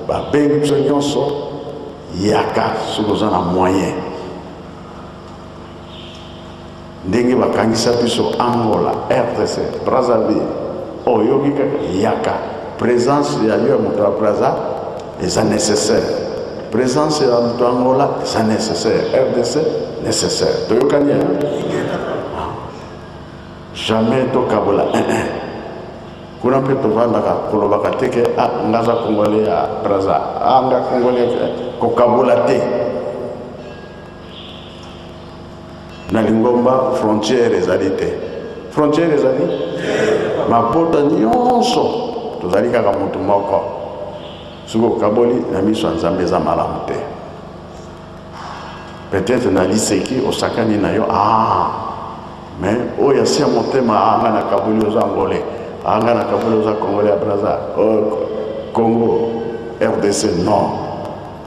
Babengi biso nyonso, yaka soki oza na moyen. Ndenge bakangisa biso Angola, RDC, Brazzaville, oyoki kaka yaka. Presence ya yo ya moto ya Brazza eza necessaire. Presence ya moto ya Angola eza necessaire. RDC necessaire. Toyokani hein? Jamais tokabola eh eh. Kuna mpe tovandaka kolobaka te ke ah nga aza congolais ya Brazza, ah nga congolais kokabola te. Na lingomba frontière ezali te. Frontière ezali mabota nyonso tozali kaka moto moko. Soki okaboli na miso ya Nzambe eza malamu te. Peut-être na liseki osakani na yo ah mais oyo asia motema ah nga nakaboli oza angolais ah nga nakaboli oza congolais ya Brazza oh, Congo RDC non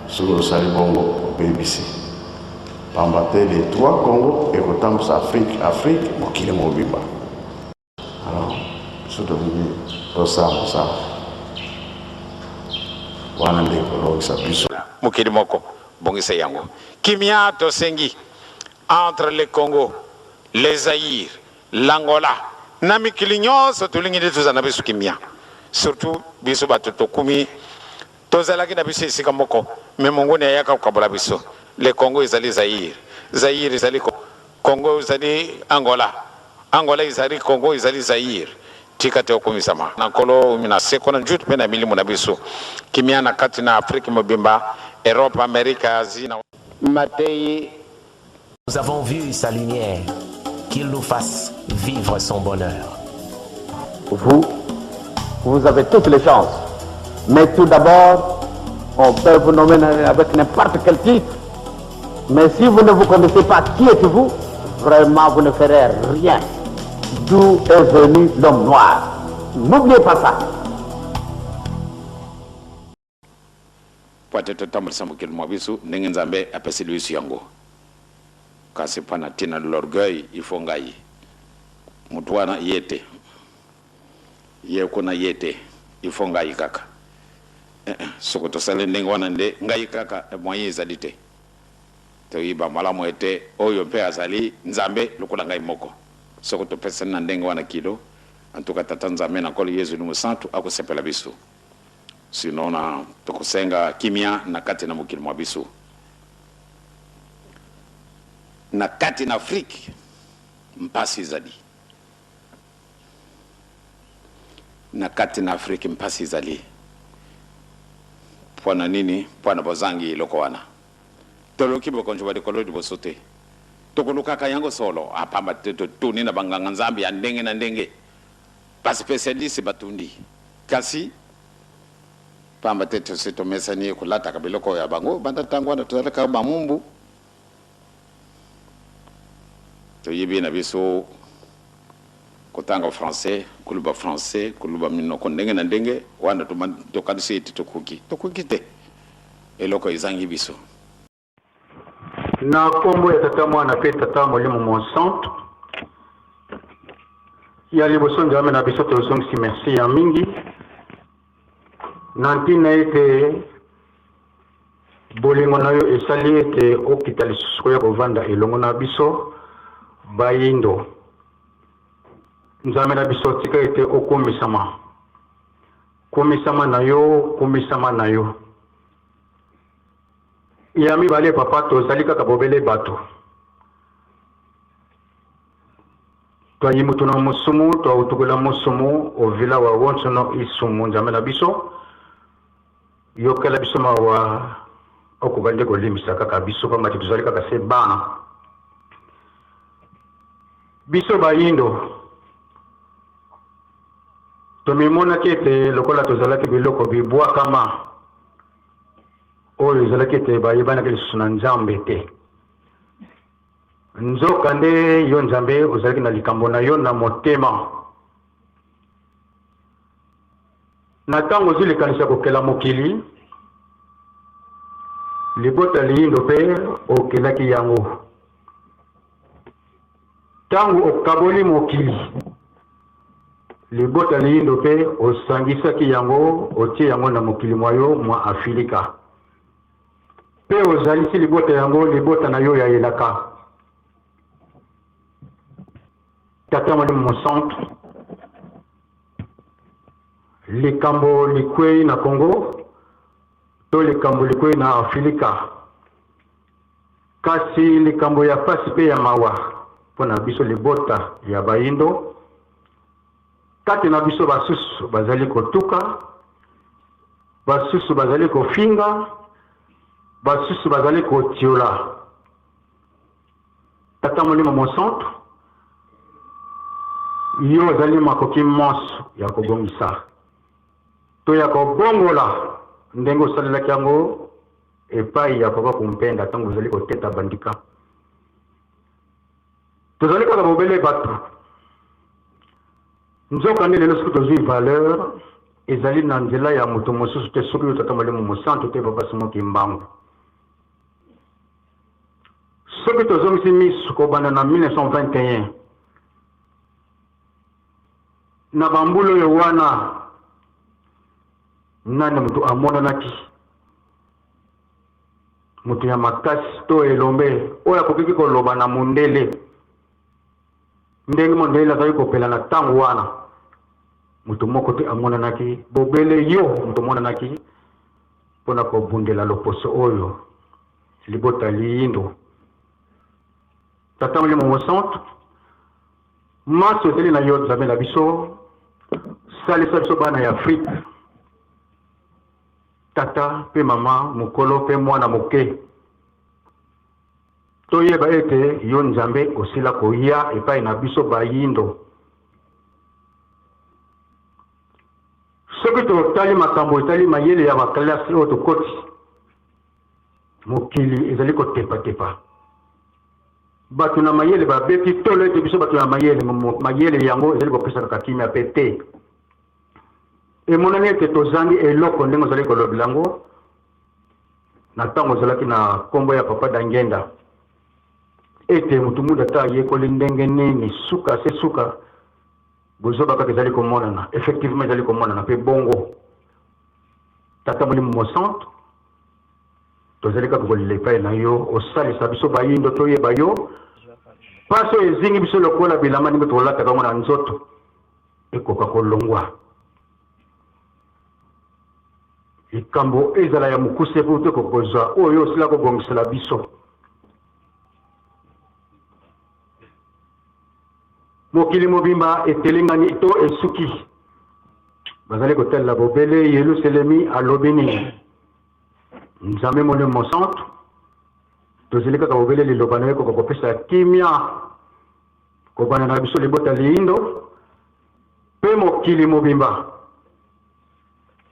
soki osali bongo obebisi pamba te les trois Congo ekotambusa Afrique Afrique mokili mobimba Alors biso tolingi tosala mosala wana nde ekolongisa biso. Mokili moko bongisa yango. Kimia tosengi entre le Congo, le Zaïre, l'Angola na mikili nyonso tolingi nde tozala na biso kimia surtout biso bato tokumi tozalaki na biso esika moko mais monguni ayaka kokabola biso le Congo ezali Zaïre, Zaïre ezali Congo ezali Angola, Angola ezali Congo ezali Zaïre. Tika te okumisama na Nkolo na seko na njutu mpe na milimo na biso. Kimia na kati na Afrique mobimba, Europe, Amerique, Asie na. Mateyi. Nous avons vu sa lumière, qu'il nous fasse vivre son bonheur. Vous, vous avez toutes les chances. Mais tout d'abord, on peut vous nommer avec n'importe quel titre. Mais si vous ne vous connaissez pas, qui êtes-vous Vraiment, vous ne ferez rien. D'où est venu l'homme noir N'oubliez pas ça. Mpo ete totambolisa mokili mwa biso ndenge Nzambe apeseli biso yango. Kasi mpo na ntina l'orgueil, il faut ngai. Moto wana ye te. Ye kuna ye te. Il faut ngai kaka. Eh eh, soko tosali ndenge wana nde ngai kaka, moyen ezali te. Toyiba malamu ete oyo mpe azali Nzambe lokola ngai moko. Soko topesani na ndenge wana kilo, en tout cas Tata Nzambe na Nkolo Yezu Elimo Santu akosepela biso. Sinon na tokosenga kimia na kati na mokili mwa biso. Na kati na Afrique mpasi ezali. Na kati na Afrique mpasi ezali. Mpo na nini? Mpo na bozangi eloko wana. Toluki bokonzi bwa likolo liboso te. Tokolukaka yango solo? Ah, pamba te totuni na banganga Nzambe ya ndenge na ndenge. Ba specialistes batundi. Kasi, pamba te tosi tomesani kolataka biloko ya bango banda tango wana tozalaka ba mumbu. Toyebi na biso kotanga français, koloba français, koloba minoko ndenge na ndenge, wana tokanisi ete tokoki. Tokoki te. Eloko ezangi biso. Na kombo ya Tata Mwana pe Tata Molimo Mosantu. Ya liboso Nzambe na biso tozongisi merci ya mingi na ntina ete bolingo na yo esali ete okita lisusu koya kovanda elongo na biso bayindo. Nzambe na biso tika ete okumisama, kumisama na yo, kumisama na yo. Ya mibale papa, tozali kaka bobele bato. Twayimutu na musumu, twautukula musumu, ovila wa wonsono isumu. Nzambe na biso, yokela biso mawa, okoka nde kolimbisa kaka biso, pamba te tozali kaka se bana. Biso bayindo tomimonaki ete lokola tozalaki biloko bibwakama oyo ezalaki ete bayebanaki lisusu na Nzambe te. Nzokande yo Nzambe ozalaki na likambo na yo na motema. Na ntango ozwi likanisi ya kokela mokili, libota liyindo mpe okelaki yango. Ntango okaboli mokili, Libota liindo mpe osangisaki yango, otie yango na mokili mwa yo mwa Afilika. Mpe ozalisi libota yango libota na yo ya elaka. Tata Molimo Mosantu, likambo likwei na Congo to likambo likwei na Afilika, kasi likambo ya pasi mpe ya mawa mpo na biso libota ya Bayindo, kati na biso basusu bazali kotuka, basusu bazali kofinga, basusu bazali kotiola. Tata Molimo Mosantu, yo ozali makoki monso ya kobongisa to ya kobongola ndenge osalelaki yango epai ya Papa Kumpenda ntango ozali koteta bandika. Tozali kaka bobele bato. Nzokande lelo soki tozwi valeur ezali na nzela ya moto mosusu te soki yo Tata Molimo Mosantu te Papa Simon Kimbangu. Soki tozongisi miso kobanda na 1921 na bambula oyo wana, nani moto amonanaki moto ya makasi to elombe oyo akokaki koloba na mondele ndenge mondele azalaki kopela na ntango wana? Moto moko te amonanaki, bobele yo moto omonanaki mpo na kobundela loposo oyo libota liindo. Tata Molimo Mosantu, manso ezali na yo Nzambe na biso, salisa biso bana ya Afrike, tata mpe mama, mokolo mpe mwana moke, toyeba ete yo Nzambe osila koya epai na biso bayindo. Soki totali makambo etali mayele ya bakelasi oyo tokoti, mokili ezali kotepatepa. Bato na mayele babeti tolo ete biso bato ya mayele, mayele yango ezali kopesa kaka kimia mpe te. Emonani ete tozangi eloko ndenge ozalaki kolobela yango na ntango ozalaki na nkombo ya Papa Dangenda, ete moto muda ata ayekoli ndenge nini, suka se suka bozoba kaka ezali komonana. Effectivement ezali komonana mpe bongo. Tata Molimo Mosantu, tozali kaka kolela epai na yo, osalisa biso bayindo toyeba yo. Mpasi oyo ezingi biso lokola bilamba ndenge tokolataka yango na nzoto ekoka kolongwa. Likambo ezala ya mokuse mpo tokoka kozwa oyo osila kobongisela biso. Mokili mobimba etelengani to esuki. Bazali kotalela bobele Yelusalemi alobi nini. Nzambe Molimo Mosantu, tozeli kaka bobele liloba na yo ekoka kopesa kimia kobanda na biso libota liindo mpe mokili mobimba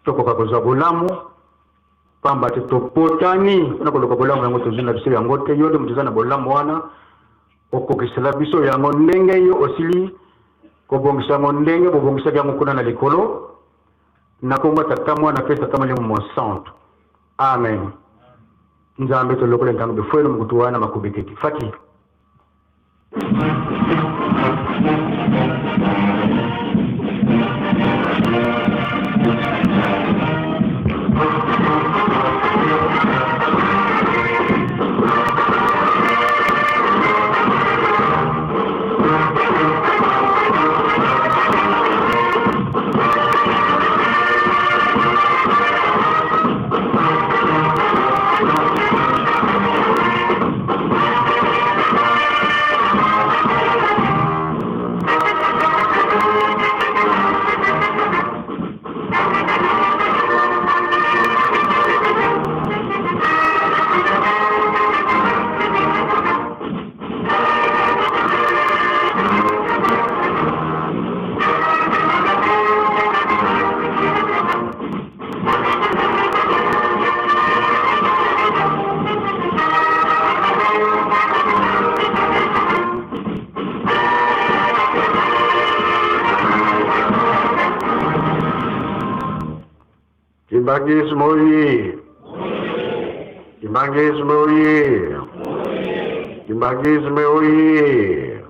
tokoka kozwa bolamu, pamba te topotani mpona koluka bolamu yango, tozwi na biso yango te. Yo nde moto oza na bolamu wana, okokisela biso yango ndenge yo osili kobongisa yango, ndenge bobongisaki yango kuna na likolo. Na kombo Tata, Mwana mpe Tata Molimo Mosantu, amen. Nzambe tolokola ntango befwelo mokutu wana makubikiki fati. Kimbanguisme oye! Kimbanguisme oye! Kimbanguisme oye!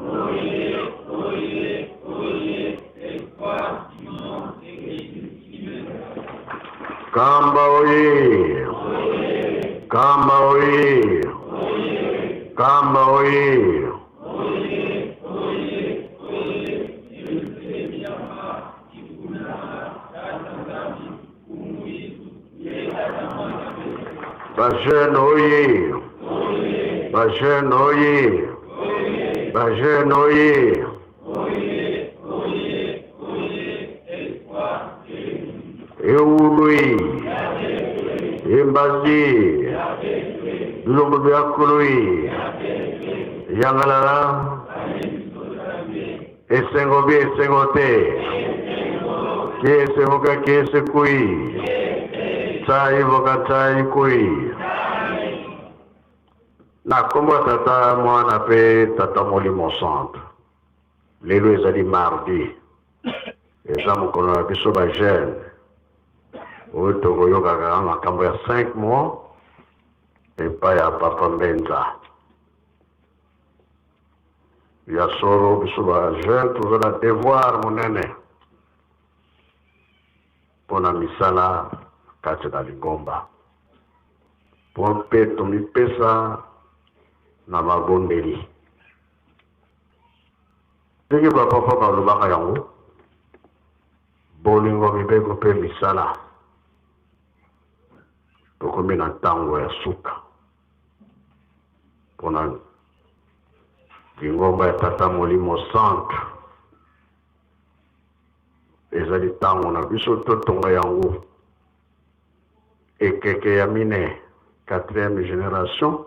Kamba oye! Kamba oye! Kamba oye! Ba jeune oye! Ba jeune oye! Ba jeune oye! Ewului! Embazi! Bilombo bya Koloi! Yangalala! Esengo bi esengo te! Kiese voka kiese kui! Tai voka tai kui! Na kombo ya Tata, Mwana mpe Tata Molimo Santu. Lelo ezali mardi, eza mokolo na biso ba jeune oyo tokoyokaka makambo ya 5 mois epai ya Papa Mbenza. Ya solo biso ba jeune toza na devoir monene mpo na misala kati na lingomba, mpo mpe tomipesa na mabondeli. Ndenge ba papa balobaka yango, bolingo, mibeko mpe misala. Tokomi na ntango ya suka mpo na lingomba ya Tata Molimo Santu. Ezali ntango na biso totonga yango. Ekeke ya mine, quatrième generation,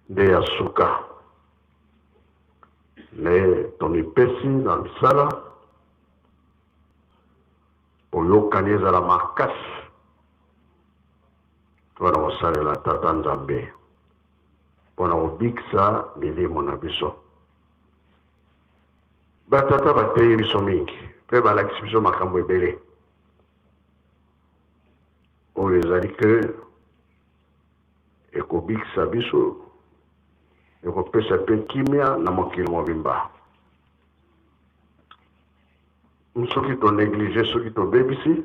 nde ya suka. Nde tomipesi na misala, boyokani ezala makasi mpo na kosalela Tata Nzambe, mpo na kobikisa milimo na biso. Batata bateyi biso mingi mpe balakisi biso makambo ebele oyo ezali ke ekobikisa biso, ekopesa mpe kimia na mokili mobimba. Soki to negliger, soki tobebisi,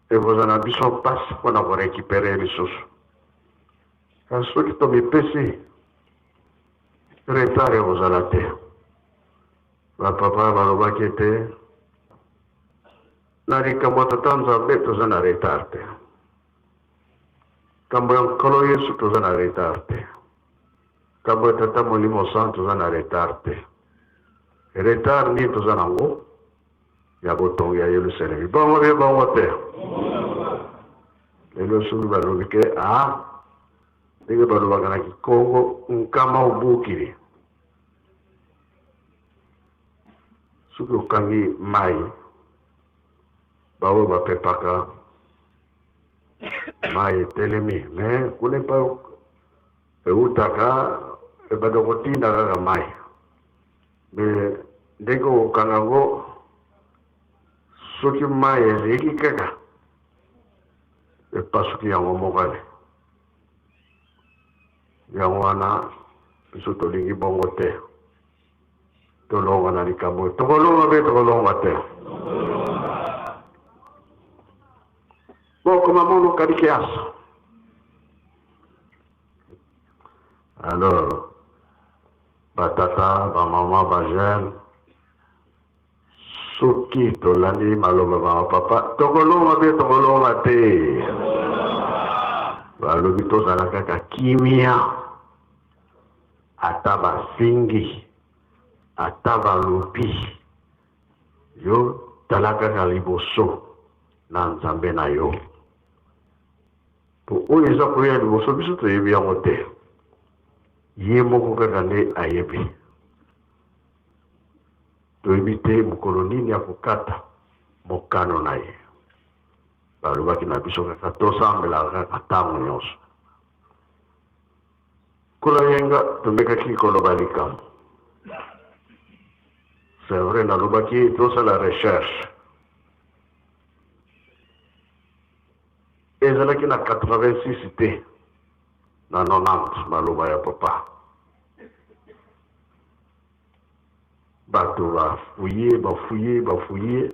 ekozala na biso mpasi mpo na korekipere lisusu. Kasi soki tomipesi, retard ekozala te. Bapapa balobaki ete na likambo ya Tata Nzambe toza na retard te. Likambo ya Nkolo Yesu toza na retard te. Likambo ya Tata Molimo Santu toza na retard te. Retard nini toza nango? Ya botongi ya Yelusalemi. Bongo bie bongo te. Lelo soki balobi ke ah ndenge balobaka na Kikongo nkama obukili. Soki okangi mai baoyo bapepaka mai etelemi me kuna epai eutaka ebanda kotinda kaka mai me ndenge okokanga yango soki mai eleki kaka epasuki yango moko ale yango wana biso tolingi bongo te Tolonga na likambo oyo. Tokolonga mpe tokolonga te. Bokoma mono kadikiasa. Alors, batata, bamama, bajeune, soki tolandi maloba ba papa, tokolonga mpe tokolonga te. Balobi tozala kaka kimia. Ata bafingi, ata balobi, yo tala kaka liboso na Nzambe na yo. Po oyo eza koya liboso biso toyebi yango te. Ye moko kaka nde ayebi. Toyebi te mokolo nini akokata mokano na ye. Balobaki na biso kaka tosambelaka kaka ntango nyonso. Nkolo yenga tomekaki koloba likambo. C'est vrai nalobaki tosala recherche. Ezalaki na 86 te na 90 maloba ya papa. Bato bafuye bafuye bafuye.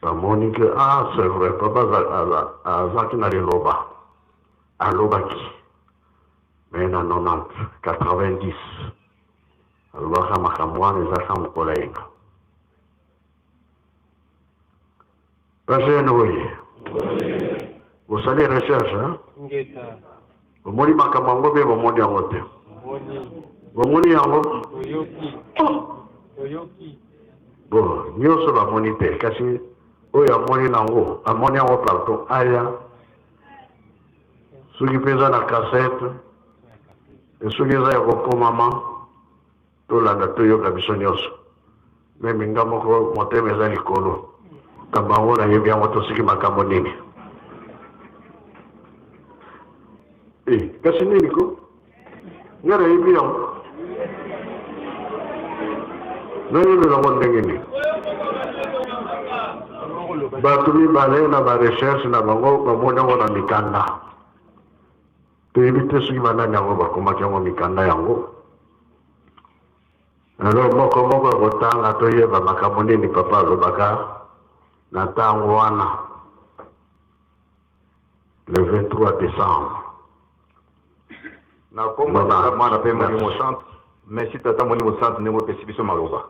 Bamoni que ah c'est vrai papa azalaki na liloba alobaki mais na 90 90 alobaka makambo wana ezalaka mokolo ya yenga. Bajeune oye bosali recherche hein? Bomoni makambo yango mpe bomoni yango te? Bomoni yango? Bon, nyonso bamoni te, kasi oyo amoni nango amoni yango partout aya soki mpe eza na cassette soki eza ya kokomama tolanda toyoka biso nyonso meme nga moko motema eza likolo makambo yango nayebi yango to soki makambo nini e kasi nini ko nga nayebi yango nayebela yango ndenge nini bato mibale na barecherche na bango bamoni yango na mikanda Toyebi te soki banani yango bakomaki yango mikanda yango. Alors moko moko akotanga toyeba makambo nini papa alobaka na ntango wana le 23 décembre. Na kombo ya Tata, Mwana mpe Molimo Santu. Merci Tata Molimo Santu ndenge opesi biso maloba.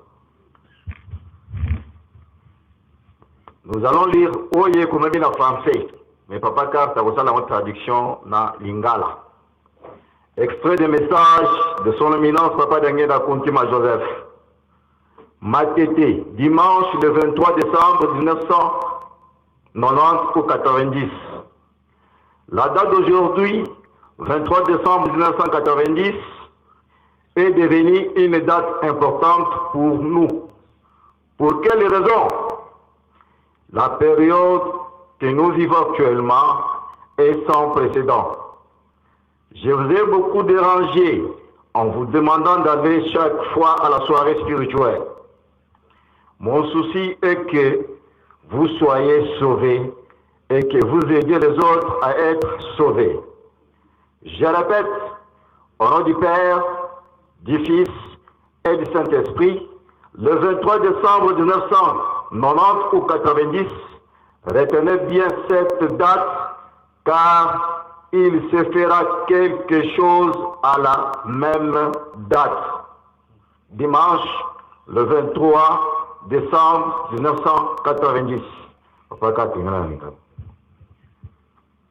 Nous allons lire oyo ekomami na français, mais papa Carte akosala yango traduction na lingala. Extrait de message de son éminence Papa Diangienda Kuntima Joseph. Matete, dimanche le 23 décembre 1990 ou 90. La date d'aujourd'hui, 23 décembre 1990, est devenue une date importante pour nous. Pour quelle raison? La période que nous vivons actuellement est sans précédent. Je vous ai beaucoup dérangé en vous demandant d'aller chaque fois à la soirée spirituelle. Mon souci est que vous soyez sauvés et que vous aidiez les autres à être sauvés. Je répète, au nom du Père, du Fils et du Saint-Esprit, le 23 décembre 1990 ou 90, retenez bien cette date, car il se fera quelque chose à la même date. Dimanche, le 23 décembre 1990.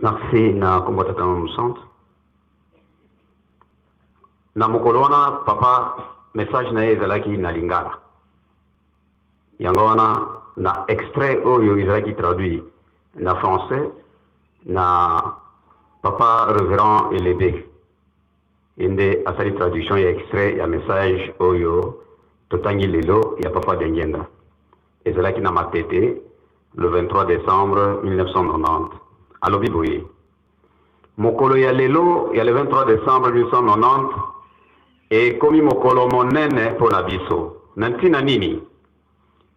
Merci na kombo tata mosantu. Na mokolo wana papa message na ye ezalaki na lingala. Yango wana na extrait oyo ezalaki traduit na français na papa reverend Elebe. Ye nde asali traduction ya extrait ya message oyo totangi lelo ya papa Diangienda. Ezalaki na Matete le 23 decembre 1990. Alobi boye, Mokolo ya lelo ya le 23 decembre 1990 ekomi mokolo monene mpo na biso. Na ntina nini?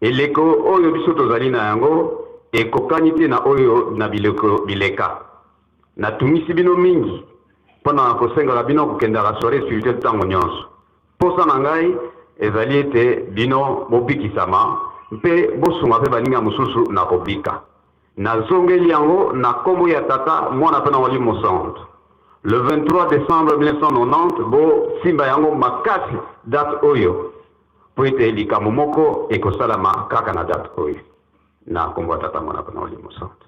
Eleko oyo biso tozali na yango ekokani te na oyo na bileko bileka. Natungisi bino mingi mpo na kosengaka bino kokendaka soiree spirituelle ntango nyonso. Mposa na ngai ezali ete bino bobikisama mpe bosunga mpe baninga mosusu na kobika. Nazongeli yango na kombo ya Tata, Mwana mpe na Molimo Mosantu. Le 23 decembre 1990, bosimba yango makasi date oyo, mpo ete likambo moko ekosalama kaka na date oyo. Na kombo ya Tata, Mwana mpe na Molimo Mosantu.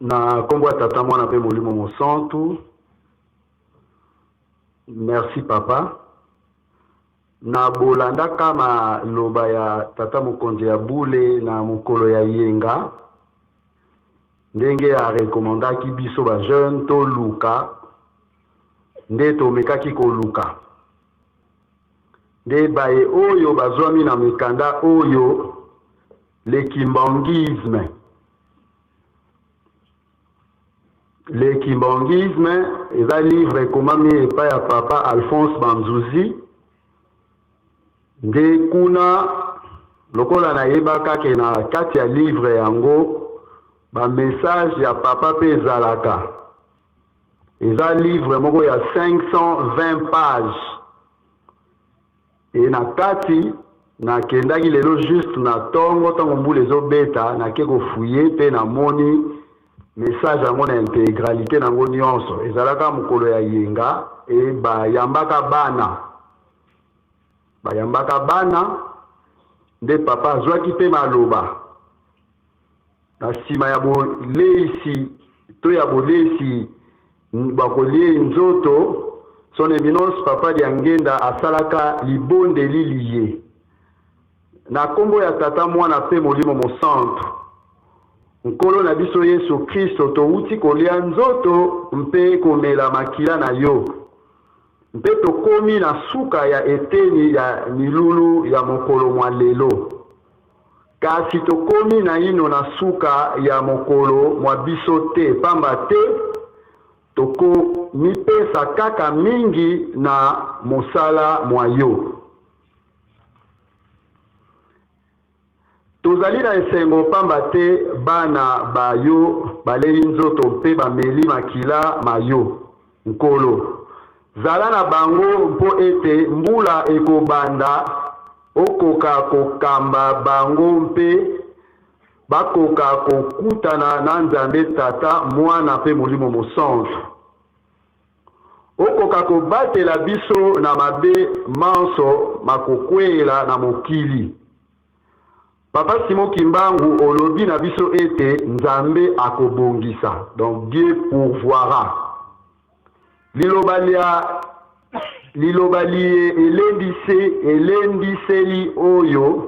Na kombo ya Tata, Mwana mpe Molimo Mosantu. Merci papa. Na bolandaka maloba ya tata mokonzi ya bule na mokolo ya yenga ndenge a recommandaki biso ba jeune toluka nde tomekaki koluka nde baye oyo bazwami na mikanda oyo le kimbanguisme. Le Kimbanguisme eza livre ekomami epai ya papa Alphonse Banzuzi nde kuna lokola nayebaka ke na kati ya livre yango ba message ya papa pe ezalaka. Eza livre moko ya 520 pages. Et na kati nakendaki lelo juste na tongo tango mbula ezobeta, nake ko fouiller pe namoni message yango na integralite nango nionso. Ezalaka mokolo ya yenga et bayambaka bana. Bayambaka bana nde papa azwaki pe maloba. Na sima ya boleisi to ya bolesi bwa koliei nzoto, Son Eminence Papa Diangienda asalaka libondeli liye, Na kombo ya Tata, Mwana pe Molimo Mosantu, Nkolo na biso Yesu Kristo, towuti kolia nzoto mpe komela makila na yo, mpe tokomi na suka ya eteni ya milulu ya mokolo mwa lelo. Kasi tokomi naino na suka ya mokolo mwa biso te, pamba te tokomipesa kaka mingi na mosala mwa yo. Tozali na esengo pamba te bana ba yo balei nzoto mpe bameli makila ma yo. Nkolo, zala na bango mpo ete mbula ekobanda okoka kokamba bango mpe bakoka kokutana na Nzambe Tata, Mwana mpe Molimo Mosantu. Okoka kobatela biso na mabe manso makokweyela na mokili. Papa Simon Kimbangu olobi na biso ete Nzambe akobongisa, donc Dieu pourvoira. Liloba lya liloba liye elendise elendiseli oyo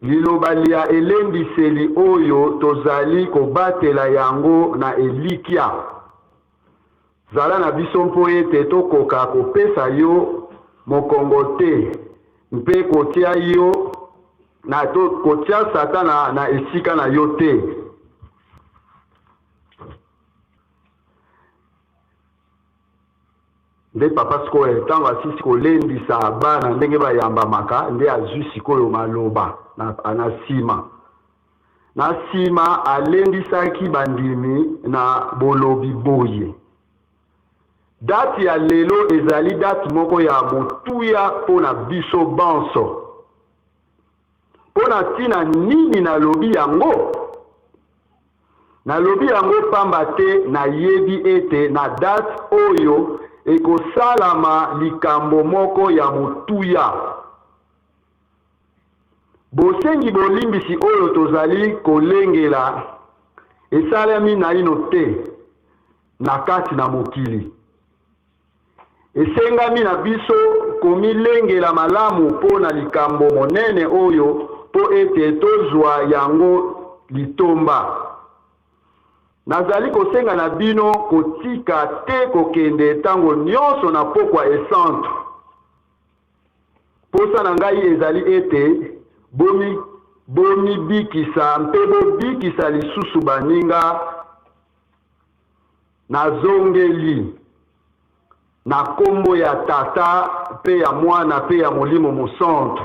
liloba lya elendiseli oyo tozali kobatela yango na elikya. Zala na biso mpo ete tokoka kopesa yo mokongo te mpe kotia yo na to kotia Satana na esika na yo te. Nde papa sikoyo ntango asisi kolendisa bana ndenge bayambamaka, nde azwi sikoyo maloba na, na nsima. Na nsima alendisaki bandimi na bolobi boye, Date ya lelo ezali date moko ya motuya mpo na biso banso. Mpo na ntina nini nalobi yango? Nalobi yango mpamba te nayebi ete na date oyo ekosalama likambo moko ya motuya. Bosengi bolimbisi oyo tozali kolengela esalemi naino te na kati na mokili. Esengami na biso komilengela malamu mpo na likambo monene oyo mpo ete tozwa yango litomba. Nazali kosenga na bino kotika te kokende ntango nyonso na pokwa esantu. Mposa na ngai ezali ete bomi, bomibikisa mpe bobikisa lisusu baninga. Nazongeli, na nkombo ya Tata mpe ya Mwana mpe ya Molimo Mosantu,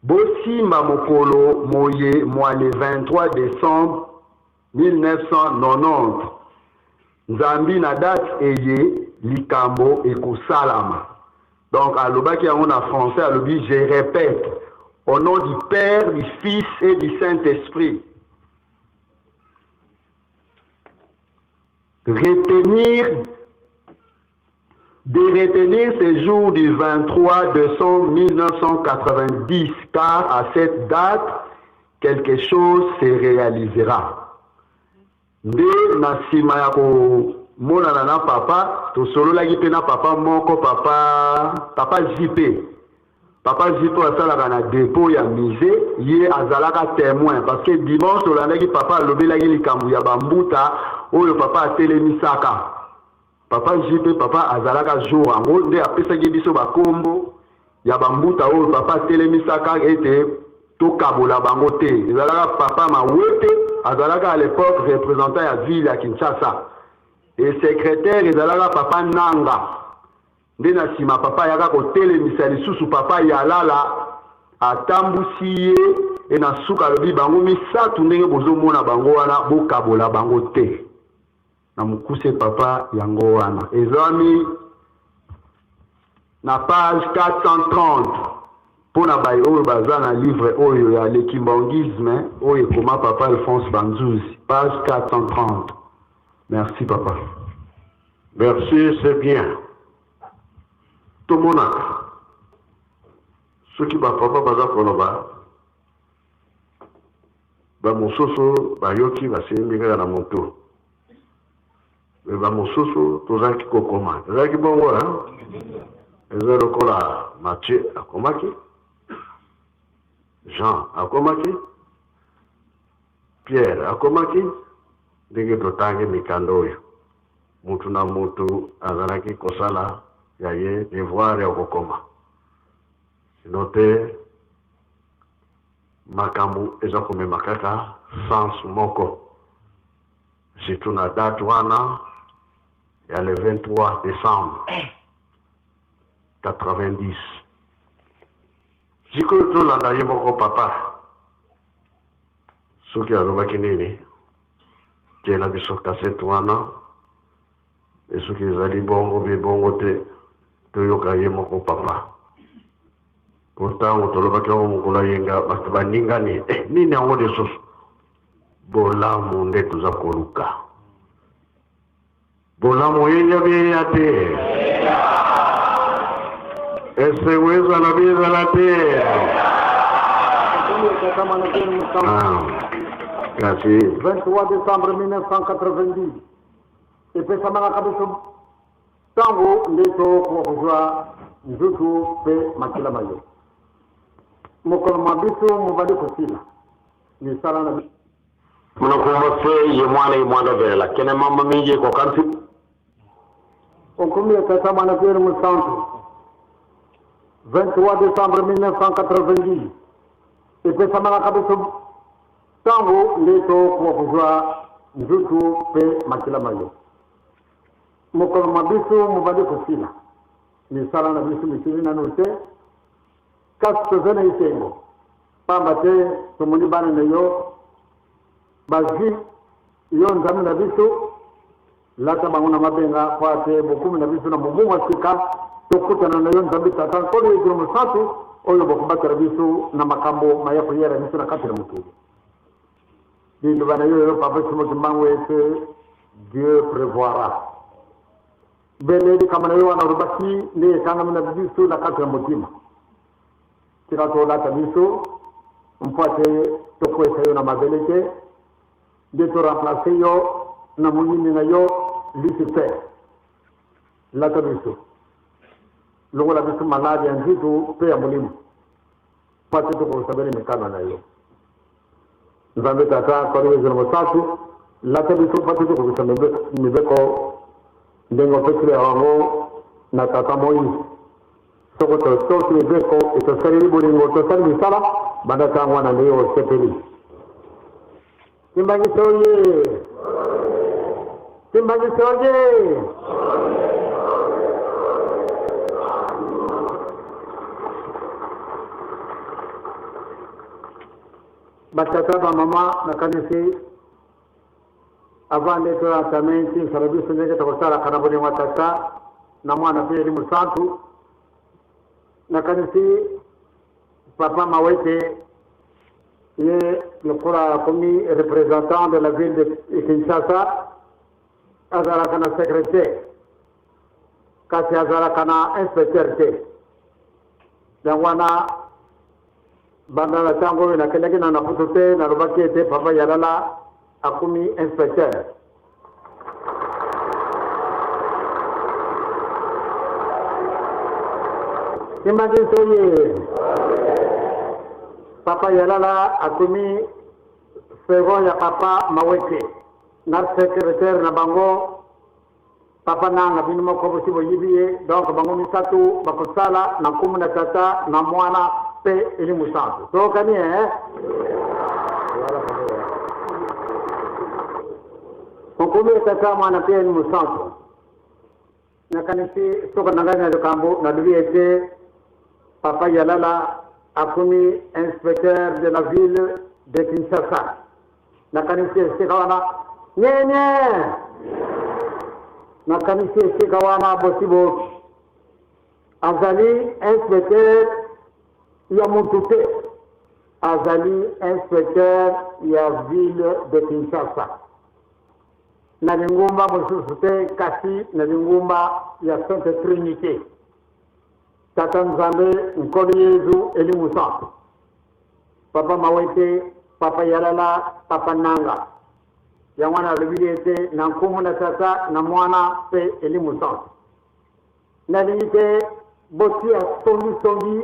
bosimba mokolo moye mwa le 23 decembre 1990, zambi na date eye likambo ekosalama. Donc alobaki yango na français, alobi je répète, au nom du Père, du Fils et du Saint-Esprit. Retenir de retenir ce jour du 23 décembre 1990, car à cette date, quelque chose se réalisera. Nde na nsima ya komonana na papa, tosololaki mpe na papa moko, papa, papa JP. Papa JP asalaka na depot ya musee, ye azalaka temoin parce que dimanche tolandaki papa alobelaki likambo ya bambuta oyo papa atelemisaka. Papa JP papa azalaka jour yango nde apesaki biso bakombo ya bambuta oyo papa atelemisaka ete tokabola bango te. Ezalaka papa Mawete, azalaka à l'époque représentant ya ville ya Kinshasa, et secrétaire ezalaka papa Nanga. Nde na nsima papa ayaka kotelemisa lisusu papa Yalala, atambusi ye e na suka alobi bango misatu ndenge bozomona bango wana bokabola bango te. Na mokuse papa, yango wana ezwami na page 430 mpo na baye oyo baza na livre oyo ya Le Kimbanguisme oyo ekoma papa Alphonse Banzuzi, page 430. Merci papa. Merci, c'est bien. Tomonaka soki ba papa baza koloba, ba mosusu bayoki basimbi kaka na motu, me ba mosusu tozalaki kokoma, ezalaki bongo hein? Eza lokola Matthieu akomaki, Jean akomaki, Pierre akomaki, ndenge totangi mikanda oyo, mutu na mutu azalaki kosala ya ye devoir ya kokoma, sino te makambo eza komema kaka sens moko, surtout na date wana ya le 23 décembre 90. Sikoyo tolanda ye moko papa soki alobaki nini. Tiela biso kasete wana, e soki ezali bongo be bongo te, toyoka ye moko papa. Po ntango tolobaki yango mokolo ayenga, bato baningani, nini yango lisusu? Bolamu nde toza koluka. Bolamu eya beya te, esengo ezala be ezala te. Kasi 23 décembre 1990 epesamelaka biso ntango nde tokoka kozwa nzutu mpe makila ma yo. Mokolo mwa biso mobali kosila misala na biso. Muna kuma fe ye mwana ye mwana vela kene mama mingi ko kanti. Okomi tata mwana Pierre Musantu, 23 décembre 1990 epesamelaka biso ntango nde tokoka kozwa nzutu mpe makila ma yo. Mokolo mwa biso mobali kosila misala na biso misili nanu te, kasi toza na esengo pamba te tomoni bana na yo bazwi yo Nzambe na biso. Lata bango na mabenga po ate bokumi na biso na mobu mwa sika tokutana na yo Nzambe Tata Nkolo Yesu Mosantu oyo bokobatela biso na makambo maya koyera biso na kati na mokili. Liloba na yo yo papa Simon Kimbangu ete Dieu prévoira. Bele likambo na yo wana olobaki nde ekangami na biso na kati na motema. Tika tolata biso mpo ate tokwesa yo na mabele te, nde toremplace yo na moyini na yo Lucifer. Lata biso, longola biso maladi ya nzitu mpe ya molimo, mpo ate tokosabeli mikano na yo Nzambe Tata Nkolo Yesu na Mosantu. Lata biso mpo ate tokokisa mibeko ndenge opesili yango na tata Moïse. Soko totosi mibeko etosaleli bolingo, tosali misala banda ntango wana nde osepeli. Kimbangi soye, Kimbangi soye. Batata bamama, nakanisi avant nde toyantame ntinsala biso ndenge tokosalaka na bolingo ya Tata na Mwana mpe Elimu Santu, nakanisi papa Mawete ye lokola akomi représentant de la ville de Kinshasa, azalaka na secrétaire kasi azalaka na inspecteur te. Yango wana banda na ntango oyo nakendaki na Naputu te, nalobaki ete papa Yalala akomi inspecteur. Kimbangi soye, papa Yalala akomi second ya papa Mawete na secrétaire na bango papa nanga bino moko bosi boyibi ye. Donc bango misato bakosala na nkumu na Tata na Mwana mpe Elimu Santu. Tokani eh? Nkumu ya Tata, Mwana mpe Elimu Santu. Nakanisi soki na ngai na likambo nalobi ete papa Yalala akomi inspecteur de la ville de Kinshasa, nakanisi esika wana nyenye. Nakanisi esika wana bosi boyoki. Azali inspecteur ya mutu te, azali inspecteur ya ville de Kinshasa. Na lingomba mosusu te kasi na lingomba ya Sainte Trinite. Tata Nzambe, Nkolo Yezu, Elimu Santu. Papa Mawete, Papa Yalala, Papa Nanga. Yango wana alobi ete na nkombo na Tata, na Mwana mpe Elimu Santu. Nalingi te botia songisongi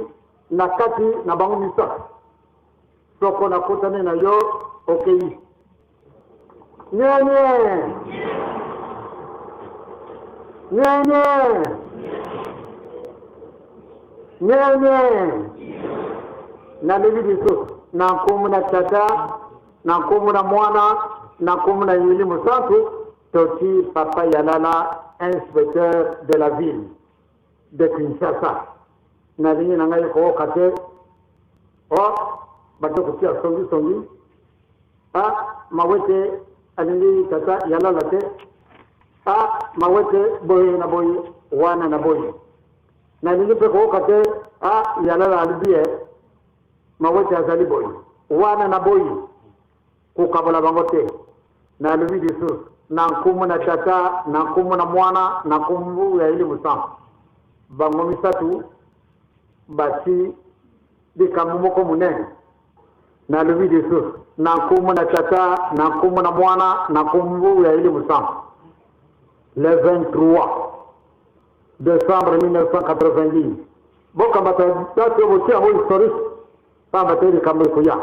na kati na bango misato. Soko nakutani na yo, okei. Nyenye! Nyenye! Nyenye! Nalobi lisusu na nkombo na Tata, na nkombo na Mwana, na nkombo na Elimo Santu, toti Papa Yalala, inspecteur de la ville de Kinshasa. Nalingi na ngai kooka te o bato kotia songisongi a Mawete alingi tata Yalala te, a Mawete boye na boye wana na boye. Nalingi mpe kooka te a Yalala alobi ye Mawete azali boye wana na boye, kokabola bango te. Nalobi lisusu na nkombo na Tata, na nkombo na Mwana, na nkombo ya Elimo Santu, bango misato bati likambo moko monene. Nalobi lisusu na nkombo na Tata, na nkombo na Mwana, na nkombo ya Elimo Santu. Le 23 décembre 1990, bokamata date oyo botia yango historique, pamba te likambo ekoya.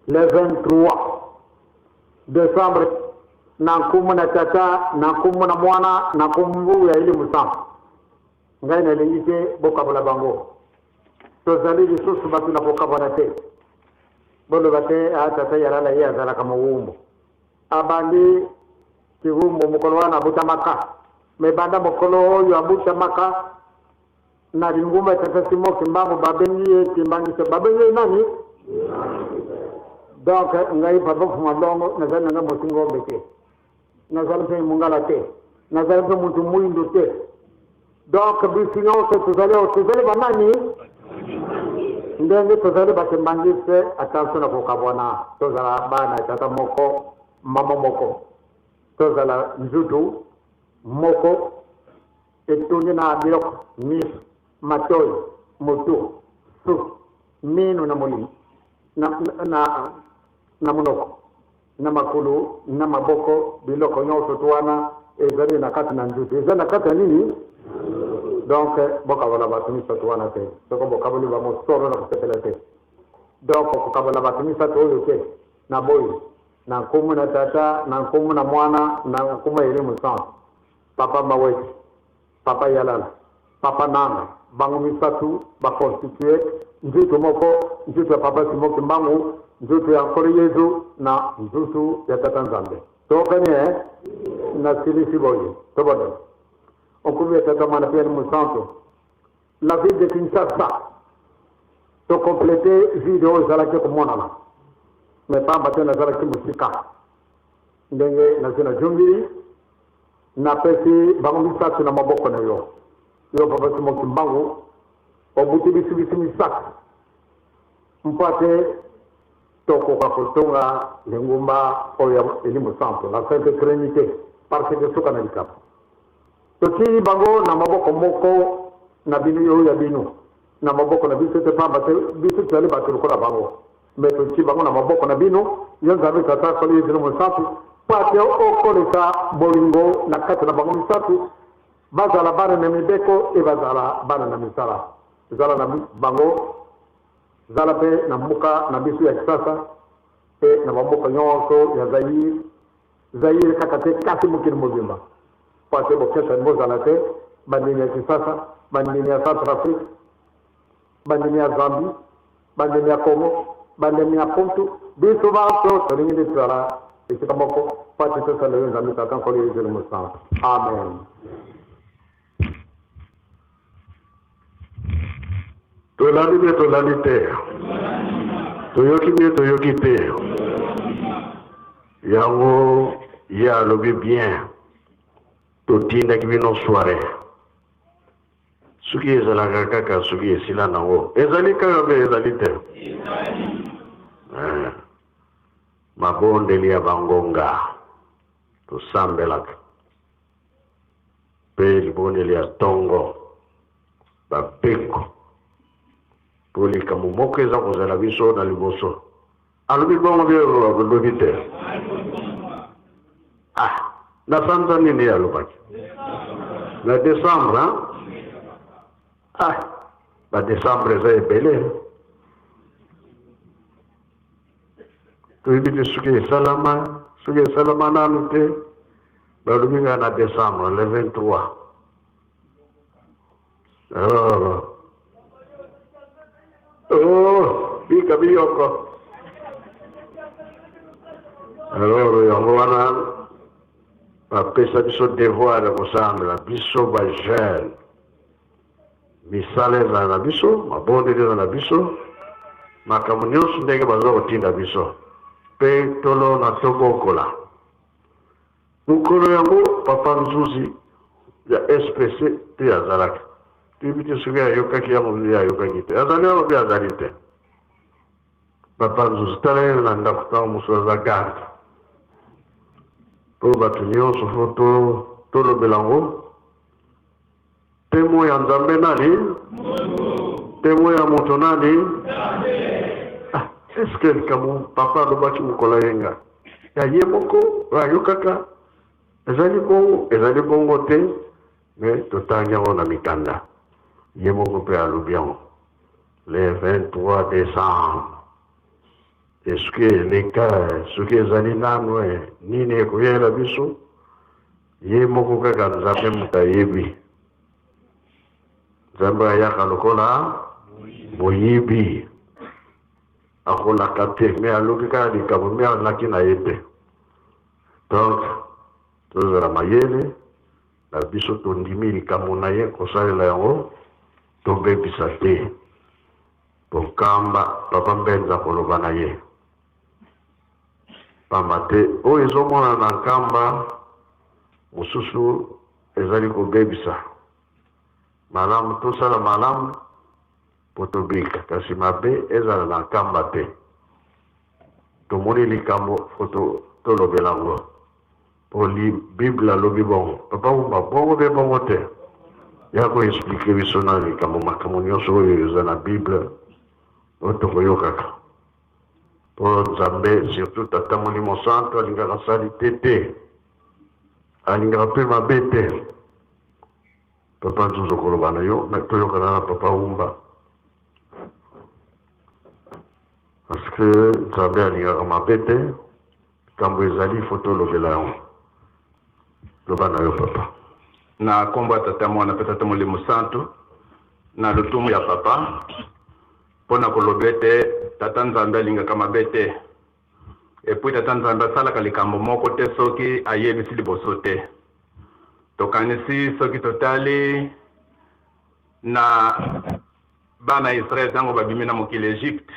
Le 23 décembre, na nkombo na Tata, na nkombo na Mwana, na nkombo ya Elimo Santu. Ngai nalingi te bokabola bango. Tozali lisusu bato na kokabwana te. Boloba te a tata Yalala ye azalaka mowumbu. Abandi kiwumbu mokolo wana abutamaka. Me banda mokolo oyo abutamaka na lingomba ya tata Simon Kimbangu, babengi ye Kimbangiste. Babengi ye nani? Donc ngai Papa Fuma Longo nazali na ngai mosi ngombe te, nazali mpe mongala te, nazali mpe motu mwindu te. Donc biso nyonso tozali oyo tozali banani? Ndenge tozali bakimbangiste, attention na kokabwana. Tozala bana ya tata moko, mama moko, tozala nzutu moko etondi na biloko miso, matoi, motu, suki, mino na molimo na, na, na monoko, na makolo, na maboko. Biloko nyonso to wana ezali na kati na nzutu, eza na kati ya nini? Donc bokabola bato misato wana te. Soko bokaboli bango, solo na kosepela te. Donc kokabola bato misato oyo te. Na boyi na nkombo na Tata, na nkombo na Mwana, na nkombo ya Elimo Santu, Papa Mawete, Papa Yalala, Papa Nanga, bango misato baconstitue nzutu moko, nzutu ya Papa Simon Kimbangu, nzutu ya Nkolo Yezu na nzutu ya Tata Nzambe. Tokani eh? Nasilisi boye, tobondela. Nkombo ya Tata, Mwana mpe Elimo Santu. La ville de Kinshasa, tocomplete vide oyo ezalaki komonana, me pamba te nazalaki mosika. Ndenge nazwi na jungili, napesi bango misato na maboko na yo. Yo Papa Simon Kimbangu, obuti biso biso misato mpo ate tokoka kotonga lingomba oyo ya Elimo Santu, la Sainte Trinité, parce que suka na likambo totii bango na maboko moko na bino, oyo ya bino na maboko na biso te, pamba te biso tozali bato lokola bango. Me totii bango na maboko na bino, yo Nzambe Tata, Nkolo Yezu Mosantu, mpo ate okolisa bolingo na kati na bango misato, bazala bana na mibeko e bazala bana na misala. Zala na bango, zala mpe na mboka na biso ya Kisasa mpe na bamboka nyonso ya Zaire, Zaire kaka te kasi mokili mobimba, mpo ate bokesani bozala te, bandimi ya Kisasa, bandimi ya Centrafrique, bandimi ya Zambie, bandimi ya Congo, bandimi ya Pontu. Biso banso tolingi nde tozala esika moko mpo ate tosala yo Nzambe Tata, Nkolo Yezu Mosantu. Amen. Tolandi mpe tolandi te, toyoki mpe toyoki te. Yango ye alobi bien. Totindaki bino soiree. Soki ezalaka kaka soki esila nango ezali kaka mpe ezali te. Eh, mabondeli ya bangonga tosambelaka mpe libondeli ya tongo babeko mpo likambo moko eza kozala biso na liboso. Alobi bongo bie alobi te. Ah, na sanza nini alobaki? Na décembre, hein? Ah, ba décembre eza ebele. Toyebi te soki esalama, soki esalama nanu te. Balobi nga na décembre, le 23. Oh. Oh, bika biyoko. Alors yango wana bapesa biso devoir ya kosambela biso ba jeune misala ezala na biso mabondeli eza na biso makambo nyonso ndenge baza kotinda biso mpe tolona tobokola Mokolo yango papa Nzuzi ya SPC pe azalaki. Toyebi te soki ayokaki yango mpe ayokaki te. Azali awa mpe azali te. Papa Nzuzi tala ye na ndako ntango mosusu aza garde. Mpo bato nyonso fo to tolobela yango. Temo ya Nzambe nani? Temo ya moto nani? Ah, est-ce que likambo papa alobaki mokolo ayenga ya ye moko oyo ayokaka ezali bongo ezali bongo te me totangi yango na mikanda ye moko mpe alobi yango le 23 décembre esoki eleka soki ezali nano eh, nini ekoyela biso Ye moko kaka Nzambe moto ayebi. Nzambe ayaka lokola moyibi. Akolaka te, me alobi kaka likambo me alaki na ye te. Donc tozala mayele na biso tondimi likambo na ye kosalela yango tobebisa te. Bokamba papa Mbenza koloba na ye. Pamba te oyo ezomonana na Nkamba mosusu ezali kobebisa. Malamu tosala malamu mpo tobika, kasi mabe ezala na Nkamba te. Tomoni likambo fo tolobela yango mpo Bible alobi bongo. Papa Wumba, bongo mpe bongo te? Ya ko expliquer biso na likambo makambo nyonso oyo eza na Bible oyo tokoyokaka. Po Nzambe surtout Tata Molimo Santu alingaka salite te, alingaka pe mabe te. Papa Nzuzu koloba na yo, mais toyokana na Papa Wumba. Parce que Nzambe alingaka mabe te, likambo ezali faut tolobela yango. Loba na yo papa. Na kombo ya Tata, Mwana mpe Tata Molimo Santu, na lotumu ya Papa, mpo na koloba ete Tata Nzambe alingaka mabe te. Epuis Tata Nzambe asalaka likambo moko te soki ayebisi liboso te. Tokanisi soki totali na bana ya Israel ntango babimi na mokili Egypte,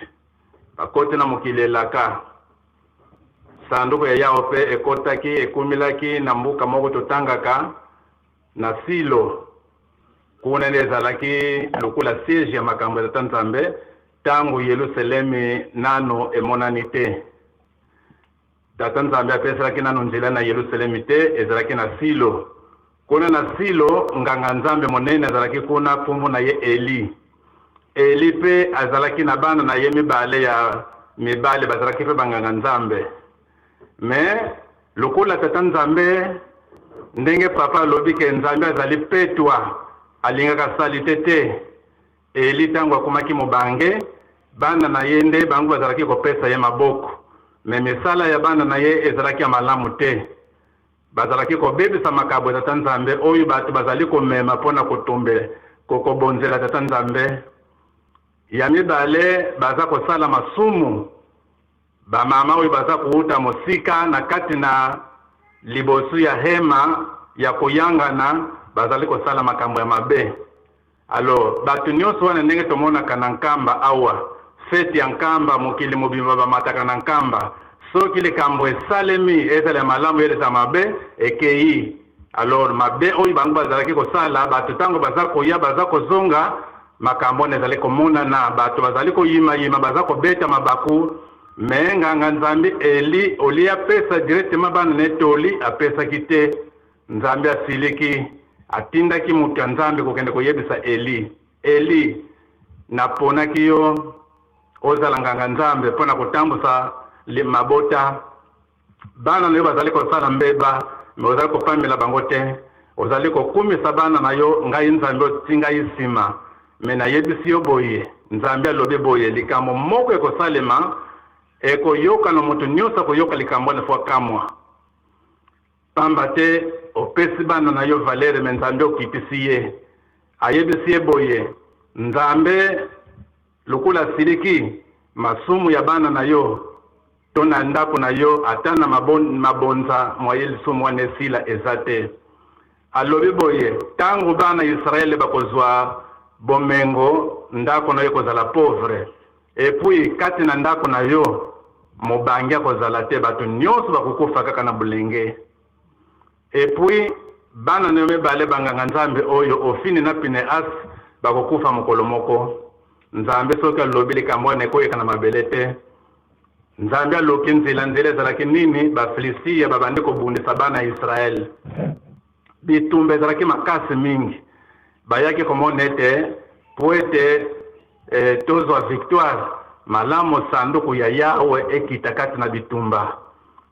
bakoti na mokili elaka. Sanduku ya Yawe mpe ekotaki, ekumilaki na mboka moko totangaka na Silo. Kuna nde ezalaki lokola siege ya makambo ya Tata Nzambe ntango Yelusalemi nano emonani te. Tata Nzambe apesalaki nano nzela na Yelusalemi te, ezalaki na Silo. Kuna na Silo, nganga Nzambe monene azalaki kuna, nkombo na ye Eli. Eli mpe azalaki na bana na ye mibale ya mibali, bazalaki mpe banganga Nzambe. Mais lokola Tata Nzambe, ndenge papa alobi ke Nzambe azali petwa, alingaka salite te. Eli tango akomaki mobange, bana na ye nde bango bazalaki kopesa ye maboko. Mais misala ya bana na ye ezalaki ya malamu te. Bazalaki kobebisa makabo ya Tata Nzambe oyo bato bazali komema mpo na kotumbe, kokobonzela Tata Nzambe. Ya mibale, baza kosala masumu. Bamama oyo baza kowuta mosika na kati na liboso ya hema ya koyangana bazali kosala makambo ya mabe. Alors bato nionso wana ndenge tomonaka na Nkamba awa, fete ya Nkamba, mokili mobimba bamataka na Nkamba. Soki likambo esalemi, ezala ya malamu ezala mabe, ekeyi. Alors mabe oyo bango bazalaki kosala, bato ntango baza koya baza kozonga, makambo wana ezali komonana, bato bazali koyimayima, baza kobeta mabaku. Me nganga Nzambe Eli olie apesa directement bana na etoli, apesaki te. Nzambe asiliki, atindaki moto ya Nzambe kokende koyebisa Eli: Eli, naponaki yo ozala nganga Nzambe mpo na kotambusa mabota. Bana na yo bazali kosala mbeba, me ozali kopamela bango te. Ozali kokumisa bana na yo, ngai Nzambe oti ngai nsima. Me nayebisi yo boye, Nzambe alobi boye, likambo moko ekosalema, ekoyokana, moto nyonso akoyoka likambo wana fo akamwa. Pamba te opesi bana na yo valere, me Nzambe okitisi ye. Ayebisi ye boye, Nzambe lokola asiliki masumu ya bana na yo to na ndako na yo, ata na mabonza mwaye lisumu wana esila eza te. Alobi boye, ntango bana Israele bakozwa bomengo, ndako na yo ekozala pauvre, et puis kati na ndako na yo mobange akozala te, bato nyonso bakokufa kaka na bolenge. Et puis bana na yo mibale banganga Nzambe oyo Ofini na Pineas bakokufa mokolo moko. Nzambe soki alobi likambo wana ekoyeka na mabele te. Nzambe aloki nzela, nzela ezalaki nini? Bafilistia babandi kobundisa bana ya Israele. Bitumba ezalaki makasi mingi. Bayaki komona ete po ete tozwa victoire, malamu sanduku ya Yawe ekita kati na bitumba.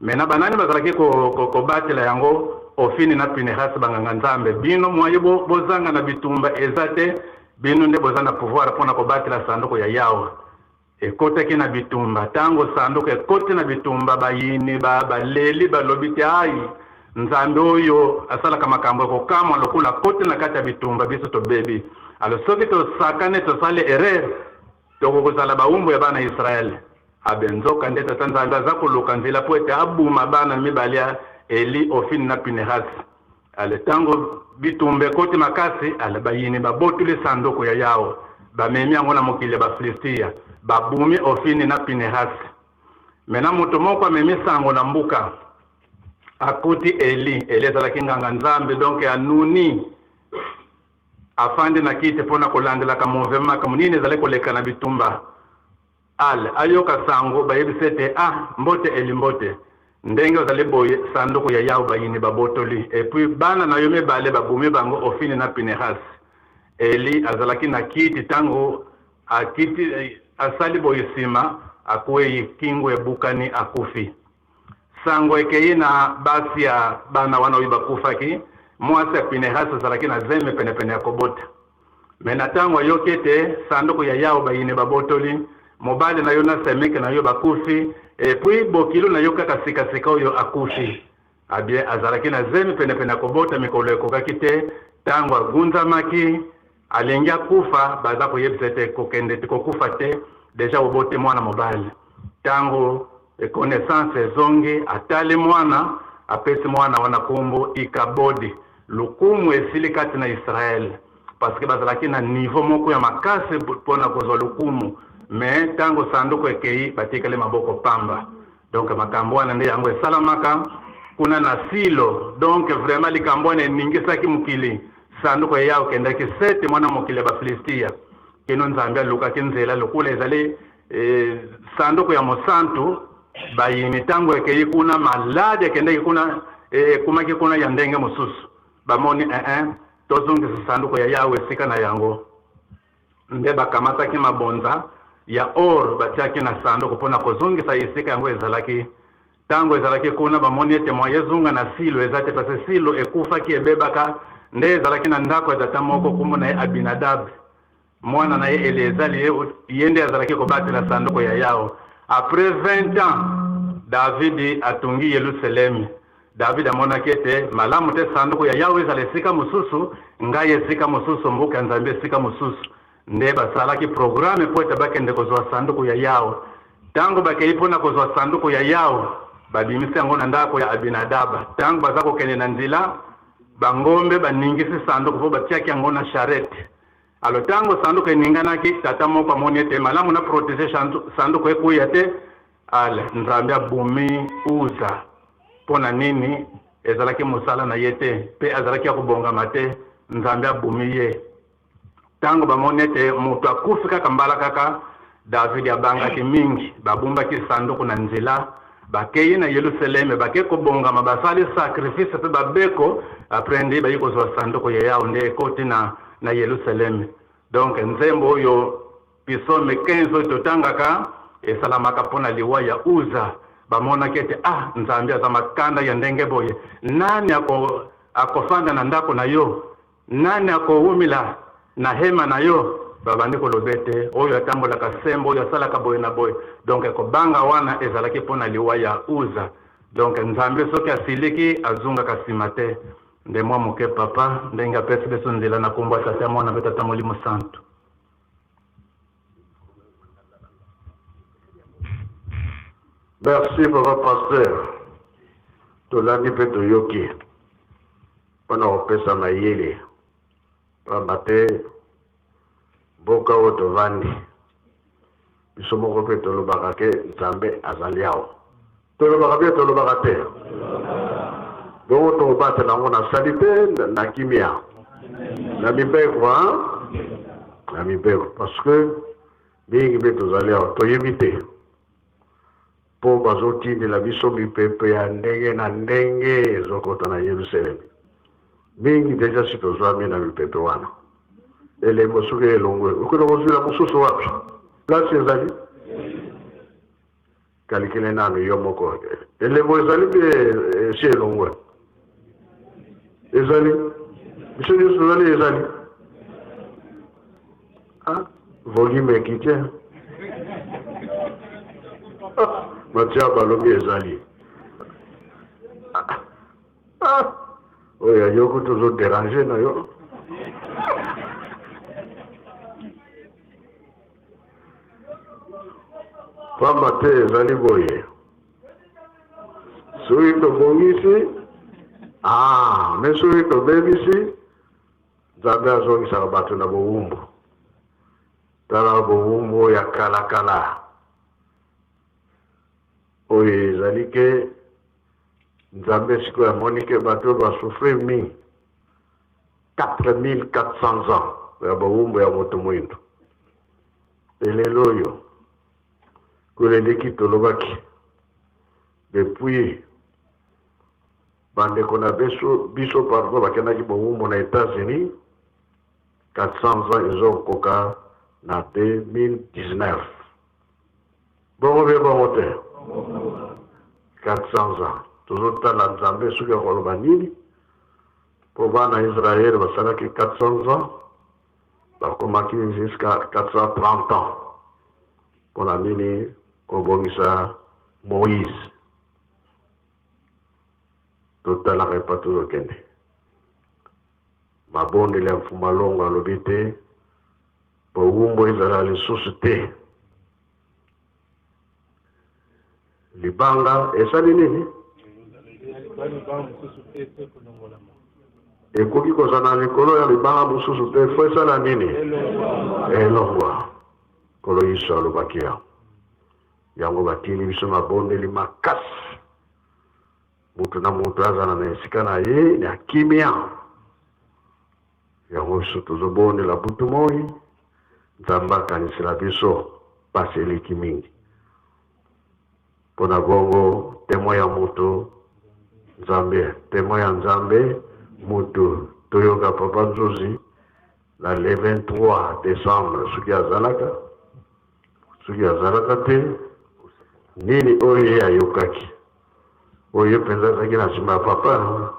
Me na banani bazalaki kobatela yango? Ofini na Pinehas banganga Nzambe. Bino mwaye bozanga na bitumba eza te, bino nde boza na pouvoir mpona kobatela sanduku ya Yawe. Ekotaki na bitumba. Ntango sanduku ekoti na bitumba, bayini baleli, balobi te ai Nzambe oyo asalaka makambo ya kokamwa lokola akoti na kati ya bitumba, biso tobebi. Alo soki tosakani, tosali erreur, tokokozala bawumbu ya bana Israele. Abe nzoka nde tata Nzambe aza koluka nzela po ete abuma bana mibale ya Eli, Ofini na Pinehas. Ale ntango bitumba ekoti makasi, ale bayini babotoli sanduku ya Yawe, bamemi yango na mokili ya Bafilistia, babumi Ofini na Pinehas. Mena moto moko amemi sango na mbuka, akuti Eli. Eli azalaki nganga Nzambe, donc anuni, afandi na kiti mpona kolandelaka mouvement, makambo nini ezali koleka na bitumba. Ale ayoka sango, bayebisi ete ah, mbote Eli, mbote, ndenge ozali boye, sanduku ya Yawe bayini babotoli, et puis bana na yo mibale babumi bango, Ofini na Pinehas. Eli azalaki na kiti, ntango akiti asali boye, nsima akwei, kingo ebukani, akufi. Sango ekei na basi ya bana wana oyo bakufaki. Mwasi ya Pinehas azalaki na zemi penepene ya kobota. Me na ntango ayoki ete sanduku ya Yawe bayini babotoli, mobali na yo na semeki na yo bakufi, et puis bokilo na yo kaka sikasika oyo akufi. Abie azalaki na zemi penepene ya kobota, mikolo ekokaki te. Ntango agunzamaki, alingi akufa, baza koyebisa ete kokende te, kokufa te, deja obote mwana mobali. Ntango connaissance ezongi, atali mwana, apesi mwana wana kombo Ikabodi. Lokumu esili kati na Israele, parce que bazalaki na niveau moko ya makasi mpona kozwa lokumu. Me ntango sanduku ekei, batikali maboko pamba. Donc makambo wana nde yango esalamaka kuna na Silo. Donc vraiment likambo wana eningisaki mokili. Sanduku ya Yawe ekendaki sete mwana mokili ya Bafilistia, kino Nzambe alukaki nzela lokola ezali sanduku ya mosantu. Bayini ntango ekei kuna, maladi ekendaki kuna, ekumaki kuna ya ndenge mosusu. Bamoni tozongisa sanduku ya Yawe esika na yango. Nde bakamataki mabonza ya or, batiaki na sanduku mpona kozongisa esika yango ezalaki. Ntango ezalaki kuna, bamoni ete moye ezonga na Silo eza te, parce Silo ekufaki, ebebaka. Nde ezalaki na ndako ya tata moko, kombo na ye Abinadab, mwana na ye Eleazar, ye nde azalaki kobatela sanduku ya Yawe. Après 20 ans, Davidi atungi Yelusalemi. David amonaki ete malamu te sanduku ya Yawe ezala esika mosusu, ngai esika mosusu, mboka ya Nzambe esika mosusu. Nde basalaki programme po ete bakende kozwa sanduku ya Yawe. Ntango bakei mpona kozwa sanduku ya Yawe, babimisi yango na ndako ya Abinadaba. Ntango baza kokende na nzela, bangombe baningisi sanduku mpo batiaki yango na charrette. Alo ntango sanduku eninganaki, tata moko amoni ete malamu na protéger sanduku ekuya te. Ale Nzambe abomi Uza. Mpo na nini? Ezalaki mosala na ye te, mpe azalaki ya kobongama te. Nzambe abomi ye. Ntango bamoni ete moto akufi kaka mbalakaka, Davidi abangaki mingi. Babombaki sanduku na nzela, bakei na Yelusaleme, bakei kobongama, basali sacrifice mpe babeko, après nde bayi kozwa sanduku ya Yawe nde ekoti na, na Yelusaleme. Donc nzembo oyo Psaume 15 oyo totangaka esalamaka mpo na liwa ya Uza. Bamonaki ete ah, Nzambe aza makanda ya ndenge boye, nani ako, akofanda na ndako na yo? Nani akowumela na hema na yo? Babandi koloba ete oyo atambolaka sembo, oyo asalaka boye na boye. Donc kobanga wana ezalaki mpo na liwa ya Uza. Donc Nzambe soki asiliki azongaka nsima te. Nde mwa moke papa ndenge apesi biso nzela na kombo ya Tata, Mwana mpe Tata Molimo Santu. Merci papa pasteur, tolandi mpe toyoki mpo na kopesa mayele, pamba te mboka oyo tovandi biso moko mpe tolobaka ke Nzambe azali awa. Tolobaka mpe tolobaka te, bongo tokobatela yango na salite na kimia na mibeko, na mibeko, parce que mingi mpe tozali awa toyebi te mpo bazotindela biso mipepe ya ndenge na ndenge ezokota na Yerusalemi. Mingi deja si tozwami na mipepe wana. Elembo soki elongwe, okende kozwila mosusu wapi? Place ezali kalikile nanu yo moko. Elembo ezali mpe esi elongwe, ezali biso nyonso tozali ezali. Ah, volume ekiti. Ah, Matia balobi ezali. Ah, ah, oyo yo kutu ozo déranger na yo. Pamba te ezali boye. Soki tobongisi, ah, me soki tobebisi, Nzambe azongisaka bato na bowumbu. Tala bowumbu ya kala kala oyo ezali ke Nzambe sikoyo amoni ke bato oyo ba souffrir mingi 4400 ans ya bowumbu ya moto moindo. Elelo oyo kuna eleki tolobaki depuis Bandeko na biso, biso pardon, bakendaki bowumbu na Etats-Unis 400 ans ezokoka na 2019. Bongo be bongo te? 400 ans. Tozotala Nzambe soki akoloba nini mpo bana Israël basalaki 400 ans bakomaki jusqu'à 430 ans mpo na nini kobongisa Moïse. Totalaka epa tozokende. Mabondeli ya Mfuma Longo alobi te bowumbu ezala lisusu te. Libanga esali nini? Ekoki kozala na likolo ya libanga mosusu te, fo esala nini? Elongwa. Nkolo Yesu alobaki yango. Yango batindi biso mabondeli makasi. Moto na moto azala na esika na ye ya kimia. Yango biso tozobondela butu moi, Nzambe akanisela biso pasi eleki mingi. Mpo na bongo temoin ya moto Nzambe, temoin ya Nzambe moto. Toyoka Papa Nzuzi na le 23 decembre soki azalaka Soki azalaka te, nini oyo ye ayokaki? Oyo ye mpenza azalaki na nsima ya papa.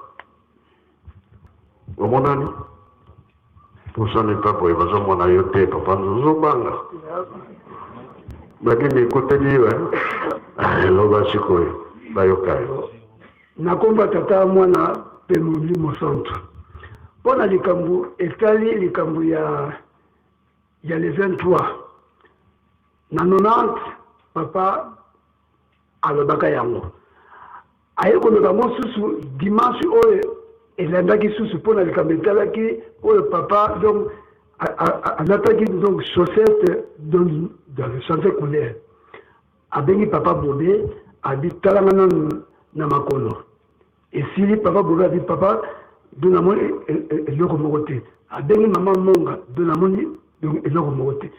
Omonani? Pusani mpe boye bazomona yo te, papa ozobanga. Bakende ekoteli yo, eh? Ah, eloba sikoyo, bayoka yo. Na nkombo ya Tata, Mwana mpe Molimo Santu. Mpo na likambo etali likambo ya ya le 23 na 90 papa alobaka yango aye koloba yango susu dimanche oyo elandaki susu mpo na likambo etalaki oyo papa donc alataki donc chaussette donc change couleur abengi papa bobe abi talanga nanu na makolo. Esili papa Bobe abi papa do namoni eloko moko te. Abengi mama Monga do namoni eloko moko te.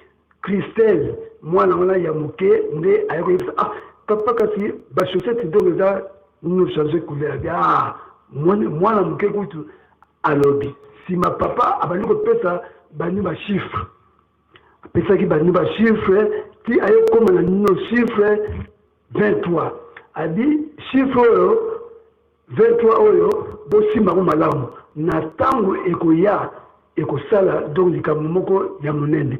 Christelle mwana wana ya moke nde aye koyebisa ah papa kasi ba chaussettes donc eza no changer couleur abi ah mwana moke kutu alobi. Sima papa abandi kopesa bani ba chiffres. Apesaki bani ba chiffres ti aye koma na nino chiffre 23 abi chiffre oyo 23 oyo bosimba yango malamu na ntango ekoya ekosala donc likambo moko ya monene.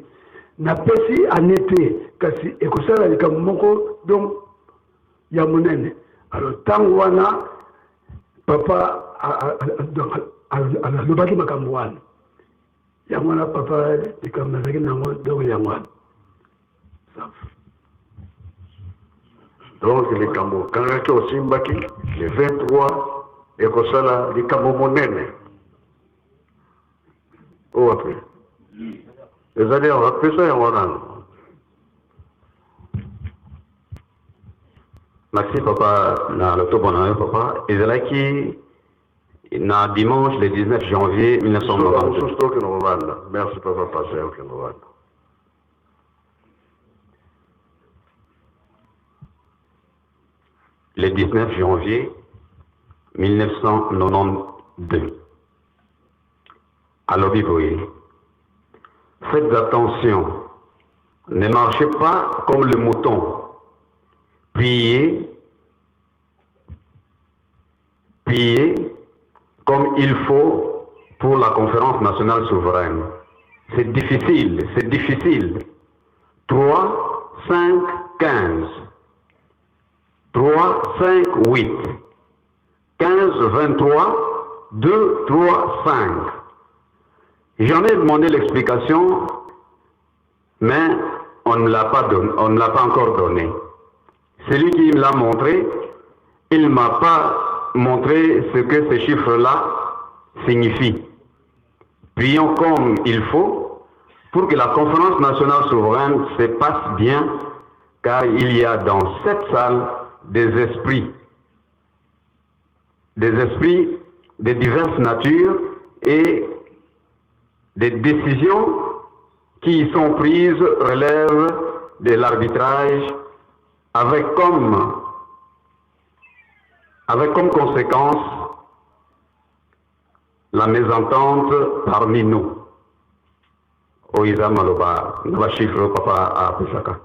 Napesi annee te kasi ekosala likambo moko donc ya monene. Alors ntango wana papa alobaki makambo wana. Yango wana papa likambo nazalaki na yango donc yango wana. Donc likambo okangaki osimbaki le 23 ekosala likambo monene. Oyo wapi? Ezali yango, apesa yango nanu. Merci papa na lotobo na yo papa. Ezalaki na dimanche le 19 janvier 1992. Mosusu tokende kobanda. Merci papa Pasteur okende kobanda. Le 19 janvier 1992. Alobi boye, Faites attention, ne marchez pas comme le mouton. Priez, priez comme il faut pour la conférence nationale souveraine. C'est difficile, c'est difficile. 3, 5, 15. 3, 5, 8. 15, 23, 2, 3, 5. J'en ai demandé l'explication, mais on ne l'a pas donné, on ne l'a pas encore donné. Celui qui me l'a montré, il ne m'a pas montré ce que ces chiffres-là signifient. Prions comme il faut pour que la conférence nationale souveraine se passe bien, car il y a dans cette salle des esprits, des esprits de diverses natures et des décisions qui y sont prises relèvent de l'arbitrage avec comme, avec comme conséquence la mésentente parmi nous. Oyo eza maloba na ba chiffres oyo papa apesaka.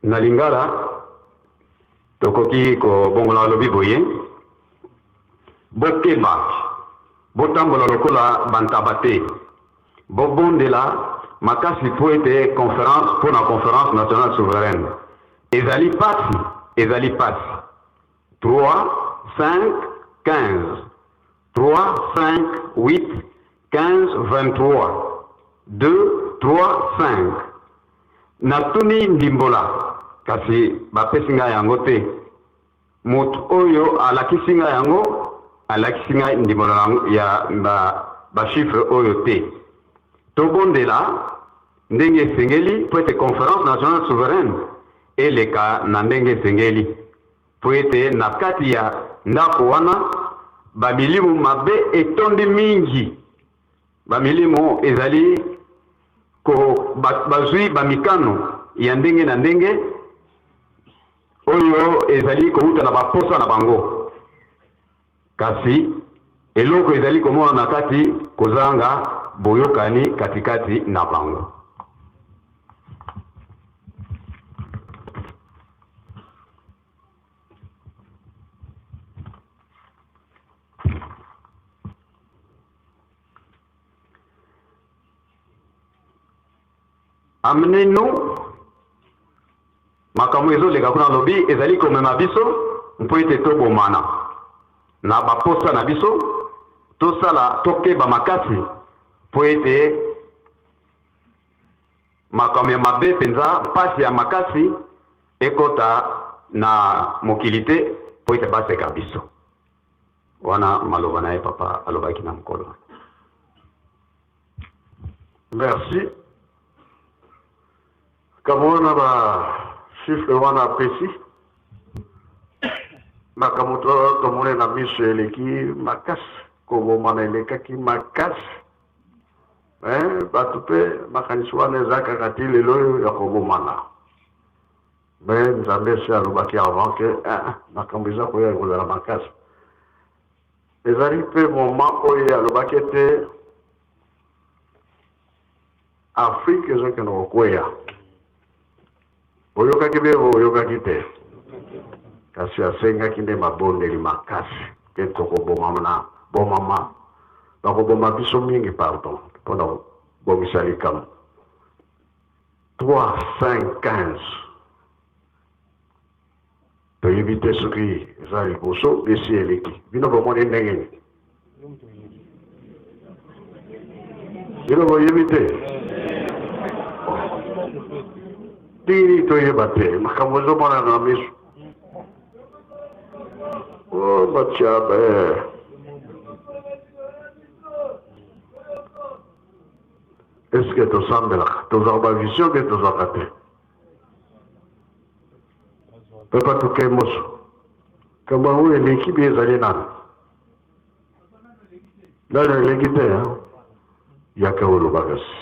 Na lingala tokoki kobongola alobi boye, Bokeba, botambola lokola bantaba te, bobondela makasi mpo ete conference mpo na Conference nationale souveraine. Ezali pasi, ezali pasi. 3, 5, 15. 3, 5, 8, 15, 23. 2, 3, 5. Natuni ndimbola, kasi bapesi ngai yango te. Moto oyo alakisi ngai yango, alakisi ngai ndimbola ya ba chiffres oyo te. Tobondela ndenge esengeli mpo ete Conference nationale souveraine eleka na ndenge esengeli. Mpo ete na kati ya ndako wana bamilimo mabe etondi mingi, bamilimo ezali ko bazwi bamikano ya ndenge na ndenge oyo ezali kowuta na baposa na bango, kasi eloko ezali komonana na kati kozanga boyokani katikati na bango. Amenez-nous makambo ezoleka kuna alobi ezali komema biso mpo ete tobomana na baposa na biso tosala tokeba makasi mpo ete Makambo ya mabe mpenza, mpasi ya makasi ekota na mokili te mpo ete baseka biso. Wana maloba na ye papa alobaki na mokolo wana. Merci. Kama wana ba chiffre wana apesi. Makambo tomoni na miso eleki makasi, kobomana elekaki makasi. Eh, bato mpe makanisi wana eza kaka ti lelo oyo ya kobomana. Mais Nzambe esi alobaki avant que eh, makambo eza koya ekozala makasi. Ezali mpe moment oyo alobaki ete Afrique ezokende kokweya. Boyokaki mpe boyokaki te? Kasi asengaki nde mabondeli makasi ke tokobomama na bomama, bakoboma biso mingi, pardon, mpo na kobongisa likambo. 3 5 15 toyebi te soki eza liboso esi eleki. Bino bomoni ndenge nini? Bino boyebi te? Tini toyeba te, makambo ezomonana na miso. Oh, batiabe. Est-ce que tosambelaka? Tozwaka ba vision mpe tozwaka te? Papa toke moso. Kambo yango eleki bi ezali nano. Nano eleki te, hein? Yaka oloba kasi.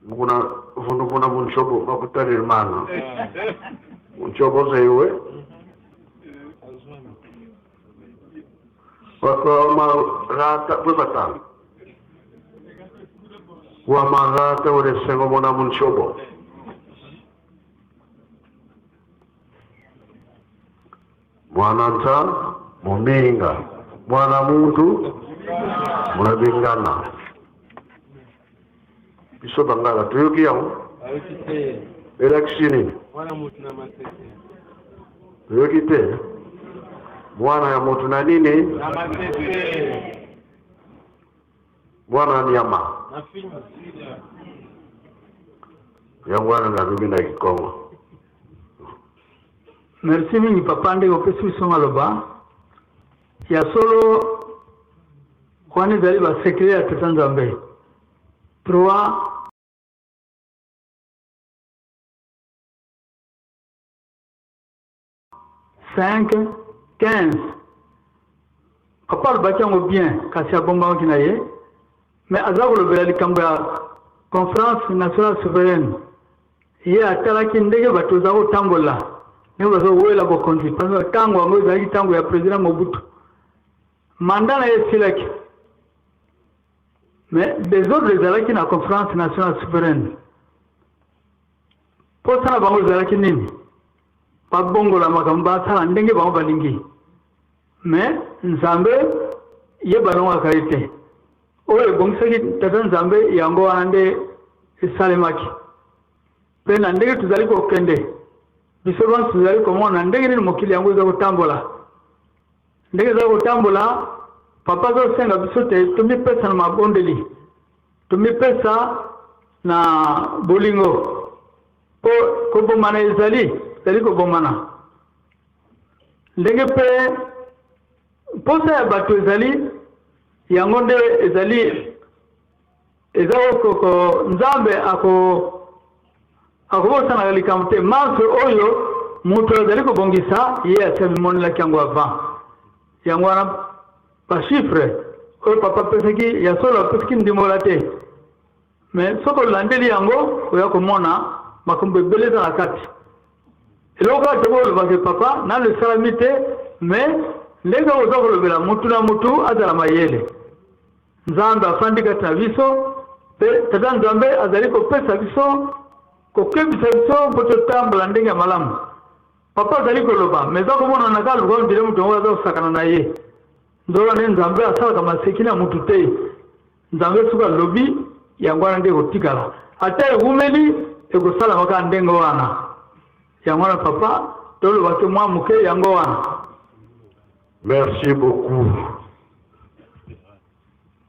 Mukuna vundu kuna munchobo makutalil mana. Munchobo zeiwe. Wakamagata kwebatana. Wamagata ulesengo mona munchobo. Mwana nta muminga mwana muntu mulabingana biso bangala toyoki yango elakisi nini toyoki te mwana ya motu na nini mwana nyama yango wana nalobi na kikongo. Merci mingi papa ndenge opesi biso maloba ya solo. Wana ezali ba secret ya tata Nzambe. 3 5 15 papa alobaki yango bien, kasi abombamaki na ye, mais aza kolobela likambo ya Conférence nationale souveraine. Ye atalaki ndenge bato baza kotambola, ndenge baza kowela bokonzi, parce que ntango yango ezalaki ntango ya président Mobutu, mandat na ye esilaki, mais desordre ezalaki na Conférence nationale souveraine. Mposa na bango ezalaki nini? Babongola makambo, basala ndenge bango balingi. Mais Nzambe ye balongaka ye te. Oyo ebongisaki Tata Nzambe yango wana nde esalemaki. Mpe na ndenge tozali kokende, biso banso tozali komona ndenge nini mokili yango eza kotambola. Ndenge eza kotambola, Papa azosenga biso te tomipesa na mabondeli, tomipesa na bolingo, mpo kobomana ezali, ezali kobomana. Ndenge mpe mposa ya bato ezali, yango nde ezali eza koko Nzambe ako akobosanaka likambo te. Manso oyo moto azali kobongisa, ye asi amimonelaki yango avant. Yango wana bachiffre oyo papa apesaki ya solo, apesaki ndimbola te, mais soki olandeli yango oya komona makambo ebele eza na kati. Eloko kaka tokolobaka papa nano esalami te, mais ndenge oza kolobela mutu na mutu azala mayele. Nzambe afandi kati na biso, mpe Tata Nzambe azali kopesa biso, kokebisa biso mpo totambola ndenge ya malamu. Papa azali koloba, mais eza komonana kaka lokola ondire moto yango aza kosakana na ye. Nzoka nde Nzambe asalaka maseki na mutu te. Nzambe soki alobi, yango wana nde ekotikala. Ata ewumeli, ekosalama kaka ndenge wana. Yango wana papa, toloba te mwa moke yango wana. Merci beaucoup.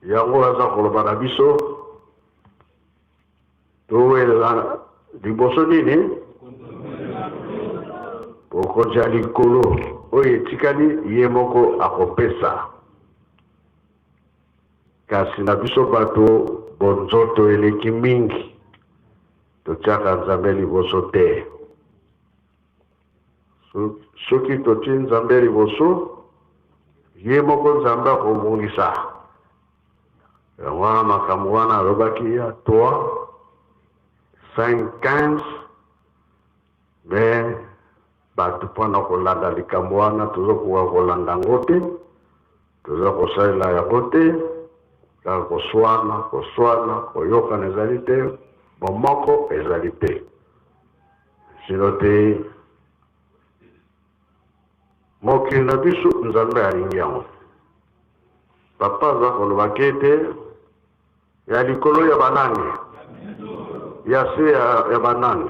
Yango aza koloba na biso towelela liboso nini? Bokonzi ya likolo oyo etikali ye moko akopesa. Kasi na biso bato bonzoto eleki mingi, totiaka Nzambe liboso te. Soki totie Nzambe liboso, ye moko Nzambe akobongisa. Yango wana makambo wana alobaki ya 3 5 15 me bato mpo na kolanda likambo wana tozokoka kolanda yango te, toza kosalela yango te, kaka koswana koswana, koyokana ezali te, bomoko ezali te. Sino te mokili na biso Nzambe alingi yango. Papa aza koloba ke ete ya likolo ya banani, ya se ya, ya banani.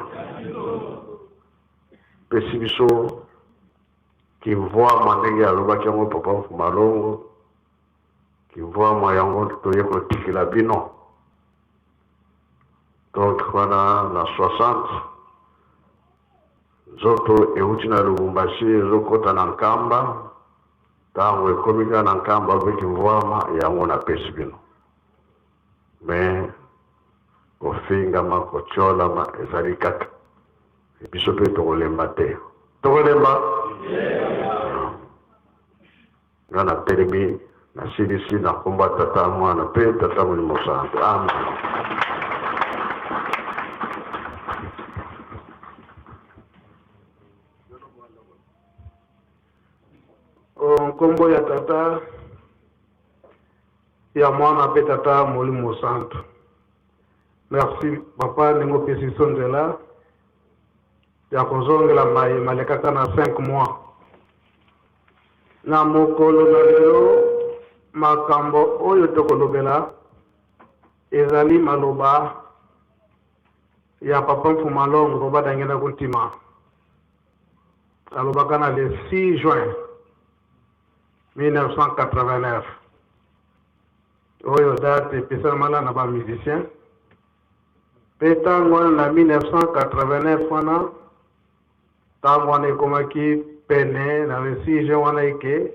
Pesi biso kimvwama ndenge alobaki yango Papa Mfumalongo, kimvwama yango toye kotikela bino. Donc wana na 60 nzoto euti na Lubumbashi ezokota na Nkamba, ntango ekomi kaka na Nkamba mpe kimvwama yango napesi bino. Me kofingama kotiolama ezali kaka biso mpe tokolemba te, tokolemba Nga natelemi, nasilisi na nkombo ya Tata, Mwana mpe Tata Molimo Santu. Amen. Nkombo ya Tata, ya Mwana mpe Tata Molimo Santu. Merci papa ndenge opesi biso nzela ya kozongela maye malekaka na 5 mois. Na mokolo na lelo, makambo oyo tokolobela ezali maloba ya Papa Mfuma Longo Badangenda Kuntima. Alobaka na le 6 juin 1989, oyo date epesamala na ba musiciens mpe ntango wana na 1989 wana Ntango wana ekomaki pene na le 6 juin wana eke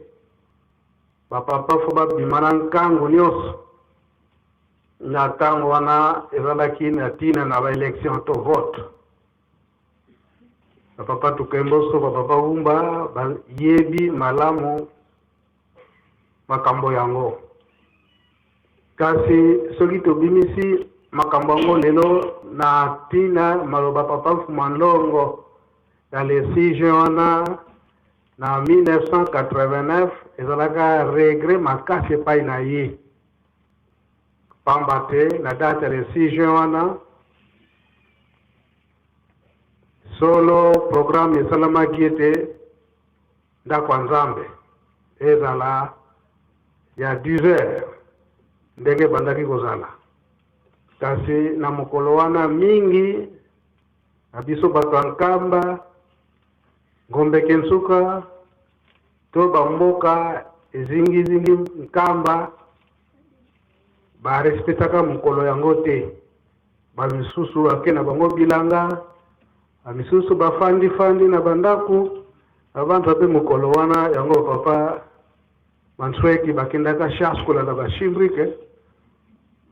bapapa fo babima na nkangu nyonso na ntango wana ezalaki na ntina na baelection to vote. Bapapa Tukemboso, bapapa Wumba bayebi malamu makambo yango. Kasi soki tobimisi makambo yango lelo na ntina maloba Papa Mfuma Nlongo ya le 6 juin wana na 1989, ezalaka regret makasi epai na ye, pamba te na date ya le 6 juin wana solo programme esalamaki ete ndako ya Nzambe ezala ya 10 heures ndenge ebandaki kozala. Kasi na mokolo wana mingi na biso bato ya Nkamba, Ngombe Kensuka to bamboka ezingizingi Nkamba barespectaka mokolo yango te. Bamisusu bake na bango bilanga, bamisusu bafandi-fandi na bandako, babanza mpe mokolo wana yango papa Mansweki bakendaka chasse kolanda ba chimbrike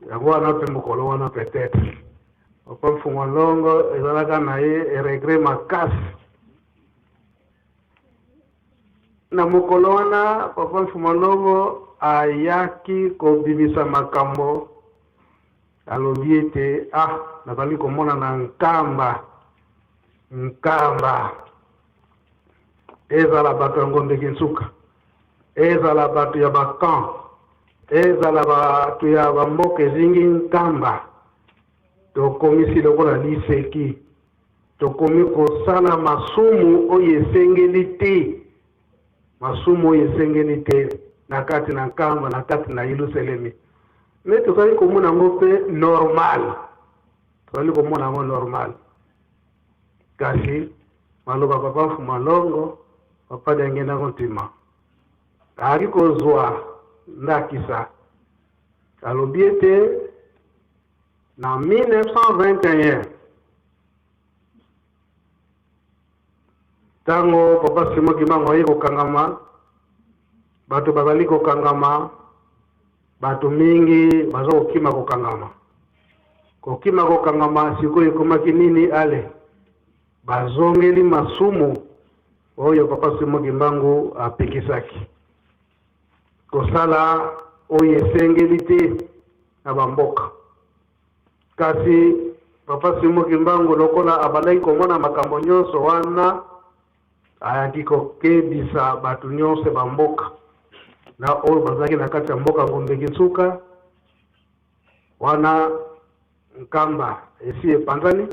yango wana mpe mokolo wana peut-être papa Mfungwa Longo ezalaka na ye regret makasi na mokolo wana. Papa Mfungwa Longo ayaki kobimisa makambo, alobi ete ah, nazali komona na Nkamba, Nkamba ezala bato ya Ngombe Kinsuka, ezala bato ya bakamp, ezala bato ya bamboka ezingi Nkamba, tokomisi lokola liseki, tokomi kosala masumu oyo esengeli te, masumu oyo esengeli te na kati na Nkamba, na kati na Yelusalemi. Me tozali komona yango mpe normal, tozali komona yango normal. Kasi maloba papa Mfuma Longo, papa Diangienda Kuntima ayaki kozwa ndakisa, alobi ete na 1921 ntango papa Simon Kimbangu aye kokangama, bato bazali kokangama, bato mingi baza kokima kokangama, kokima kokangama. Sikoyo ekomaki nini? Ale bazongeli masumu. oyo Papa Simon Kimbangu apekisaki kosala oyo esengeli te na bamboka. Kasi Papa Simon Kimbangu lokola abandaki komona makambo nyonso wana, ayaki kokebisa bato nyonso ya bamboka na oyo bazalaki na kati ya mboka Ngombe Kinsuka. Wana Nkamba esi epanzani,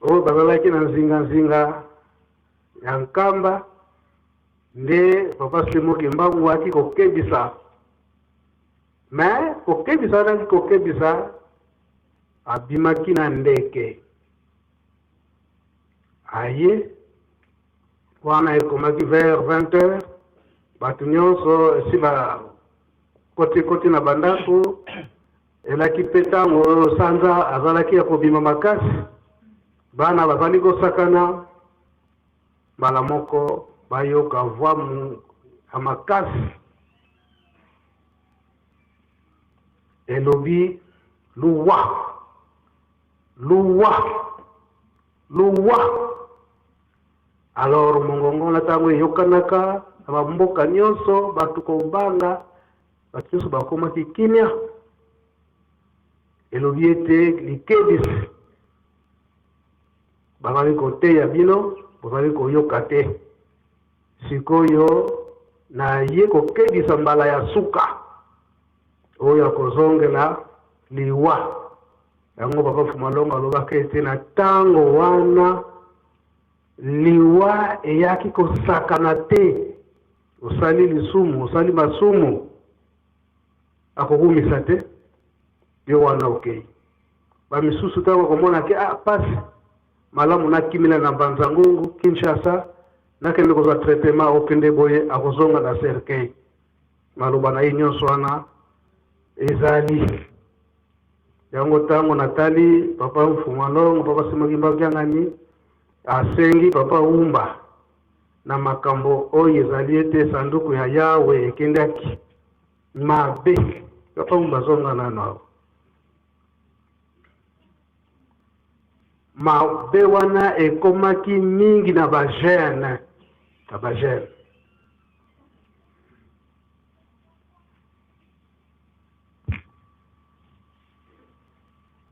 oyo bazalaki na nzinganzinga ya Nkamba, nde Papa Simon Kimbangu ayaki kokebisa. Mais kokebisa wana ayaki kokebisa, abimaki na ndeke aye wana ekomaki vers 20 heures, bato nyonso esi bakotikoti na bandako. Elaki mpe ntango oyo sanza azalaki ya kobima makasi, bana bazali kosakana, mbala moko bayoka voix ya makasi elobi luwa luwa luwa. Alors mongongo na ntango eyokanaka na bamboka nyonso, bato kobanga, bato nyonso bakomaki kimia. Elobi ete likebisi bazali koteya bino, bozali koyoka te. Sikoyo naye kokebisa mbala ya suka oyo akozongela liwa. Yango Papa Fumalongo alobaka ete na ntango wana liwa eyaki kosakana te. Osali lisumu, osali masumu, akokumisa te yo wana okei. Bamisusu ntango akomona ke ah, pasi malamu nakimela na Mbanza Ngungu Kinshasa, nakende kozwa traitement, okende boye akozonga na cercueil. Maloba na ye nyonso wana ezali yango. Ntango natali Papa Mfumalongo, Papa Simon Kimbangu Kiangani asengi Papa Wumba na makambo oyo ezali ete sanduku ya Yawe ekendaki mabe. Papa Wumba azonga nano awa. Mabe wana ekomaki mingi na ba jeune, na ba jeune.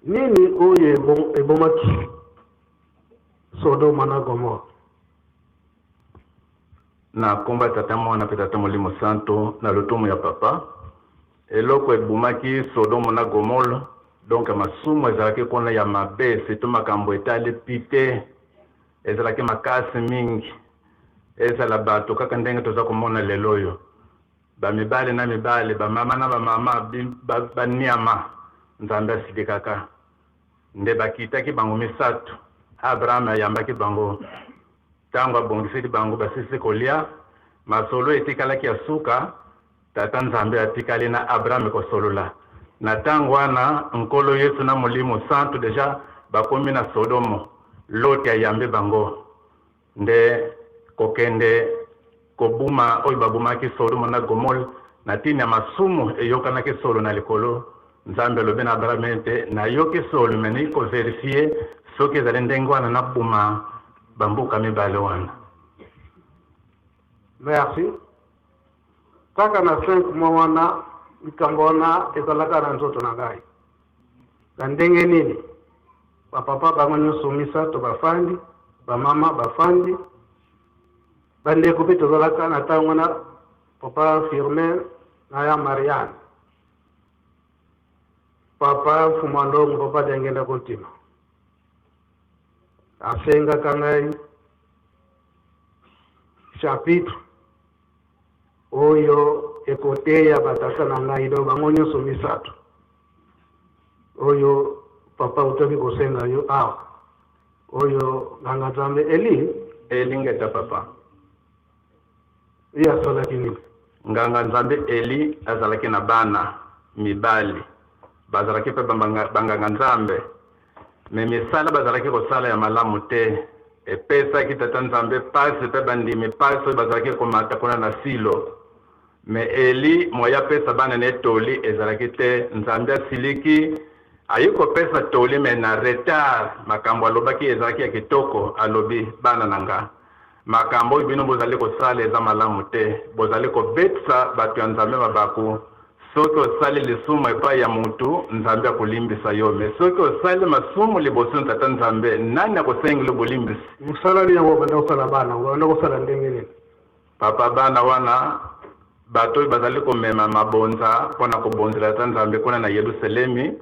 Nini oyo ebomaki Sodoma na Gomorre? Na kombo ya Tata, Mwana mpe Tata Molimo Santo, na lotomo ya Papa, eloko ebomaki Sodomo na Gomorre, donc masumu ezalaki kuna ya mabe, surtout makambo etali pite ezalaki makasi mingi. Ezala bato kaka ndenge toza komona lelo oyo, ba mibali na mibali, ba mama na ba mama, ba niama, Nzambe asilikaka. Nde bakitaki bango misato, Abraham ayambaki bango. Tango abongiseli bango basilisi kolia, masolo etikalaki ya suka, Tata Nzambe atikali na Abraham kosolola. Na tango wana Nkolo Yesu na Molimo Santu dejà bakomi na Sodomo, Loti ayambi bango. Nde kokende kobuma oyo babumaki Sodomo na Gomole na tina ya masumu eyokanaki solo na likolo. Nzambe alobi na Abraham ete, Nayoki solo, me nayi ko verifier soki ezali ndenge wana nabuma bamboka mibale wana. Merci. Kaka na 5 mois wana likambo wana ezalaka na nzoto na ngai. Na ndenge nini? Ba papa bango nyonso misato bafandi, ba mama bafandi, bandeko mpe tozalaka na ntango wana, papa Firmin na ya Marianne, papa Mfuma Ndongo, papa Diangenda Kontima asengaka ngai chapitre oyo ekoteya batata na ngai, donc bango nyonso misato oyo papa utaki kosenga yo awa, oyo nganga Nzambe Eli. Eli ngeta papa. Ye asalaki nini? Nganga Nzambe Eli azalaki na bana mibali, bazalaki mpe banganga Nzambe, me misala bazalaki kosala ya malamu te, epesaki Tata Nzambe pasi mpe bandimi pasi oyo bazalaki komata kuna na Silo. Me Eli moye apesa bana na ye toli ezalaki te. Nzambe asiliki, aye kopesa toli me na retard. Makambo alobaki ezalaki ya kitoko. Alobi, bana na nga, Makambo oyo bino bozali kosala eza malamu te. Bozali kobetisa bato ya Nzambe mabaku. Soki osali lisumu epai ya mutu, Nzambe akolimbisa yo. Mais soki osali masumu liboso na Tata Nzambe, nani akosengela yo bolimbisi? Mosala nini yango babanda kosala bana yango? Babanda kosala ndenge nini? Papa, bana wana, bato oyo bazali komema mabonza mpo na kobonzela Tata Nzambe kuna na Yelusalemi,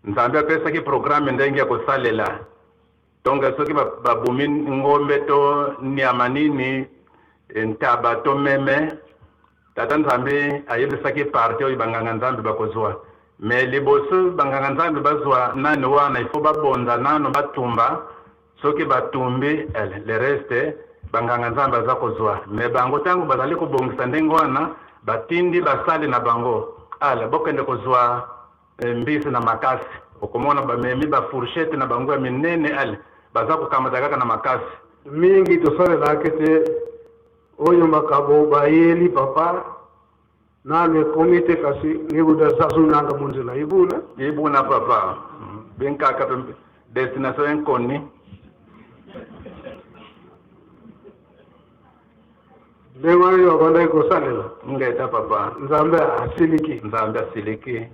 Nzambe apesaki programme ndenge ya kosalela. Donc soki babomi ngombe to nyama nini, ntaba to meme, Tata Nzambe ayebisaki partie oyo banganga Nzambe bakozwa. Mais liboso banganga Nzambe bazwa nani wana, il faut babonza nano, batumba. Soki batumbi, le reste banganga Nzambe aza kozwa. Mais bango tango bazali kobongisa ndenge wana, batindi basali na bango, ale bokende kozwa mbisi na makasi. Okomona bamemi ba fourchette na bango ya minene, ale baza kokamata kaka na makasi. Mingi tosalelaka te oyo makabo bayeli papa nanu ekomi te, kasi ngebuda zazu nanga munzela ibuna. Ibuna papa, benkaka pe destination inconnue. Ndenge wana yo abandaki kosalela. Ngeta papa. Nzambe asiliki. Nzambe asiliki.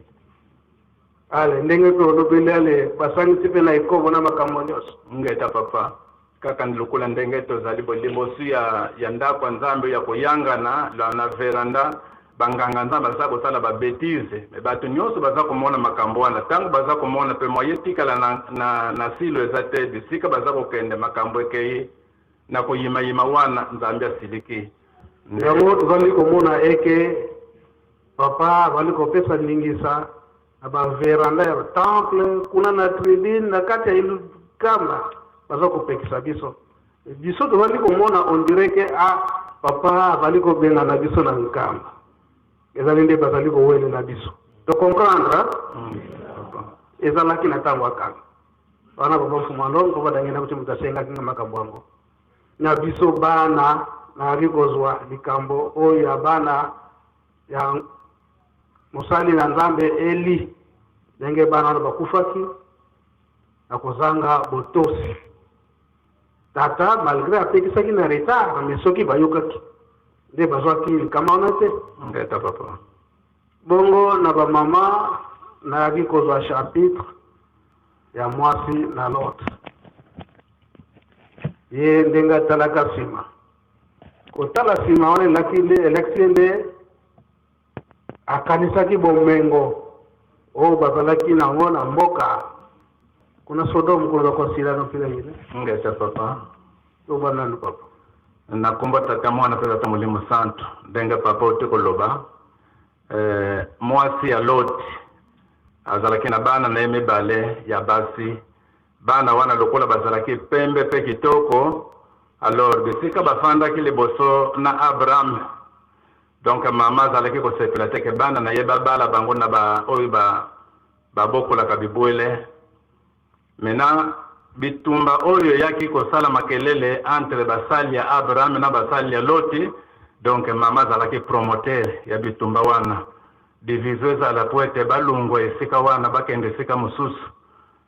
Ale ndenge mpe olobeli, ale basangisi mpe na ekobo na makambo nyonso. Ngeta papa. Kaka lokola ndenge tozali liboso ya ndako ya Nzambe ya koyangana na veranda, banganga Nzambe baza kosala ba bêtise, mais bato nyonso baza komona makambo wana. Ntango baza komona mpe moye etikala na silo eza te, bisika baza kokende makambo ekei na koyimayima wana, Nzambe asiliki. Yango tozali komona eke papa azali kopesa ndingisa na baveranda ya temple kuna na tribune na kati ya Ilunkamba baza kopekisa biso. Biso tozali komona on dirait que papa azali kobengana biso na Nkamba. Ezali nde bazali kowelela biso. To comprendre? Ezalaki na ntango ya kala. Wana papa Mfuma Longo badangenda kuti moto asengaki nga makambo yango. Na biso bana nayaki kozwa likambo oyo ya bana ya mosali na Nzambe Eli, ndenge bana wana bakufaki na kozanga botosi. Tata malgré apekisaki na retard, mais soki bayokaki nde bazwaki likama wana te. Ngeta papa. Bongo na ba mama nayaki kozwa chapitre ya mwasi na Lot. Ye ndenge atalaka nsima, kotala nsima wana elakisi nde akanisaki bomengo oyo bazalaki nango na mboka kuna Sodome, kuna bakosila na mpila yine. Ngeta papa. Toba nanu papa. Na kombo Tata, Mwana mpe Tata Molimo Santu, ndenge papa oti koloba, mwasi ya Lot azalaki na bana na ye mibale ya basi. Bana wana lokola bazalaki pembe pe kitoko, alors bisika bafandaki liboso na Abraham, donc mama azalaki kosepela te ke bana na ye babala bango na ba oyo babokolaka bibwele. Maintenant bitumba oyo eyaki kosala makelele entre basali ya Abraham na basali ya Loti, donc mama azalaki promoteur ya bitumba wana. Division ezala po ete balongwa esika wana bakende esika mosusu.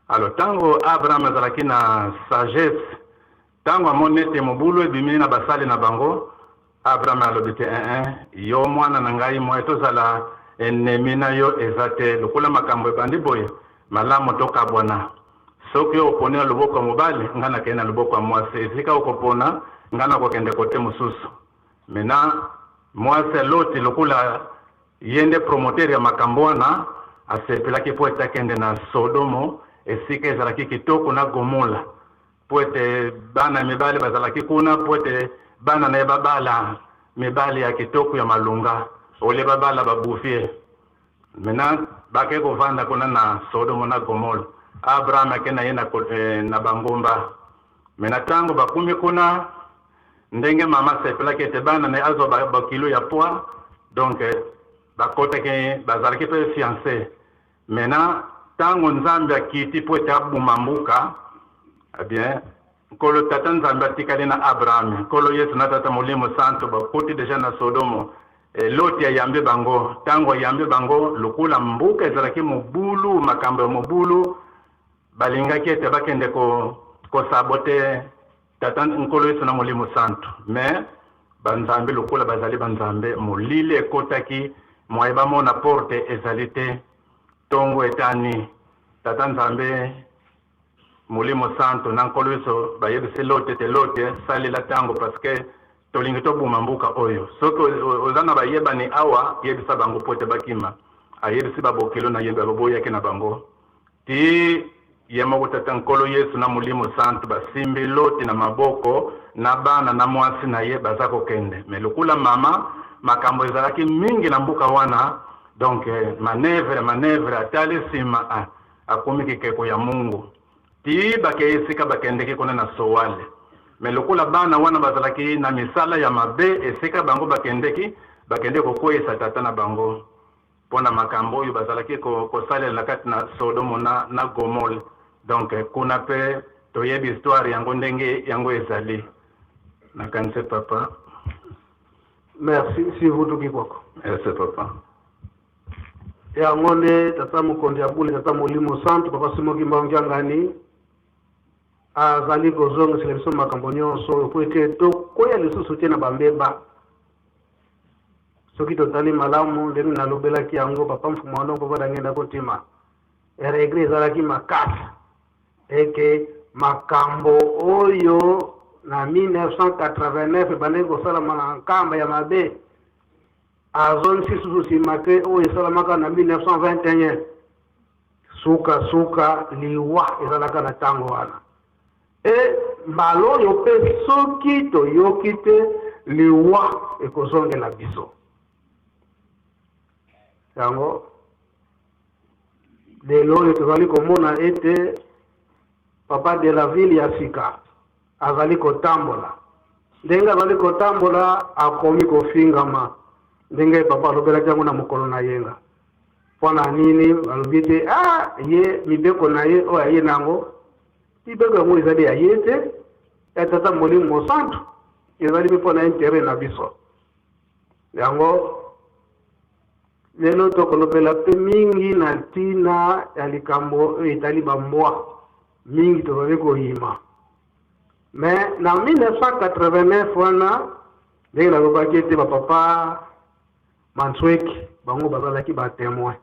Alors tango Abraham azalaki na sagesse, tango amoni ete mobulu ebimi na basali na bango, Abraham alobi te, yo mwana na ngai moye tozala ennemi na yo eza te, lokola makambo ebandi boye malamu tokabwana. Soki oponi na loboko ya mobali, ngai nakei na loboko ya mwasi, esika okopona ngai nakokende kote mosusu. Maintenant mwasi ya Loti lokola ye nde promoteur ya makambo wana, asepelaki po ete akende na Sodomo, esika ezalaki kitoko na Gomola, po ete bana mibali bazalaki kuna, po ete bana na ye babala mibali ya kitoko ya malunga, ole babala babouvier. Maintenant bake kovanda kuna na Sodomo na Gomola. Abraham ake na ye na bangomba. Maintenant tango bakumi kuna, ndenge mama asepelaki ete bana na ye azwa bakilo ya poids, donc bakotaki, bazalaki pe fiancé. Maintenant tango Nzambe akiti po ete abuma mbuka, eh bien Nkolo Tata Nzambe atikali na Abraham, Nkolo Yesu na Tata Molimo Santo bakoti deja na Sodomo. Loti ayambi bango. Tango ayambi bango, lokola mbuka ezalaki mobulu, makambo ya mobulu, balingaki ete bakende kosabote Tata Nkolo Yesu na Molimo Santu. Mais banzambe lokola bazali banzambe, molili ekotaki, moye bamona porte ezali te. Tongo etani, Tata Nzambe, Molimo Santu na Nkolo Yesu bayebisi Lote te, Lote, salela tango parce que tolingi tobuma mboka oyo. Soki oza na bayebani awa, yebisa bango po ete bakima. Ayebisi babokilo na ye, baboyaki na bango. Tii ye moko Tata Nkolo Yesu na Molimo Santu basimbi Loti na maboko na bana na mwasi na ye baza kokende. Mais lokola mama makambo ezalaki mingi na mboka wana, donc manœuvre manœuvre, atali sima ah, akomi kikeko ya Mungu. Tii bakei esika bakendeki kuna na Sowale. Mais lokola bana wana bazalaki na misala ya mabe esika bango bakendeki, bakendeki kokweyisa tata na bango mpo na makambo oyo bazalaki kosalela na kati na Sodomo na, na Gomole. Donc kuna mpe toyebi histoire yango ndenge yango ezali. Nakanisi papa. Merci, Sivutu Kikwako. Merci papa. Yango nde tata mokonzi ya bule, tata Molimo Santu, papa Simon Kimbangu Kiangani azali kozongisela biso makambo nyonso oyo mpo ete tokwea lisusu te na bambeba. Soki totali malamu ndenge nalobelaki yango, papa Mfumu Alongo, papa Dangenda Kotima, regret ezalaki makasi eke makambo oyo na 1989 ebandaki kosalama na Nkamba ya mabe, azongisi susu nsima te oyo esalamaka na 1921. Suka suka liwa ezalaka na ntango wana. E mbala oyo mpe soki toyoki te, liwa ekozongela biso. Yango lelo oyo tozali komona ete papa de la ville ya sika azali kotambola. Ndenge azali kotambola, akomi kofingama ndenge papa alobelaki yango na mokolo na yenga. Mpo na nini balobi te ah, ye mibeko na ye oyo aye na yango, mibeko yango ezali ya ye te, ya Tata Molimo Mosantu, ezali mpe mpo na interet na biso. Yango lelo tokolobela mpe mingi na ntina ya likambo oyo etali bambwa mingi tozali koyima. Mais na 1989 wana, ndenge nalobaki ete bapapa Mansueki bango bazalaki ba temoin,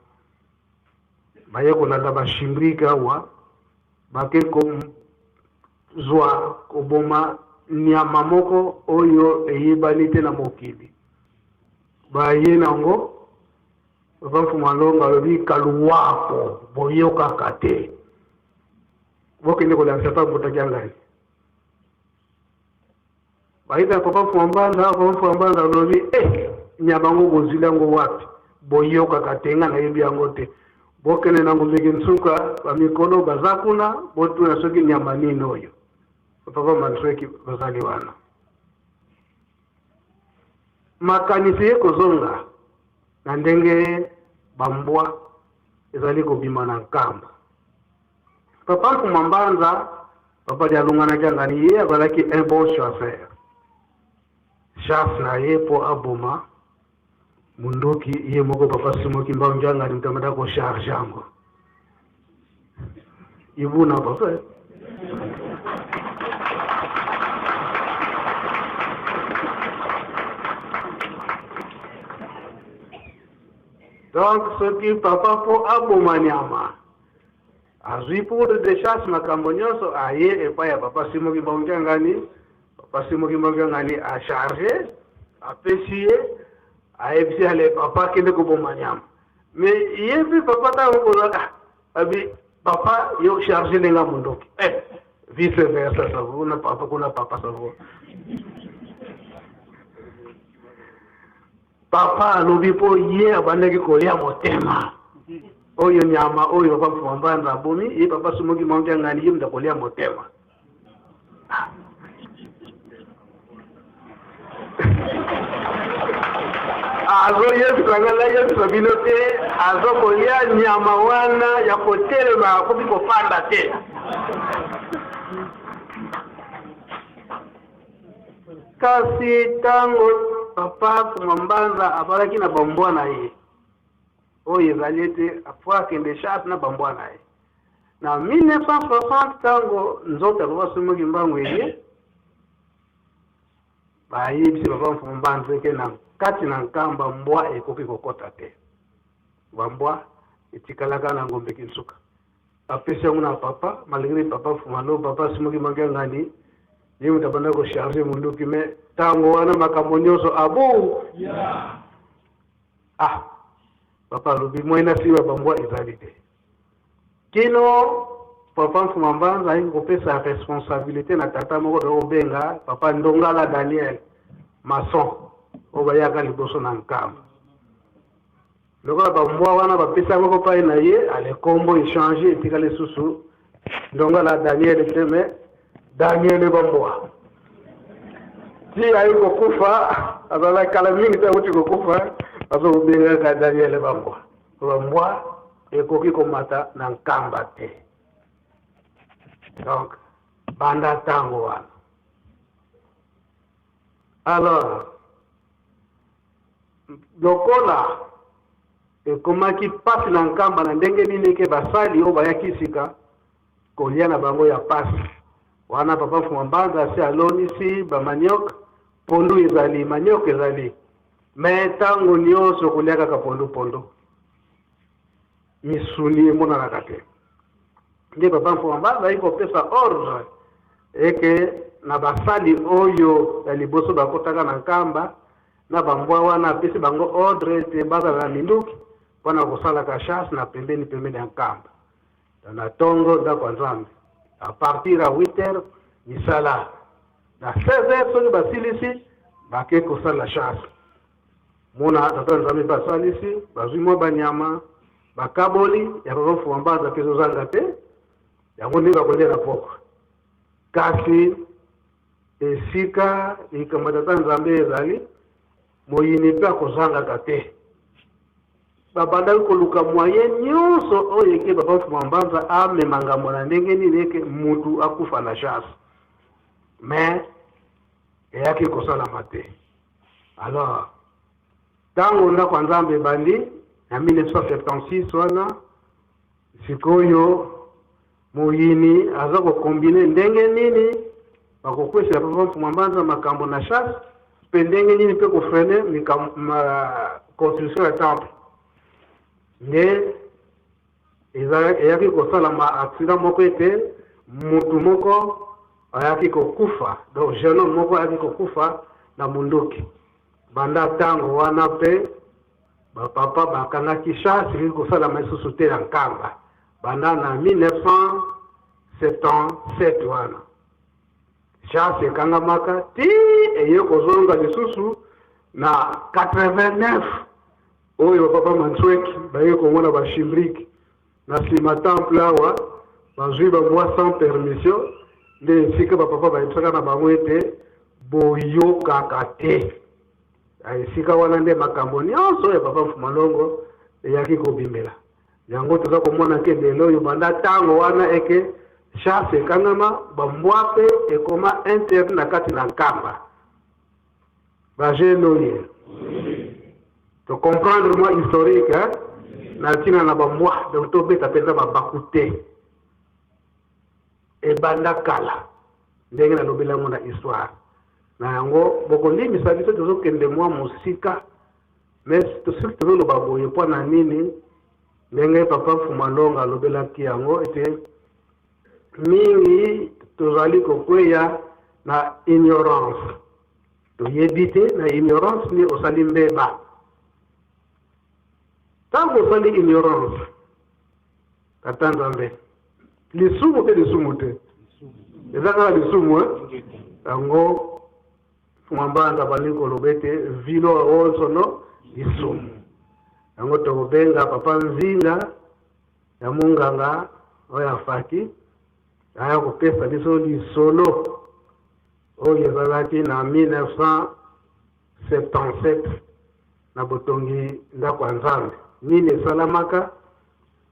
baye kolanda ba shimbrike awa, bake kozwa koboma nyama moko oyo eyebani te na mokili, baye nango. Papa Mfumu Alonga alobi kaluwako boyokaka te, bokende kolakisa pa Mbuta Kiangani. Bayita papa Mfumu Mbanza, papa Mfumu Mbanza alobi eh, nyama yango bozwili yango wapi? Boyokaka te, nga nayebi yango te. Bokende na Ngombe Kinsuka, bamikolo baza kuna, botuna soki nyama nini oyo. Papa Mansueki bazali wana. Makanisi ye kozonga na ndenge bambwa ezali kobima na nkamba. Papa Mfuma Mbanza, papa Dialungana Kiangani, ye azalaki un bon chasseur. Chasse na ye po aboma munduki ye moko papa Simon Kimbangu Kiangani moto amata ko charge yango. Ibuna papa. Donc soki papa po aboma nyama Azui poudre de chasse makambo nionso aye epai ya papa Simon Kimbangu Kiangani, papa Simon Kimbangu Kiangani a charge apesi ye ayebisi ale papa kende koboma nyama. Mais ye mpe papa ntango kozwa ah, abi papa yo charge nde nga mondoki eh, vice versa ça vaut na papa kuna papa ça vaut Papa alobi po ye abandaki kolia motema oyo nyama oyo papa Mfuma Mbanza abomi ye papa Sumoki Mwangi Angani ye moto akolia motema. Azoyebisa nga nayebisa bino te azokolia nyama wana ya kotelema akoki kofanda te. Kasi ntango papa Mfuma Mbanza azalaki na bambwa na ye, oyo ezali ete po akende chasse na bambwa na ye na 1960, ntango nzoto ya papa Simon Kimbangu eye, Bayebisi papa Mfumu Mbanza ke na kati na Nkamba mbwa ekoki kokota te. Bambwa etikalaka na Ngombe Kinsuka. Bapesi yango na papa, malgre papa Mfumu alo papa Simoki Makiangani ye moto abanda ko charger munduki, mais tango wana makambo nyonso abu yeah. Ah, papa alobi moyen nasiba bambwa ezali te. Kino papa Mfuma Mbanza ayaki kopesa responsabilite na tata moko toyaki kobenga papa Ndongala Daniel maçon oyo bayaka liboso na Nkamba. Lokola bambwa wana bapesa yango epai na ye, ale kombo echange etikali lisusu Ndongala Daniel te mais Daniel Bambwa. Ti ayi kokufa azalaki kala mingi te awuti kokufa bazokobengaka Daniel Bambwa. Bambwa ekoki komata na Nkamba te. Donc banda ntango wana alors lokola ekomaki mpasi na Nkamba na ndenge nini ke basali oyo bayaki sika kolia na bango ya pasi wana, papa Mfuma Mbanza asi alonisi ba manioc, pondu ezali, manioc ezali, mais ntango nyonso kolia kaka pondu pondu, misuni emonanaka te. Nde papa Mfuma Mbanza ayaki kopesa ordre eke na basali oyo ya liboso bakotaka na Nkamba na bambwa wana, apesi bango ordre ete bazala na minduki mpona kosalaka chasse na pembeni pembeni ya Nkamba. Na tongo ndako ya Nzambe à partir ya 8 heures misala, na 16 heures soki basilisi bake kosala chasse. Mona tata Nzambe mpe asalisi, bazwi mwa banyama bakaboli ya papa Mfuma Mbanza mpe ezozanga te, yango nde bakolia na pokwa. Kasi esika likambo ya tata Nzambe ezali, moyini mpe akozangaka te. Babandaki koluka moyen nyonso oyo eke papa Mfuma Mbanza amema ngambo na ndenge nini eke mutu akufa na chasse, mais eyaki kosalama te. Alors ntango ndako ya Nzambe ebandi na 1976 wana, sikoyo moyini aza kokombine ndenge nini bakokwesela papa Mfuma Mbanza makambo na chasse, mpe ndenge nini mpe kofrene construction ya temple. Nde eyaki kosalama accident moko ete mutu moko ayaki kokufa, donc jeune homme moko ayaki kokufa na munduki. Banda ntango wana mpe bapapa bakangaki chasse ekoki kosalama lisusu te na Nkamba banda na 1977 wana chasse ekangamaka ti eye kozonga lisusu na 89 oyo bapapa Mansueki baye komona ba chimbrique na nsima temple awa bazwi bambwa sans permission, nde esika bapapa bayebisaka na bango ete boyokaka te. Esika wana nde makambo nyonso ya papa Mfuma Longo eyaki kobimela. Yango toza komona ke lelo oyo banda ntango wana eke chasse ekangama, bambwa mpe ekoma interdit na kati na Nkamba. Ba jeune oye to comprendre mwa historique hein? na ntina na bambwa, donc tobeta mpenza mabaku te, ebanda kala ndenge nalobeli yango na histoire na yango. Bokolimbisa biso tozokende mwa mosika, mais soki tozoloba boye mpo na nini, ndenge papa Mfuma Longa alobelaki yango ete mingi tozali kokweya na ignorance, toyebi te. Na ignorance nde osali mbeba. Ntango osali ignorance, tata Nzambe, lisumu te, lisumu te, eza kaka lisumu yango. Mfuma Mbanza balingi koloba ete vilo onsono lisumu. Yango tokobenga papa Nzinga ya monganga oyo afaki aya kopesa biso lisolo oyo ezalaki na 1977 na botongi ndako ya Nzambe, nini esalamaka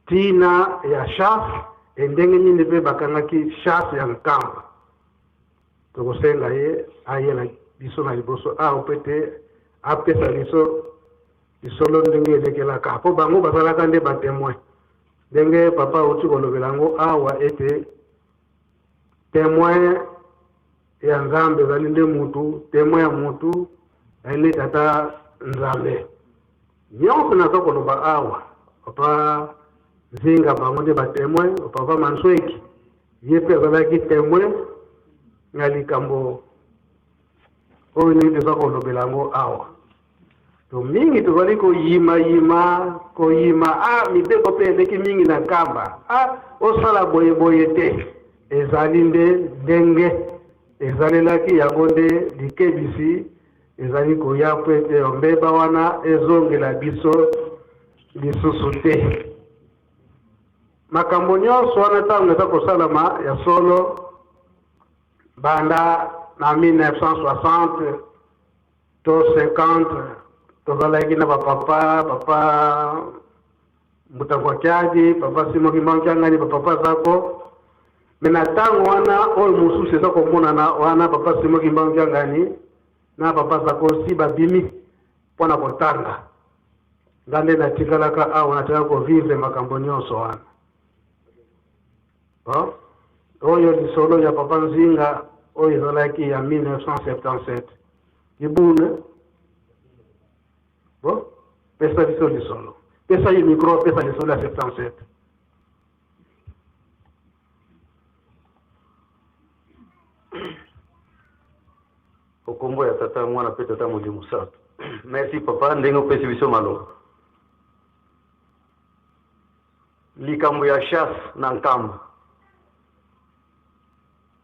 ntina ya chasse e ndenge nini mpe bakangaki chasse ya Nkamba. Tokosenga ye ayela biso na liboso awa mpo ete apesa biso lisolo ndenge elekelaka, mpo bango bazalaka nde batemoin, ndenge papa auti kolobela yango awa ete temoin. ya Nzambe ezali nde mutu, temoin ya mutu ezali nde Tata Nzambe. Nyonso naza koloba awa, papa Nzinga bango nde ba temoin, papa Mansueki ye mpe azalaki temoin na likambo oyo ndenge toza kolobela yango awa. To mingi tozali koyimayima, koyima, ah, mibeko mpe eleki mingi na Nkamba, ah, osala boye boye te. Ezali nde ndenge ezalelaki yango nde likebisi ezali koya mpo ete mbeba wana ezongela biso lisusu te. Makambo nyonso wana ntango eza kosalama ya solo banda na 1960 to 50 tozalaki na bapapa, papa Mbuta Kwakiadi, papa Simon Kimbangu Kiangani, bapapa Zako. Me na ntango wana oyo mosusu eza komonana wana, papa Simon Kimbangu Kiangani na papa Zako si babimi mpo na kotanga. Nga nde natikalaka awa, natikala kovivre makambo nyonso wana. Bon, oyo lisolo ya papa Nzinga oyo ezalaki ya 1977. Libune. Bon, pesa biso lisolo. Pesa ye micro, pesa lisolo ya 77. Okombo ya Tata, Mwana pe Tata Molimo Santu. Merci papa ndenge opesi biso maloba. Likambo ya chasse na Nkamba.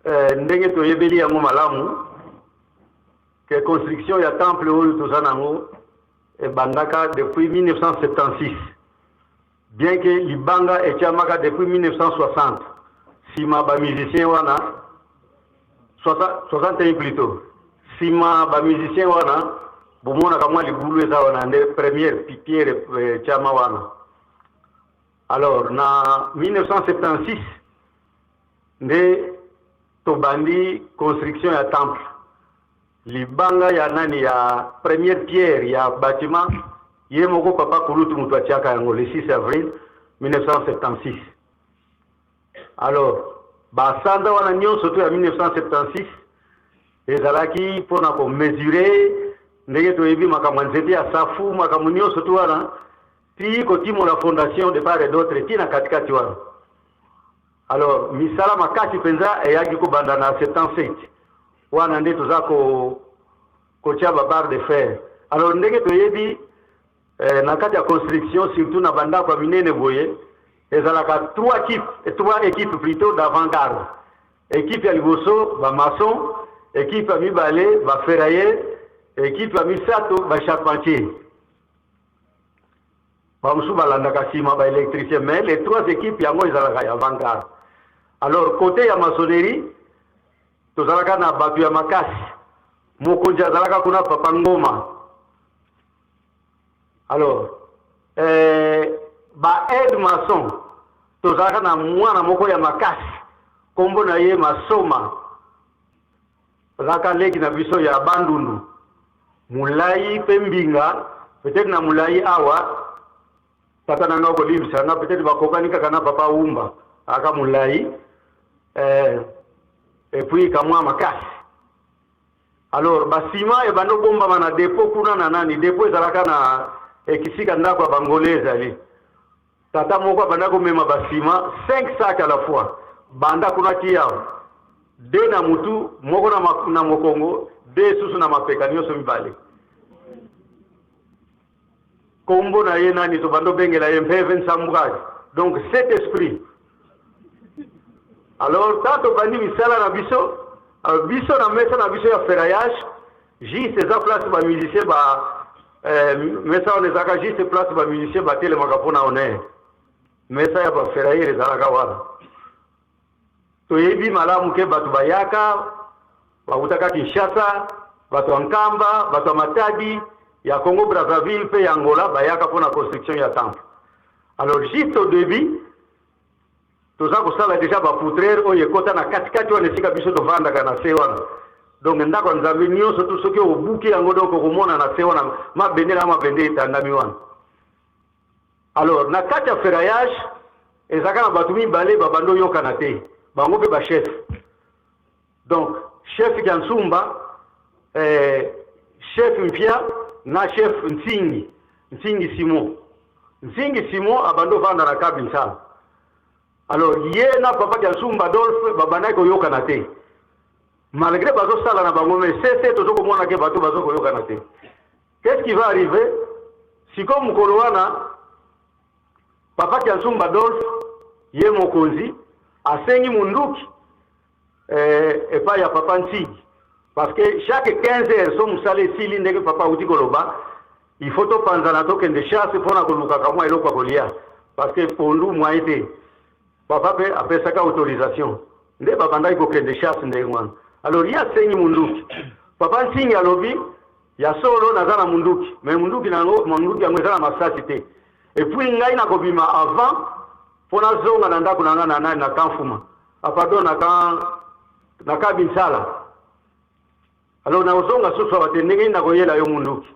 Eh, ndenge toyebeli yango malamu que construction ya temple oyo toza nango ebandaka depuis 1976 bien que libanga etiamaka depuis 1960 sima ba musiciens wana 61 plutôt sima ba musiciens wana bomonaka mwa libulu eza wana nde première pierre etiama wana. Alors na 1976 nde tobandi construction ya temple. Libanga ya nani ya première pierre ya bâtiment ye moko papa kulutu mutu atiaka yango le 6 avril 1976. Alors ba sanza wana nyonso to ya 1976 ezalaki mpona ko mesurer ndenge toyebi makambo ya nzete ya safu, makambo nyonso to wana ti kotimola fondation de part et d'autre ti na katikati wana. Alors misala makasi mpenza eyaki kobanda na 77 wana nde toza ko kotia ba barre de fer. Alors ndenge toyebi na kati ya construction surtout na bandako ya minene boye ezalaka trois équipes, trois équipes plutôt d'avant-garde. Équipe ya liboso ba maçon, équipe ya mibale ba ferrailleur, équipe ya misato ba charpentier. Ba mosusu balandaka sima ba électricien, mais les trois équipes yango ezalaka ya avant-garde. Alors côté ya maçonnerie tozalaka na bato ya makasi. Mokonzi azalaka kuna papa Ngoma. Alors ba aide maçon tozalaka na mwana moko ya makasi kombo na ye Masoma, azalaka leki na biso ya Bandundu, molai pe mbinga, peut-être na molai awa tata na nga okolimbisa nga, peut-être bakokani kaka na papa Wumba, aka molai et puis kamwa makasi. Alors ba ciment ebanda obombama na depot kuna na nani, depot ezalaka na ekisika ndako ya bangole ezali. Tata moko abanda komema ba ciment 5 sacs à la fois, banda kuna ti awa, 2 na mutu, moko na mokongo, 2 susu na mapeka nyonso mibale. Kombo na ye nani, tobanda obengela ye Mpeve Nsambwadi, donc cet esprit. Alors tant tobandi misala na biso, biso na mesa na biso ya ferraillage, juste eza place ba musiciens ba mesa wana ezalaka juste place ba musiciens batelemaka mpona honneur. Mesa ya ba ferrailleur ezalaka wana. Toyebi malamu ke bato bayaka, bawutaka Kinshasa, bato ya Nkamba, bato ya Matadi, ya Congo Brazzaville pe ya Angola bayaka mpona construction ya temple. Alors juste au début toza kosala déjà ba poutrere oyo ekota na katikati wana esika biso tovandaka na se wana. Donc ndako ya Nzambe nyonso tu soki obuki yango donc okomona na se wana mabende na mabende etandami wana. Alors na kati ya ferraillage ezalaka na bato mibale babanda oyokana te, bango pe ba chef. Donc Chef Kiansumba, eh, chef Mpia na chef Nsingi, Nsingi Simon. Nsingi Simon abandi ovanda na Kabinsala. Alors ye na papa Kiansumba Adolphe babandaki koyokana te. Malgré bazosala na bango mais sese tozo komona ke bato bazo koyokana te. Qu'est-ce qui va arriver? Sikoyo mokolo wana papa Kiansumba Adolphe ye mokonzi asengi munduki eh, epai ya papa Nsigi parce que chaque 15 heures so mosala esili ndenge papa auti koloba il faut topanzana tokende chasse mpo na kolukaka mwa eloko ya kolia parce que pondu moyen te. Papa pe apesaka autorisation nde babandaki kokende chasse ndenge wana. Alors ye asengi munduki. Papa Nsingi alobi ya solo naza na munduki mais munduki na yango munduki yango eza na masasi te. Et puis ngai nakobima avant mpo nazonga na ndako na ngai na nani na camp Fuma. Ah pardon na camp na camp Binsala. Alors nakozonga susu awa te ndenge nini nakoyela yo munduki.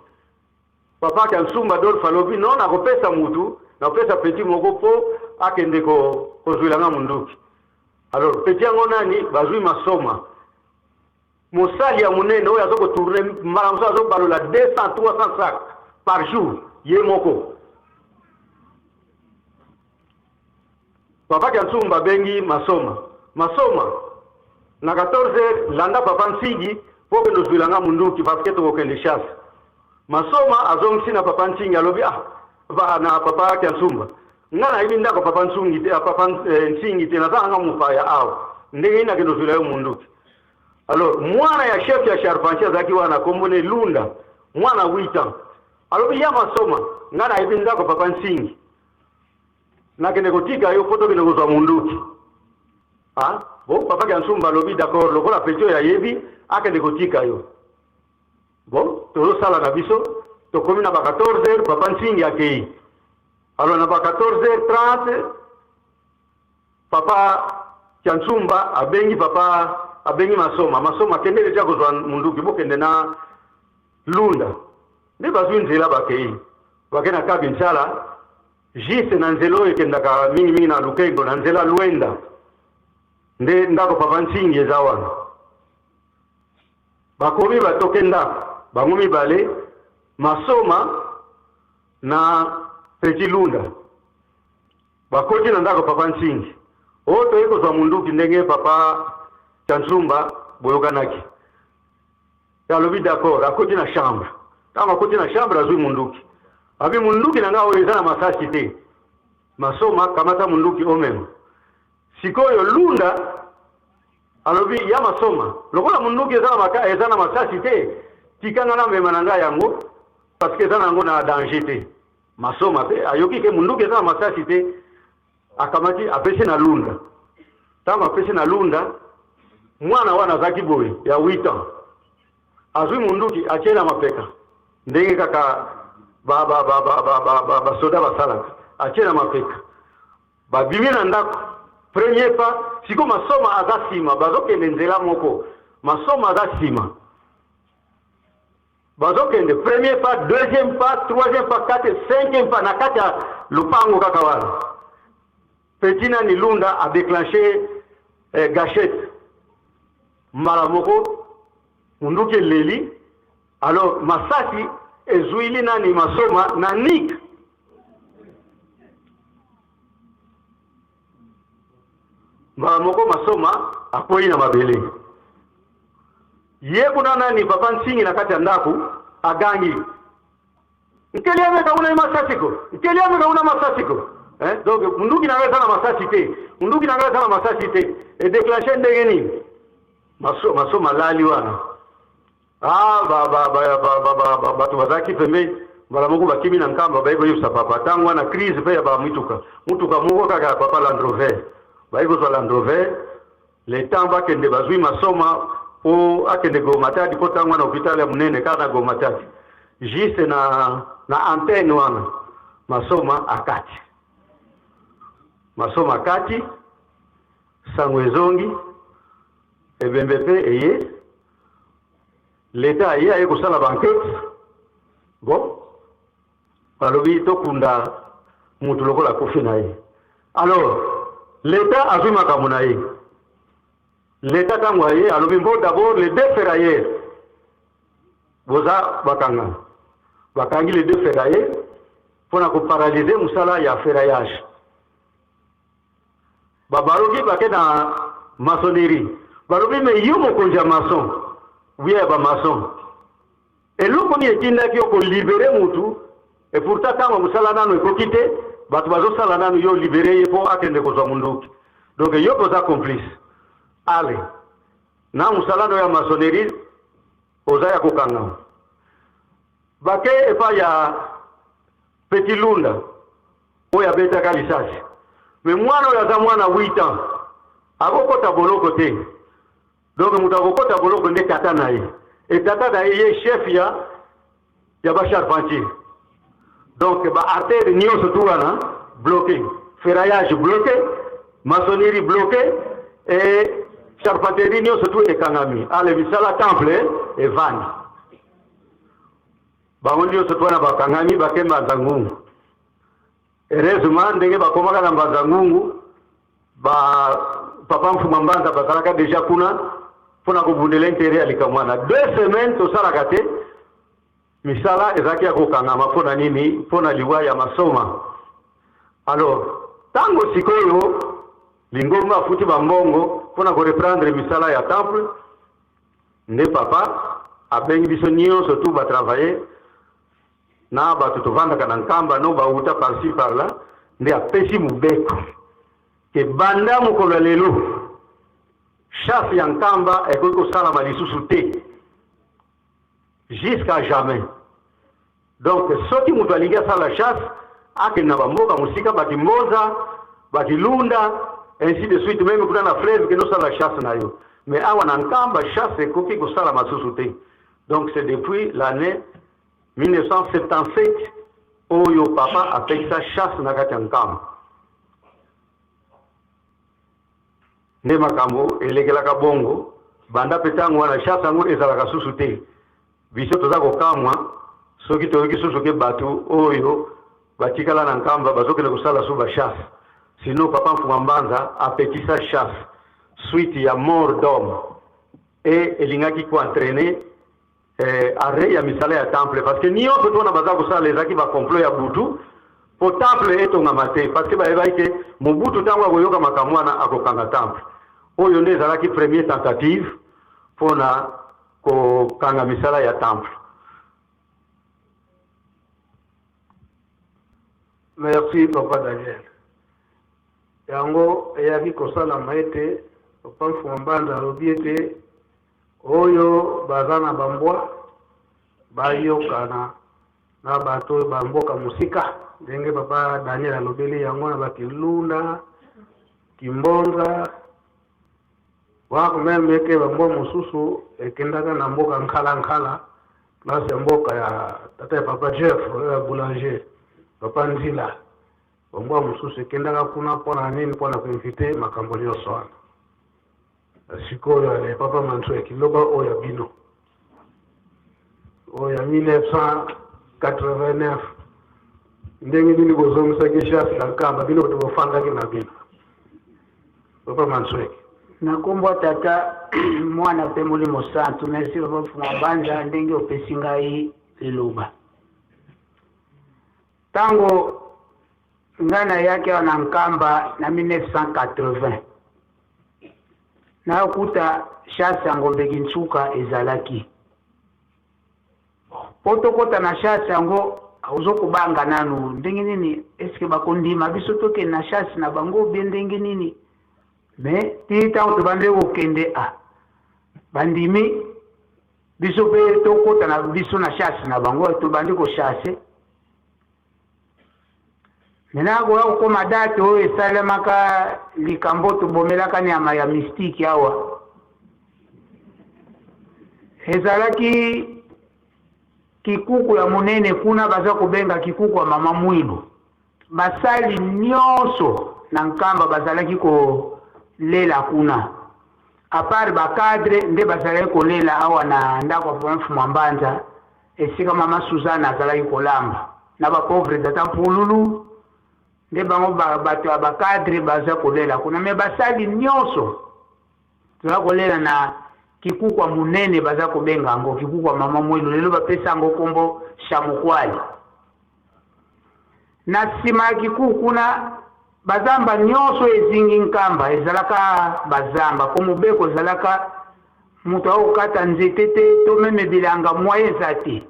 Papa Kansumba Adolphe alobi non nakopesa mutu, nakopesa petit moko po akende ko kozuela nga munduki. Alors petit yango nani? Bazui Masoma. Mosali ya munene oyo azo ko tourner mbala mosusu azo balola 200 300 sacs par jour ye moko. Papa Kansumba abengi Masoma. Masoma, na 14 heures landa papa Nsigi po okende ozuela nga munduki parce que tokokende chasse. Masoma azongisi na papa Nsingi alobi ah ba na papa Kiansumba nga nayebi ndako papa Nsungi te papa eh, Nsingi te naza nanga mopaya awa ndenge nini nakende ozwela yo munduki. Alors mwana ya chef ya charpentier azalaki wana kombo ne Lunda mwana 8 ans alobi ya Masoma nga nayebi ndako papa Nsingi nakende kotika yo mpo tokende kozwa munduki. Ah bon papa Kiansumba alobi d'accord lokola petit oyo ayebi akende kotika yo. Bon, tozosala na biso, tokomi na ba 14 heures, papa Nsingi akei. Alors na ba 14 heures 30, papa Kiansumba abengi papa abengi Masoma. Masoma kende deja kozwa munduki, bokende na Lunda. Nde bazwi nzela bakei. Bake na Kabinsala, juste na nzela oyo ekendaka mingi mingi na Lukengo, na nzela Luenda. Nde ndako papa Nsingi eza wana. Bakomi batoke ndako bango mibale Masoma na Petit Lunda bakoti na ndako papa Nsingi oyo toye kozwa munduki ndenge papa Chansumba boyokanaki. Alobi d'accord, akoti na chambre. Ntango akoti na chambre azwi munduki. Abi munduki na ngai oyo eza na masasi te. Masoma kamata munduki omema. Sikoyo Lunda Alobi, Ya Masoma, lokola munduki eza na maka, eza na masasi te, tika nga namema na nga yango, parce que eza na yango na danger te. Masoma pe ayoki ke munduki eza na masasi te, akamati apesi na Lunda. Tango apesi na Lunda, mwana wana azalaki boye ya 8 ans, azwi munduki atie na mapeka ndenge kaka ba ba ba ba ba ba ba basoda basalaka, atie na mapeka. Babimi na ndako premier pas siko masoma aza sima bazokende nzela moko masoma aza sima bazokende premier pas deuxième pas troisième pas quatre cinquième pas na kati ya lopango kaka wana petit nani lunda a déclenché eh, gâchette mbala moko munduki eleli alors masasi ezwili nani masoma na nik Mbala moko Masoma akwei na mabele. Ye kuna nani papa Nsingi na kati ya ndako agangi nkeli ameka una masasi ko nkeli ameka una masasi ko eh? Donc munduki na ngai eza na masasi te, munduki na ngai eza na masasi te, e déclenche ndenge nini? Maso, Masoma alali wana. Ah, ba, ba, ba, ba, ba, ba, ba, bato bazalaki pembeni mbala moko bakimi na nkamba baye koyebisa papa ntango wana crise mpe ya bamituka mutuka moko kaka ya papa Land Rover baye kozwa Land Rover le temps bakende bazwi masoma mpo akende Goma-Matadi mpo ntango wana hôpital ya monene kaka na Goma-Matadi juste na, na antenne wana masoma akati masoma akati sango ezongi Ebembe pe eye, l'etat aye aye kosala ba enquete, bon balobi tokunda mutu lokola akufi na ye. Alors l'etat azwi makambo na ye. L'Etat ntango aye alobi mbo d'abord les deux ferrailleurs boza bakanga, bakangi les deux ferrailleurs mpo na koparalyse mosala ya ferraillage. Babaluki bake na maçonnerie, balobi me yo mokonzi ya maçon ou ya ba maçon, eloko nini etindaki yo kolibere mutu et pourtant ntango mosala nano ekoki te, bato bazosala nano, yo libere ye mpo akende kozwa munduki, donc yo mpe oza complice. Ale na mosala no ya maçonnerie oza ya kokangama. Bake epai ya Petit Lunda oyo abetaka lisasi, me mwana oyo aza mwana 8 ans akokota boloko te, donc moto akokota boloko nde tata na ye, e tata na ye ye chef ya ba charpentier. Donc ba artère nyonso tu wana bloqué, ferraillage bloqué, maçonnerie bloqué et charpenterie nyonso tu ekangami. Ale misala temple evandi, bango nyonso tu wana bakangami, bake Mbanza Ngungu. Heureusement ndenge bakomaka na Mbanza Ngungu, ba papa Mfuma Mbanza bazalaka deja kuna mpona kobundela interet ya likambo wana. 2 semaines tosalaka te, misala ezalaki ya kokangama. Mpo na nini? Mpo na liwa ya Masoma. Alors ntango sikoyo lingomba afuti bambongo mpona koreprendre misala ya temple, nde papa abengi biso nyonso tu batravaille na bato tovandaka na Nkamba no bauta par-ci par-là, nde apesi mobeko ke banda mokolo ya lelo chasse ya Nkamba ekoki kosalama lisusu te jusqu'à jamais. Donc soki moto alingi asala chasse, akende na bamboka mosika, bakimboza, bakilunda, ainsi de suite, même kuna na fleuve, kende osala chasse na yo, mais awa na Nkamba chasse ekoki kosalama susu te. Donc c'est depuis l'année 1977 oyo papa apekisa chasse na kati ya Nkamba. Nde makambo elekelaka bongo banda mpe ntango wana chasse yango ezalaka susu te. Biso toza kokamwa soki toyoki susu ke bato oyo batikala na Nkamba bazokende kosala su bachasse. Sinon papa Mfuma Mbanza apekisa chasse suite ya mort d'homme e elingaki koentraîner arrêt ya misala ya temple, parce que nyonso to wana baza kosala ezalaki bacomplot ya butu po temple etongama te, parce que bayebaki ke Mobutu ntango akoyoka makambo wana akokanga temple. Oyo nde ezalaki première tentative mpona kokanga misala ya temple. Merci papa Daniel. Yango eyaki kosalama ete papa Mfuma Mbanza alobi ete oyo baza na bambwa bayokana na bato oyo bamboka mosika, ndenge papa Daniel alobeli yango, na bakilunda, Kimbonza, voire même eke bambwa mosusu ekendaka na mboka Nkala-Nkala, place ya mboka ya tata ya papa Jeff oyo ya boulanger, papa Nzila. Bambwa mosusu ekendaka kuna. Mpona nini? Mpona koinvite makambo nyonso wana. Sikoyo ale papa Mansueki, loba oyo ya bino, oyo ya 1989, ndenge nini bozongisaki chasse na Nkamba, bino bato bofandaki na bino, papa Mansueki? Na nkombo ya Tata, Mwana mpe Molimo Santu. Merci papa Mfuma Mbanza ndenge opesi ngai liloba. Ntango ngai nayaki awa na Nkamba na 1980, nakuta chasse ya ngombe Kinsuka ezalaki. Mpo tokɔta na chasse yango, ozokobanga nanu ndenge nini, eske bakondima biso tokende na chasse na bango bie ndenge nini? Mais ti ntango tobandi kokende, a bandimi biso mpe tokɔta na biso na chasse na bango, tobandi kochasse. Maintenant koya kokóma date oyo esalemaka likambo tobomelaka nyama ya mystique awa, ezalaki kikuku ya monene kuna baza kobenga kikuku ya mama Mwilu. Basali nyonso na Nkamba bazalaki kolela kuna, à part bacadre nde bazalaki kolela awa na ndako ya Mfuma Mbanza, esika mama Suzanne azalaki kolamba na bapauvre tata Mpululu. Nde bango bato ya bacadre baza kolela kuna, mais basali nyonso. Toza kolela na kikukwa monene, baza kobenga yango kikukwa mama Mwilu, lelo bapesa yango nkombo Shamukwali. Na nsima ya kikuku kuna, bazamba nyonso ezingi Nkamba ezalaka bazamba, mpo mobeko ezalaka moto akokata nzete te to meme bilanga moyen eza te.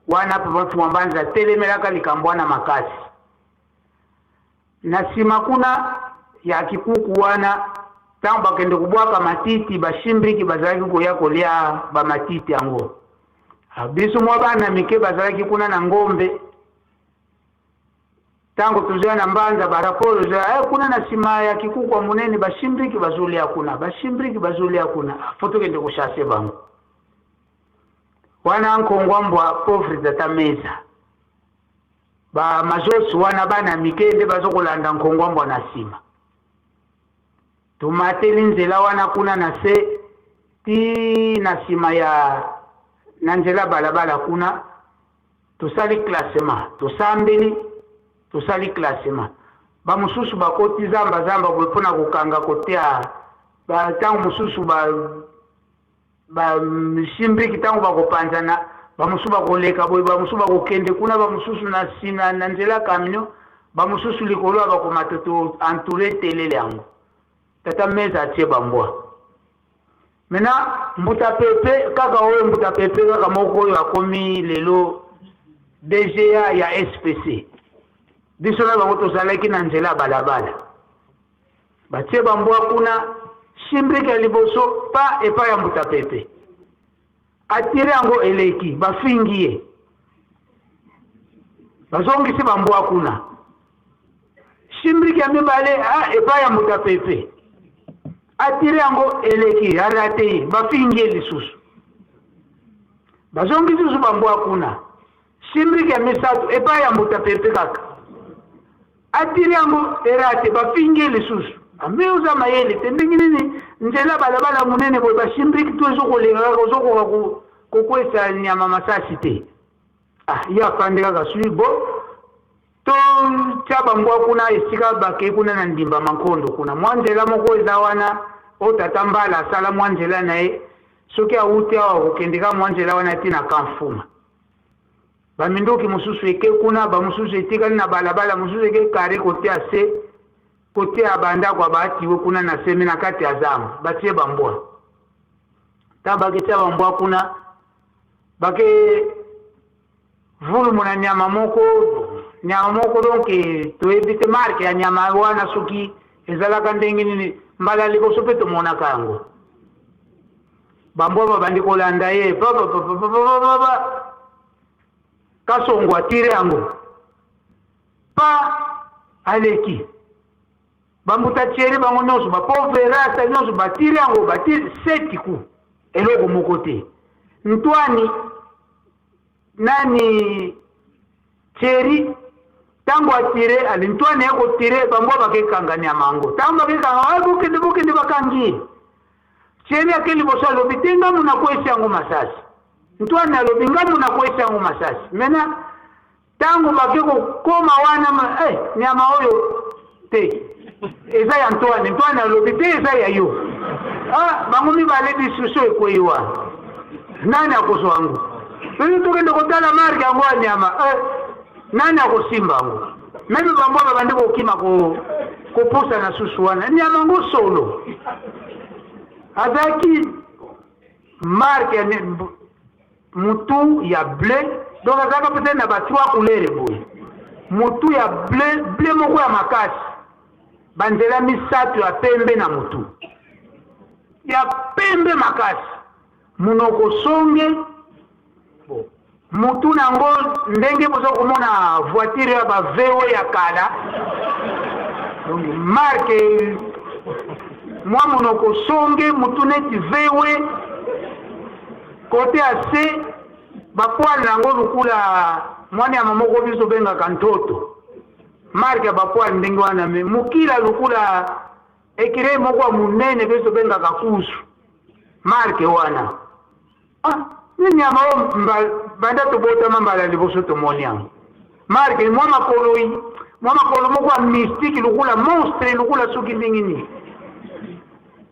Wana Papa Mfumu Mbanza atelemelaka likambo wana makasi. Na nsima kuna ya kikuku wana, ntango bakende kobwaka matiti, bashimbriki bazalaki koya kolia bamatiti yango. Ah, biso mwa bana mike bazalaki kuna na ngombe. Ntango tozoya na Mbanza, baraporo ezoya eh, kuna na nsima ya kikuku ya monene bashimbriki bazolia kuna, bashimbriki bazolia kuna, ah, fo tokende koshase bango. Wana nkongwa mbwa pauvre tata meza ba majors wana bana mike nde bazo kolanda nkongwa mbwa na nsima. Tomateli nzela wana kuna na se ti na nsima ya na nzela balabala kuna, tosali classement, tosambeli, tosali classement. Ba mosusu bakoti zamba zamba boye mpona kokanga kotia ba ntango mosusu ba ba shimbiki ntango bakopanzana, bamosusu bakoleka boye, bamosusu bakokende kuna, bamosusu na sina na nzela camion, bamosusu likolo ya bakomata, to entoure telele yango. Tata meza atie bambwa. Maintenant mbuta pepe kaka oyo, mbuta pepe kaka moko oyo akomi lelo DGA ya SPC. Biso na bango tozalaki na nzela ya balabala. Batie bambwa kuna, shimbrike ya liboso pa epai ya mbuta pepe. Atire yango eleki, bafingi ye. Bazongisi bambwa kuna. Shimbrike ya mibale a epai ya mbuta pepe. Atire yango eleki, arate ye, bafingi ye lisusu. Bazongisi lisusu bambwa kuna. Shimbrike ya misato epai ya mbuta pepe kaka. Atire yango erate, bafingi ye lisusu. Ame oza mayele te, ndenge nini nzela balabala monene boye bashimbriki to ezokoleka kaka, ozokoka kokwesa nyama masasi te. Ah, ye afandi kaka sui bo totya bambwa kuna esika bakei kuna na ndimba mankondo kuna mwa nzela moko eza wana oyo tata Mbala asala mwa nzela na ye, soki awuti awa akokende kaka mwa nzela wana ti na Kamfuma. Ba minduki mosusu eke kuna, ba mosusu etikali na balabala, mosusu eke kare kote ya se, kote ya bandako ya baatiwe kuna na seme na kati ya zamba, batie bambwa. Ntango baketia bambwa kuna, bake vulumu na nyama moko, nyama moko donc toyebi te marke ya nyama wana soki ezalaka ndenge nini, mbala liboso mpe tomonaka yango. Bambwa babandi kolanda ye papapapapapapa, Kasongo atire yango pa aleki bambuta tiere bango nyonso bapauvre rasta nyonso batire yango batire seti ku eloko moko te. Ntwani nani Thierry ntango atire ali ntwani ye kotire bambwa bakekanga nyama yango ntango bakekanga ay bokende bokende bakangi ye. Thierry ake liboso alobi te ngambo nakwesi yango masasi. Ntwani alobi ngambo nakwesi yango masasi. Maintenant ntango bake kokoma wana eh, nyama oyo te eza ya Ntwani. Ntwani alobi te eza ya yo. Ah, bango mibale discussion ekwei wana, nani akozwa yango? Soki tokende kotala marke yango ya nyama eh, nani akosimba yango? Meme bango babandi kokima kopusa na susu wana nyama yango solo azalaki marke ya mutu ya bleu, donc azalaka peut-être na ba trois couleurs boye, mutu ya bleu, bleu moko ya makasi, banzela misato ya pembe na mutu ya pembe makasi, munoko songe bo mutu nango ndenge boza komona voiture ya ba VW ya kala, donc marque mwa monoko songe mutu neti VW kote ya se bapoile nango lukula mwana ya moko biso tobengaka ntoto, marque ya bapoile ndenge wana, me mokila lukula ekirei moko ya monene biso tobengaka kusu, marque wana. Ah, ni nyama oyo banda tobotama mbala liboso tomoni yango marke mwa makolo mwa makolo moko ya mystique lokola monstre lokola soki ndenge nini.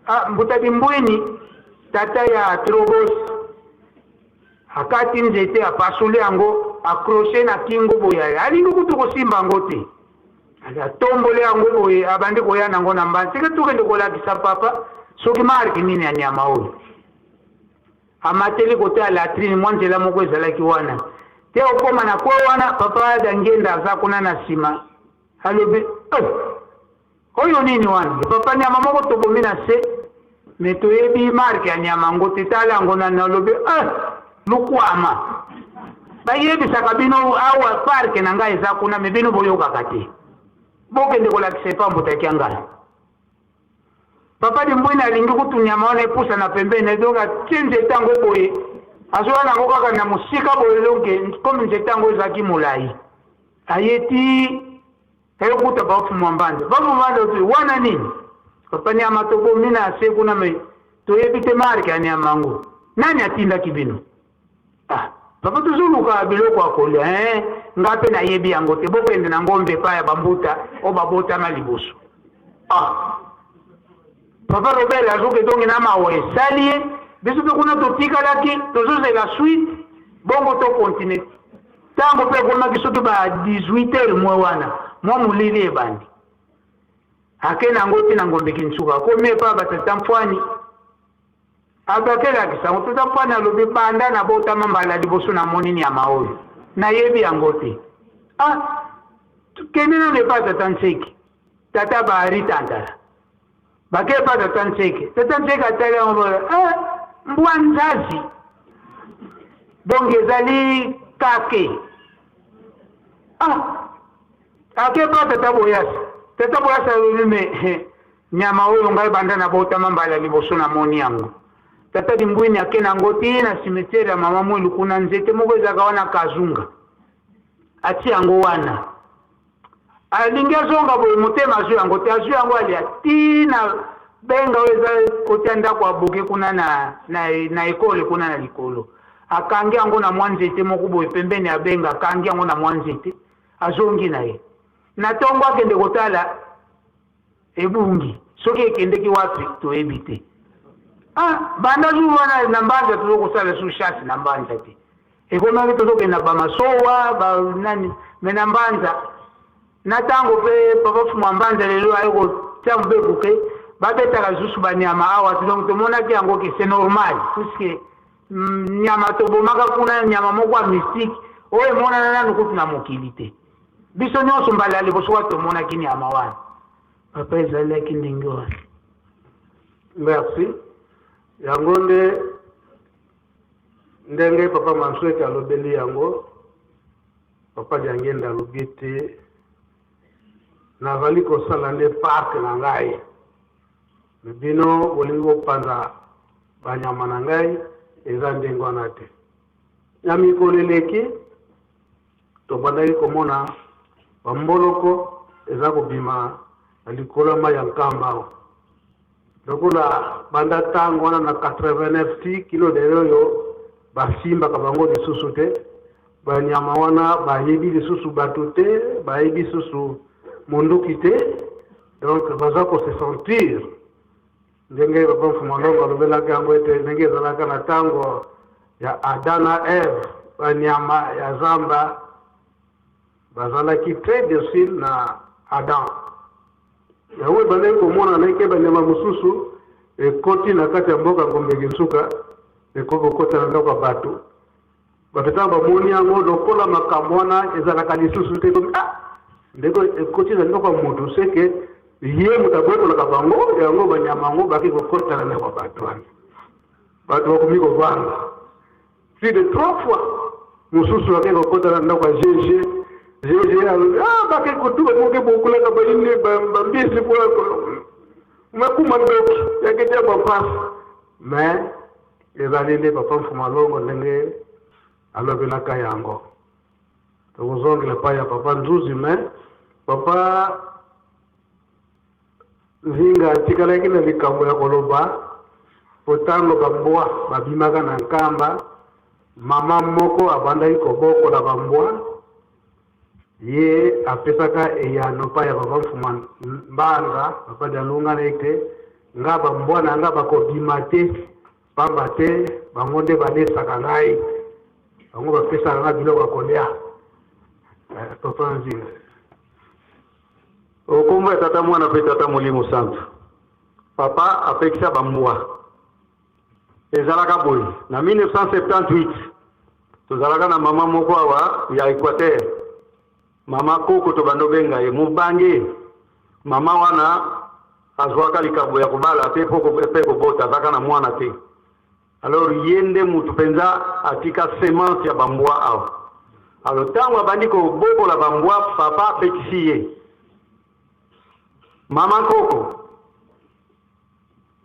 Ah, mbuta Dimbwini, tata ya Trobos, akati nzete, apasoli yango, accroche na kingo boye, alingi kutu kosimba yango te. Atomboli yango boye, abandi koya nango na mbanzi. Tika tokende kolakisa papa soki marke nini ya nyama oyo. Amateli kote ya latrine, mwa nzela moko ezalaki wana. Te okoma na kwe wana, papa Dangenda aza kuna na nsima. Alobi, eh, oyo nini wana? Papa, nyama moko tobomi na se, me toyebi marke ya nyama yango te. Tala yango nani. Alobi, eh, lukwama. Bayebisaka bino awa parke na ngai eza kuna, me bino boyokaka te. Bokende kolakisa epa mbuta Kiangala. Papa Dimbwini alingi kutu nyama wana epusana pembeni, donc atie nzete yango boye, azoya nango kaka na mosika boye, donc comme nzete yango ezalaki molai, aye ti ayokuta bafumwa mbanza. Bafumwa mbanza otu wana nini? Papa nyama tobomi na se kuna, me toyebi te marke ya nyama yango. Nani atindaki bino? Ah, papa tozoluka biloko ya kolia eh? Nga mpe nayebi yango te, bokende na ngombe epai ya bambuta oyo babotama liboso. Ah, papa Robert azoke donge na mawa esali ye, biso mpe kuna totikalaki tozozela suite, bongo tokontinue. Ntango mpe ekomaki soki ba 18 heures mwe wana, mwa molili ebandi, ake na yango ti na ngombe Kinsuka, akomi epai ya batata Mfwani. Abakelaki sango tata Mfwani alobi banda nabotama mbala liboso namoni nyama oyo nayebi yango te. Ah, kende nano epa tata Nseke, tata Bahari Tantala. Bake epa tata Nseke, tata Nseke atali yango boye, ah, mbwa nzazi. Donc ezali kake. Ah, ake epa tata Boyasi, tata Boyasi alobi me Nyama oyo ngai banda nabotama mbala liboso namoni yango. Tata Dimbwini ake na yango ti na cimetière ya mama Mwilu kuna nzete moko ezalaka wana kazunga. Atie yango wana. Alingi azonga boye motema azwi yango te, azwi yango alia ti na benga oyo eza kote ya ndako ya boke kuna na, na, na ekole kuna na likolo. Akangi yango na mwa nzete moko boye pembeni ya benga, akangi yango na mwa nzete, azongi na ye. Na tongo akende kotala Ebungi soki ekendeki wapi toyebi te. Ah, banda jour wana na Mbanza tozo kosala sous chasse na Mbanza te. Ekomaki tozokende na bamasowa ba nani me na Mbanza na ntango mpe papa Fuma Mbanza lelo aye kotia mbeku ke babetaka lisusu banyama awa te, donc tomonaki yango ke c'est normal puisque nyama tobomaka kuna nyama moko ya mystique oyo emonana nanu kutu na mokili te. Biso nyonso mbala ya liboso wapi tomonaki nyama wana? Papa ezalaki ndenge wana. Merci. Yango nde ndenge papa Mansueti alobeli yango. Papa Diangienda alobi ete nazali kosala nde parc na ngai, me bino bolingi kopanza banyama na ngai, eza ndenge wana te. Na mikolo eleki Tobandaki komona ba mboloko eza kobima na likolo ya mayi ya Nkamba awa. Lokola banda tango wana na 89 ti kino lelo oyo basimbaka bango lisusu te, ba nyama wana bayebi lisusu bato te, bayebi lisusu monduki te, donc baza ko se sentir ndenge Papa Mfuma Longo alobelaki yango ete ndenge ezalaka na tango ya Adam na Eve, banyama ya zamba bazalaki très docile na Adam. Yango ebandaki komonana eke banyama mosusu ekoti na kati ya mboka Gombe Kinsuka, ekoki kokota na ndako ya bato. Bato ntango bamoni yango lokola makambo wana ezalaka lisusu te, ekomi ah, ndeko ekoti na ndako ya moto, seke ye moto abokolaka bango, yango banyama yango baki kokota na ndako ya bato wana. Bato bakomi kobanga plus de trois fois, mosusu ake kokota na ndako ya GG. GG alobi ah, bake kotuka moke bokulaka bayini bambisi kuna makuma ndoki yake tia bapasi mais ezali nde papa Mfuma Longo ndenge alobelaka yango. Tokozongela epai ya papa Nzuzi mais papa Nzinga atikalaki na likambo ya koloba mpo ntango bambwa babimaka na Nkamba, mama moko abandaki kobokola bambwa, ye apesaka eyano epai ya papa Mfuma Mbanza, papa Dialungana ete. Nga bambwa na nga bakobima te, pamba te bango nde balesaka ngai, bango bapesaka nga biloko ya kolia. Eh, papa Nzinga. Okombo ya Tata Mwana mpe Tata Molimo Santu. Papa apekisa bambwa. Ezalaka boye, na 1978 tozalaka na mama moko awa ya Equateur, mama Koko tobanda obenga ye mobange. Mama wana azwaka likambo ya kobala te mpe kobota, azalaka na mwana te. Alors ye nde mutu mpenza atika semence ya bambwa awa. Alors ntango abandi kobokola bambwa, papa apekisi ye, mama Koko,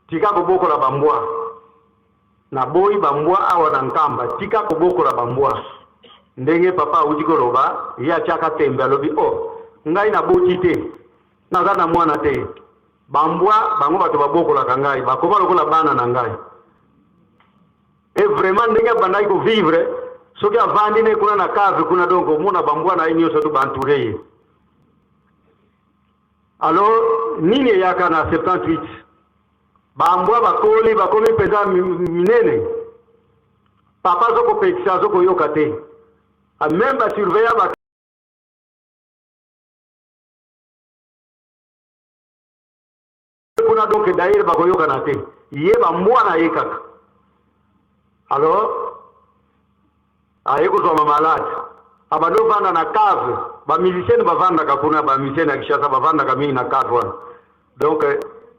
Tika kobokola ba mbwa. Naboyi ba mbwa awa na Nkamba. Tika kobokola ba mbwa. Ndenge papa awuti koloba, ye atiaka tembe, alobi, Oh, ngai naboti te. Naza na mwana te. Ba mbwa, bango bato babokolaka ngai. Bakoma lokola bana na ngai. Et vraiment ndenge abandaki ko vivre, soki avandi ne kuna na cave kuna, donc omona ba mbwa na ye nionso tout ba entourer ye. Alors nini eyaka na 78? Ba mbwa bakoli bakomi mpenza minene. Papa azo kopekisa azo koyoka te. Meme ba surveillant ba kuna donc d'ailleurs bakoyokana te. Ye ba mbwa na ye kaka. Alors aye kozwama malade abandi ovanda na cave ba musicienne bavandaka kuna ba musicienne ya Kinshasa bavandaka mingi na cave wana donc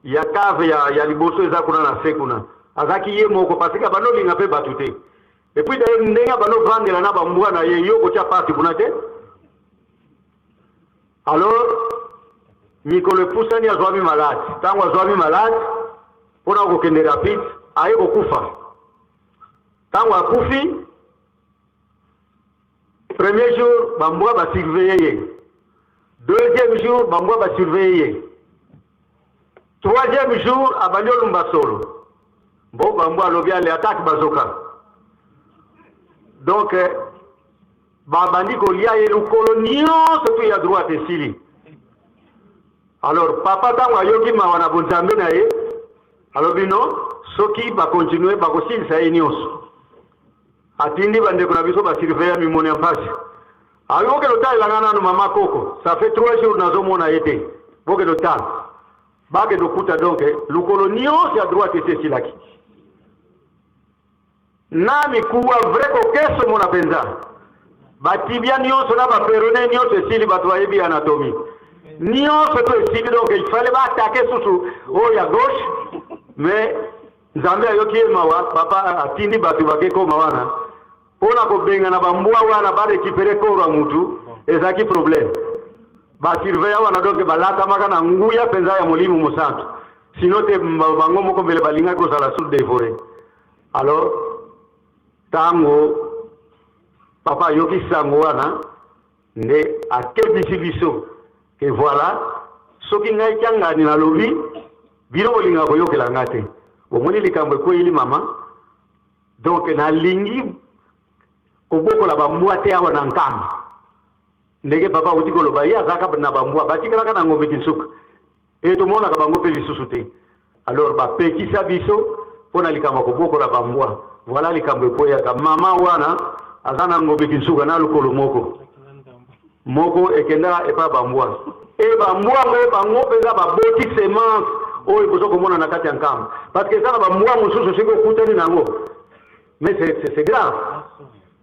ya cave ya, ya liboso eza kuna na se kuna azalaki ye moko parce que abandi olinga mpe bato te et puis d'ailleurs ndenge abandi ovandela na bambwa na ye yo kotia parti kuna te alors mikolo epusani azwami malade ntango azwami malade mpona kokende rapide aye kokufa Tango akufi, premier jour ba mbwa ba surveiller ye, deuxième jour ba mbwa ba surveiller ye, troisième jour abandi olumba solo, mbo ba mbwa alobi ale attaque bazoka. Donc babandi kolia ye lokolo nyonso tu ya droite esili. Alors papa tango ayoki mawa na bonzambe na ye alobi non, soki ba continuer bakosilisa ye nyonso. Atindi bandeko na biso ba surveiller mimoni ya mpasi. Alobi bokende otalela nga nanu mama koko, ça fait 3 jours nazomona ye te, bokende otala. Bakende okuta donc lokolo nyonso ya droite esi esilaki. Na mikuwa vrai kokeso mona penza. Ba tibia nionso na ba perone nionso esili bato bayebi anatomie. Nionso to esili donc il fallait ba attaquer susu oyo ya gauche mais Nzambe ayoki ye mawa papa atindi bato bake koma wana pona kobengana ba mbwa wana ba recuperer corps ya mutu ezalaki problème. Ba surveillant wana donc balatamaka na nguya penza ya molimo mosantu sinon te bango moko mbele balingaki kozala sous devorer. Alors tango papa ayoki sango wana nde akebisi biso ke voilà soki ngai Kiangani nalobi bino bolingaka koyokela ngai te, bomoni likambo ekweyeli mama, donc nalingi kobokola ba mbwa te awa na Nkamba. Ndenge papa awuti koloba ye azalaka na ba mbwa batikalaka na Ngombe Kinsuka et tomonaka bango pe lisusu te. Alors bapekisa biso pona likambo ya kobokola ba mbwa. Voilà likambo ekweyaka. Mama wana aza na Ngombe Kinsuka na lokolo moko moko ekenda epa ba mbwa. Et ba mbwa yango bango penza baboti semence oyo bozo komona na kati ya Nkamba. Parce que eza na ba mbwa mosusu soki okutani na yango mais c'est grave.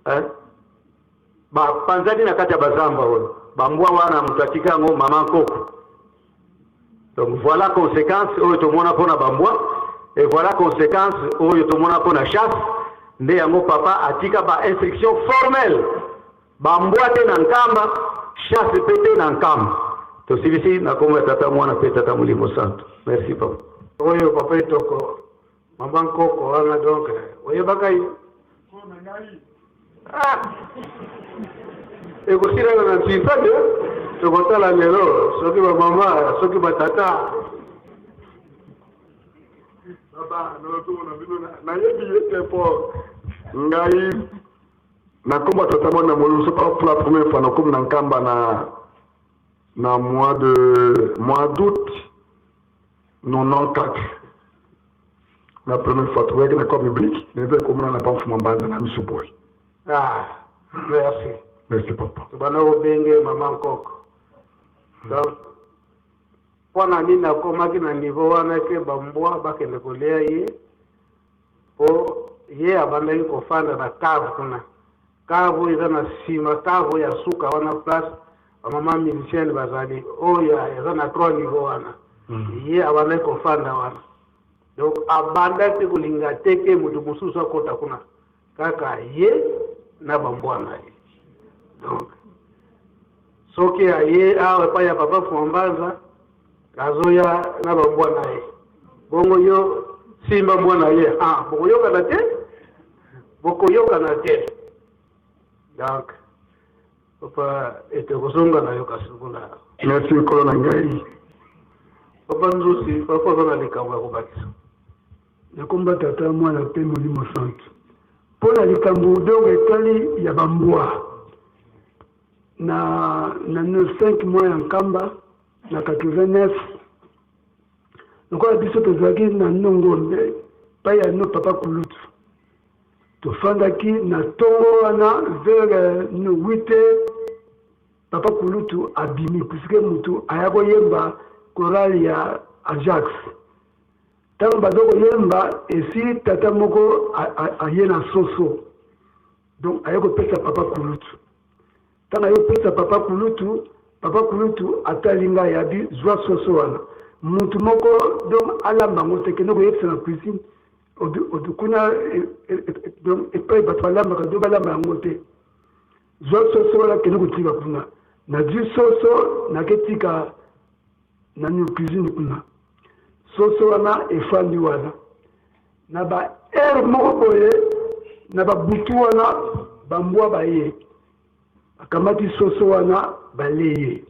Hein? Ba panzani na kati ya ba zamba oyo. Ba mbwa wana moto atika yango maman koko. Donc voilà consequence oyo tomona pona ba mbwa et voilà consequence oyo tomona pona chasse. Nde yango papa atika ba instruction formelle. Ba mbwa te na Nkamba, chasse pe te na Nkamba. Tosilisi na kombo ya Tata Mwana pe Tata Molimo Santu. Merci papa. Oyo papa Etoko, maman koko wana donc oyebaka ye? Ah! Ekosila na ntinta te tokotala lelo soki ba mama soki ba tata. Baba, na bino nayebi ye te po ngai nakoma tata mwana molusu pour la première fois nakomi na Nkamba na na mois de mois d'août 94. Na première fois toyaki na corps biblique, naye komona na pamfuma mbanza na miso boye. Ah, merci. Merci papa. Tobanda kobenge mama Nkoko. Donc mpo na nini akomaki na niveau wana ke bambwa bakende kolia ye? Mpo ye abandaki kofanda na cave kuna. Cave oyo eza na nsima, cave oyo ya suka wana, place bamama musicienne bazali, oyo eza na trois niveau wana. Ye abandaki kofanda wana. Donc abandaki kolinga te ke moto mosusu akota kuna, kaka ye na bambwa na ye. Donc soki aye awa epai ya papa Fwambanza, azoya na bambwa na ye, bongo yo simba mbwa na ye, ah, bokoyokana te, bokoyokana te. Donc papa ete kozonga na yo kasi kuna. Merci nkolo na ngai. Papa Nzusi, papa oza na likambo ya kobakisa? Nakomba Tata, Mwana mpe Molimo Santu. Mpo na likambo donc etali ya bambwa na 5 mois ya Nkamba na 89, lokola biso tozalaki na Nongombe pai ya no papa Kulutu, tofandaki na ntongo wana vers no 8 heures, papa Kulutu abimi puisque mutu aya koyemba chorale ya Ajax. Ntango baza koyemba, esili, tata moko aye na soso, donc aye kopesa papa Kulutu. Ntango aye kopesa papa Kulutu, papa Kulutu atali ngai, abi: "Zwa soso wana, mutu moko donc alamba yango te, kende koyebisa na cuisine kuna, donc epai bato balambaka, do balamba yango te. Zwa soso wana, kende kotika kuna." Nazwi soso, naketika na cuisine kuna. Soso wana efandi wana na ba heure moko boye na babutu wana, bambwa baye, bakamati soso wana, baleye.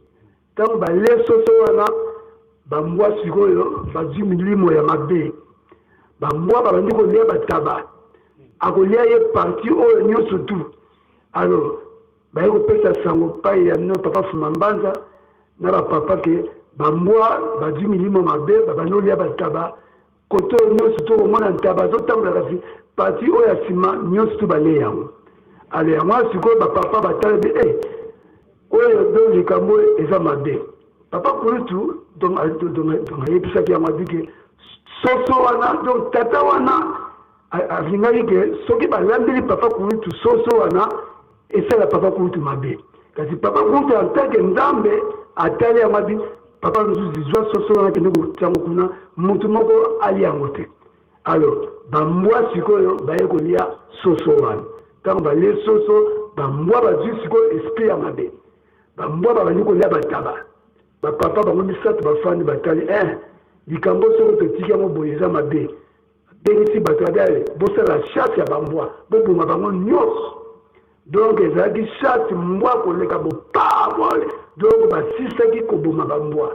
Ntango balie soso wana, bambwa sikoyo bazwi milimo ya mabe. Bambwa babandi kolia bataba, akolia ye partie oyo nyonso tu. Alors baye kopesa sango pai ya no papa Fuma Mbanza na bapapa ke bambwa bazwi milimo mabe, babandi kolia bataba kote oyo nyonso to komona ntaba azotambola, kasi partie oyo ya nsima nyonso to balie yango. Alors yango wana sikoyo bapapa batala be, oyo donc likambo oyo eza mabe. Papa Kulutu donc ayebisaki yango, abi ke soso wana, donc tata wana alingaki ke soki balambeli papa Kulutu soso wana, esala papa Kulutu mabe. Kasi papa Kulutu en tant que Nzambe atali yango, abi: "Papa mosusu, zwa soso wana, kende kotiango kuna, mutu moko ali yango te." Alors bambwa sikoyo baye kolia soso wana. Ntango balie soso, bambwa bazwi sikoyo esprit ya mabe. Bambwa babandi kolia bataba. Bapapa bango misato bafandi, batali, likambo soki totiki yango boye eza mabe. Bengisi bato, abi: "Bosala chasse ya bambwa, boboma bango nyonso." Donc ezalaki chasse mbwa koleka bopabole. Donc basisaki koboma bambwa.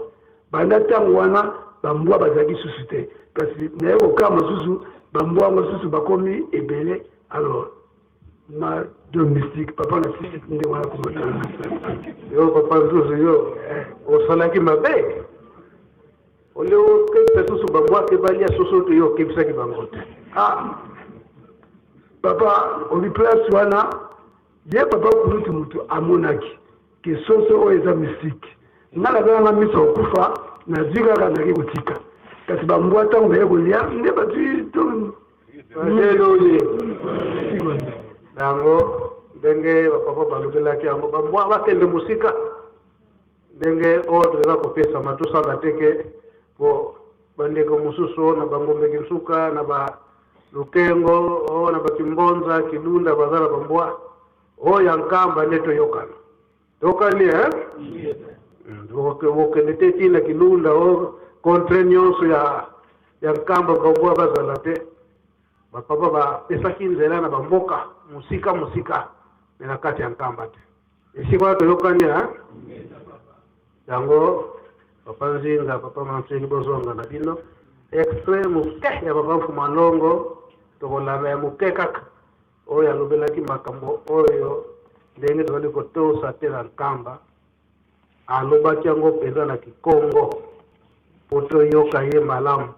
Banda ntango wana bambwa bazalaki susu te, kasi naye kokama susu, bambwa yango susu bakomi ebele. Alors ma domestique, papa na sisi nde wana komotana. Yo papa Nzuzu, yo osalaki mabe. Ole okebisa susu bambwa ke balia soso te, yo okebisaki bango te. Ah papa, obi place wana ye papa Kulutu mutu amonaki ke soso oyo eza mystique. Nga nazalanga miso kokufa, nazwi kaka, naki kotika, kasi bambwa ntango baye kolia nde bazwi. Aleluya. Yango ndenge bapapa balobelaki yango, bambwa bakende mosika, ndenge ordre eza kopesama, tosala te ke po bandeko mosusu oyo na bangombeki nsuka na balukengo oyo na bakimbonza kilunda baza na bambwa. Oyo ya Nkamba nde toyokana, tokani bokende te ntina Kilunda o contre nyonso ya Nkamba, bambwa bazala te. Bapapa bapesaki nzela na bamboka mosika mosika, me na kati ya Nkamba te. Esika wana toyokani yango. Papa Nzinga, papa Manseli, bozonga na bino. Extrait moke ya papa Mfuma Longo tokolanda ya moke kaka, oyo alobelaki makambo oyo ndenge tozali kotosa te na Nkamba. Alobaki yango mpenza na Kikongo po toyoka ye malamu.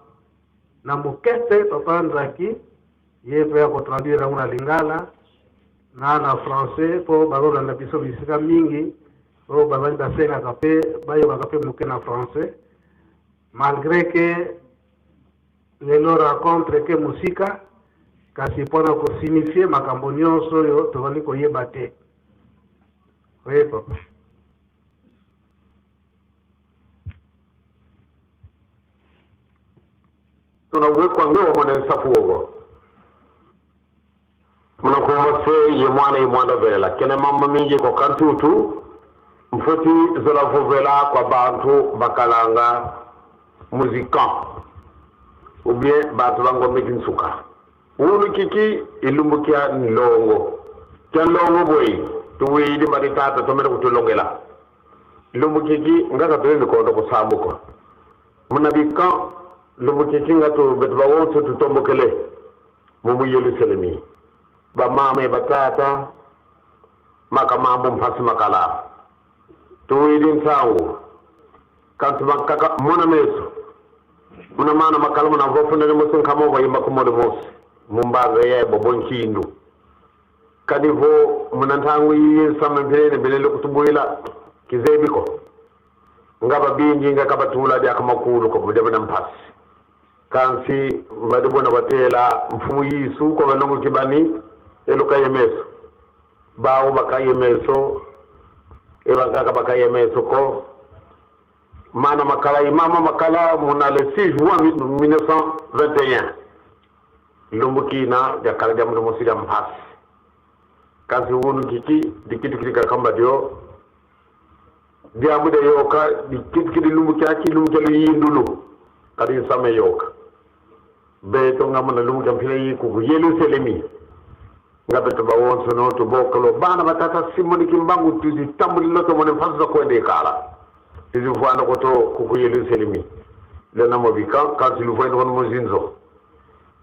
Na moke te papa Nzaki ye mpe akotraduire yango na lingala na na français mpo bazolanda biso bisika mingi oyo bazali basengaka mpe bayokaka mpe moke na français malgré que lelo rencontre ke mosika kasi mpo na kosignifie makambo nyonso oyo tozali koyeba te. Oui papa. Tunawekwa ngewa mwana nsafu wogo muna kuma se ye mwana ye mwana vela kene mambo mingi ko kantutu mfuti zola vuvela kwa bantu bakalanga musican ou bien bantu bangombe kinsuka ulu kiki ilumbukia nlongo kya nlongo boyi tuwili mali tata tomene kutulongela lumbu kiki ngaka tuwe mikondo kusambuko muna bikan lumbu kiki nga tu betu bawonso tutombokele mumu Yerusalemi bamama e batata makamambo mpasi makala tuwili nsangu kantu bakaka mona meso muna mana makala muna vofunele musi nkama bayimba kumole musi mumbanza yebo bonkindu kadi vo muna ntangu yiyi sama mpilene belele kutubwila kizebiko ngaba bingi nga kabatula dia kamakulu ko budebe na mpasi kansi badibona batela mfumu yisu ko balongo kibani eluka yemeso bawo bakayemeso ebakaka bakayemeso ko mana makala imama makala muna le 6 juin 1921 lumbukina jakala jamuno musida mpasi kansi wunu kiki dikitu kiki kakamba dio diamude yoka dikitu kidi lumbuki aki lumbuki lu yindulu kadi same yoka beto ngamuna lumbuki mpila yikuku Yerusalemi ngabeto bawonso no to bokolo bana batata simoni kimbangu tuzi tambuli loto mone mpasi kwende kala tuzi fwana koto kuku Yerusalemi lena mobika kansi lufwende kono muzinzo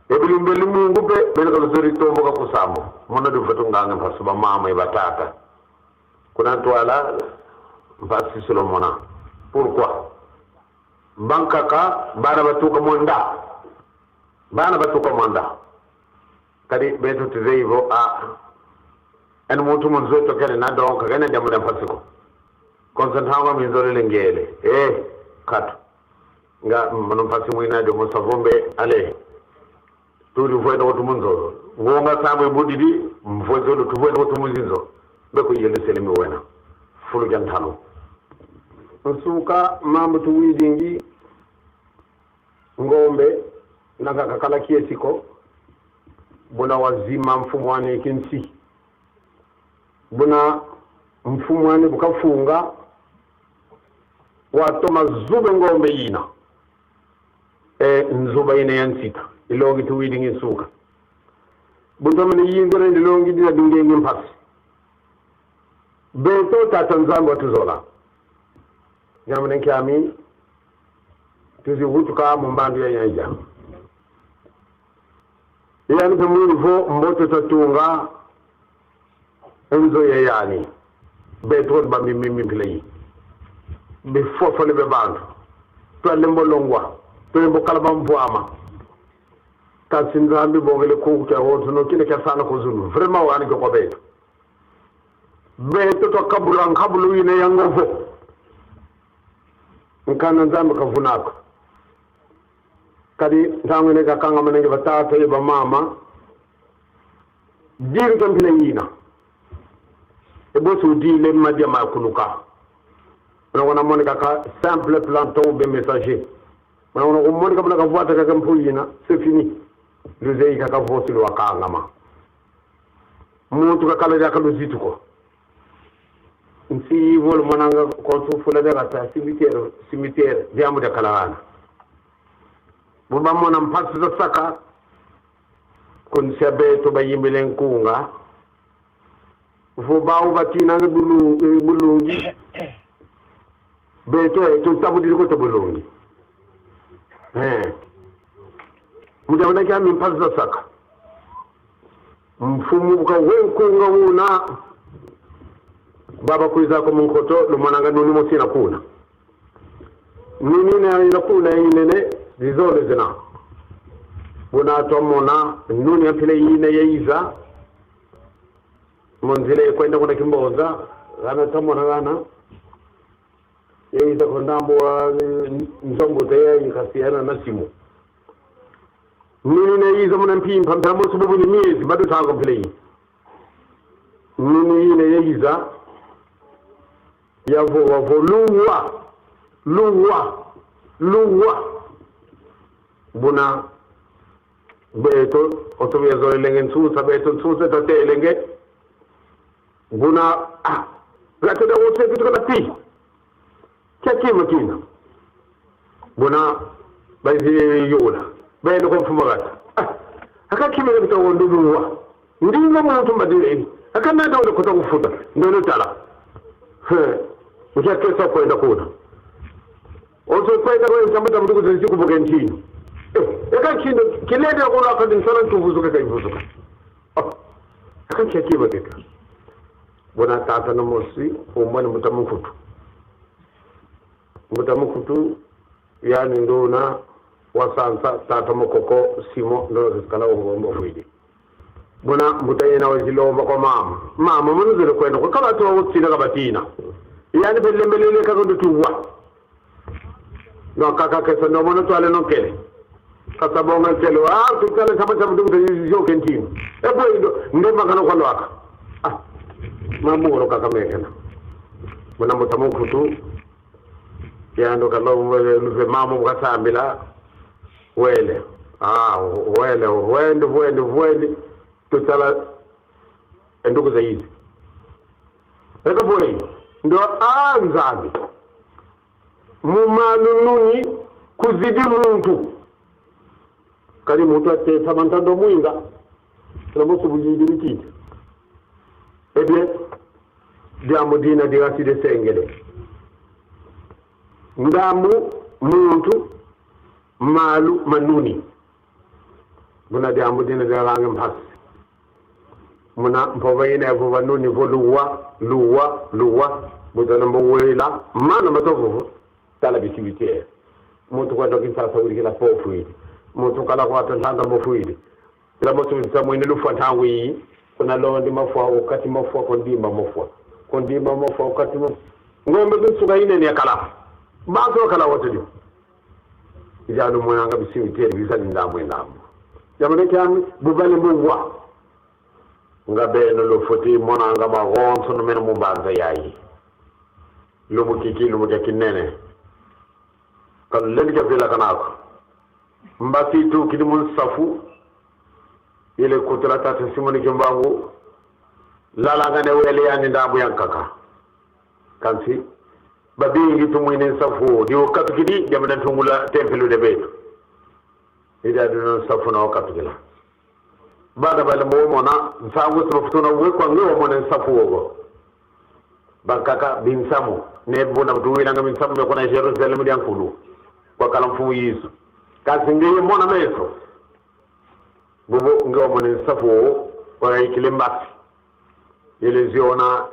ebilumbeli mungu pe bene kaluzori tomboka kusamo mono dufatu ngange mpasi ba mama e batata kuna twala mpasi Solomona. Pourquoi bankaka bana batuka mwanda bana batuka mwanda kadi beto tizeivo a en muntu munzoto kene na donka kene jamu mpasiko konsentango minzole lengele eh katu nga mono mpasi mwina jo musavombe ale tuli voenda kuti munzozo wonga samwe budidi mvozolo tuvoenda kuti muzinzo beko Yerusalemi wena fulu jantano nsuka mambo tuwidingi ngombe nakakakala kiesiko buna wazima mfumo wane kinsi buna mfumo wane bukafunga watoma zube ngombe yina e nzuba ine yansita ilongi tuwidingi nsuka buntomene yingore ndilongi dina dungenge mpasi beto tata nzambi watuzola jamane kyami tuzihutuka mumbandu ya yanja yani pe mwivo mboto tatunga enzo ya yani beto ba mimi play be fofole be bantu twale mbolongwa twale mbokala bamvwama kasi nzambi bongele kuku kya hoto no kile kya sana kuzulu vraiment wani ko beto beto to kabula nkabulu ine ya ngovo nkana nzambi kavunako kadi ntangwene kakanga manenge batata ye bamama diri kampila yina ebosi udile madia makuluka ona moni kaka simple planton be messager ona ona moni kabula kavuata kaka mpuyina c'est fini luzei kaka vosi lwakangama muntu kakala jaka luzituko nsi vol monanga ko fula daga ta cimetière cimetière diamu de kalawana buba mona mpasi za saka kun sebe to bayimbele nkunga vo bawo batina bulu bulungi beto e to tabu ko to bulungi eh mudabona kya mpasi za saka mfumu ka wenkunga una baba kuiza ko munkoto lumonanga nuni mosina kuna nuni na ina kuna inene zizole zina Buna twamona nuni yaphile yine yeiza munzila yekwenda kuna kimboza gana twamona gana yeiza kondambo wa nzombo teyayikasiyana na simu nuni neyiza muna mpimpa mphela mosi ni miezi bado tango mphile yi nuni yine yeyiza yavowa vo luwa luwa luwa buna beto otovyazolelenge ntsutsa beto ntsutsa tatelenge buna ah gateda wose kitukala pi kyakima kina buna baziyola bene ko mfumagata ah akakimira kitawonduluwa ndinga muntu mbadileni akanada ule kuta kufuta ndono tala he ushakesa kwenda kuna oso kwenda kwa mtamba mndu kuzizi kubuke nchini eka chindo kilende kono akadi nsana ntuvuzuka kaivuzuka aka chakiba keka bona tata no mosi umwana mutamukutu mutamukutu yani ndona wasansa tata mokoko simo ndo kala ngombo fwidi bona mutayena wazilomba kwa mama mama munuzele kwenda kwa kaba tuwa utsina kabatina yani belembelele kakondo tuwa no kaka kesa no mono twale no kele kasabonga kele ah tukale saba saba ndugu yo kentino epo ndo ndemba kana kwa lwaka ah mamuro kaka mekena bona mutamukutu yando kalo luve mama mukasambila wele ah wele wende wende wende tutala endugu zaidi ekapole ndo anzabi mumanununi kuzidi muntu kali muntu ateta mantando mwinga tunamusu bujidi bititi ebye diamu dina diraside sengele ndamu muntu malu manuni buna diamu dina diranga mpasi muna mpova ina yavuva nuni vo luwa luwa luwa butana mbowela mana matovuvu tala bisibitie muntu kwenda kinsasa ulikila pofu ili muntu kala kwata ntanga mbofu ili ila mosu samwene lufa ntangu iyi kuna londi mafua ukati mafua kondimba mafua kondimba mafua ukati mafua ngombe kusuka ine ni akala baso kala wote dio ijalo mwananga bisibitie bisali ndamwe ndamwe jamane kyami bubale mbwa ngabeno lofoti monanga magonso no mena mumbanza yayi lumukiki lumuke kinene kan len ke fela kanako mbasi tu kidi mun safu ile kutula tata simoni kimbangu lalanga ne wele yani ndambu yankaka kansi babingi tumwine safu di wakati kidi jamana tungula tempelu de betu ida dun safu na wakati kila bada bale mo mona nsangu sima futuna we kwa ngewa mona nsafu wogo bankaka binsamu ne bona mtuwila nga binsamu me kona Jerusalem dia nkulu kwa kala mfumu Yesu kasi ngeye mona meso bubo ngewa mona nsafu wogo kwa ikile mbasi ile ziona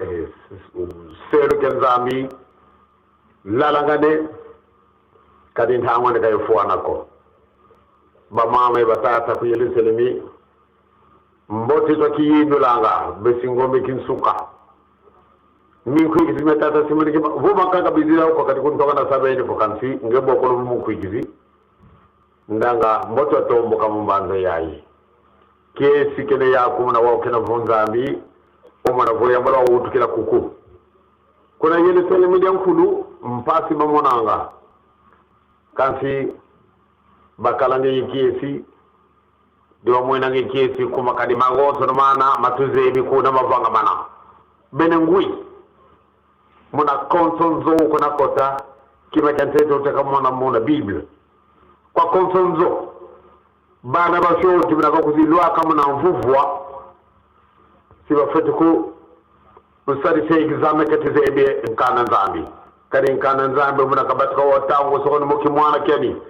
sero kenzambi lalangane kadi ntangwane kayofuana ko bamama batata ku Yerusalemi mboti to kiyindulanga besingombe kinsuka min kuigisi metata simoni kiba vo makaka bizira ko kati kuntoka na sabeni ko kansi ngebo ko mu kuigisi ndanga mboto tomboka mumbanza yayi kesi kene yakumuna wao kena vunzambi omwana voya mbala wutukila kuku kuna Yerusalemu dia nkulu mpasi mamonanga kansi bakalange yikesi diwa mwenange kesi kuma kadi magonso no mana matuzebi kuna mavanga mana bene ngui muna konsonzo kuna kota kima kanteto utaka mwana muna bible kwa konsonzo bana bashoti muna kuzilwa kama na mvuvwa siba fetuku usari se exame katizebe nkana nzambi kadi nkana nzambi muna kabatika watangu sokoni muki mwana keni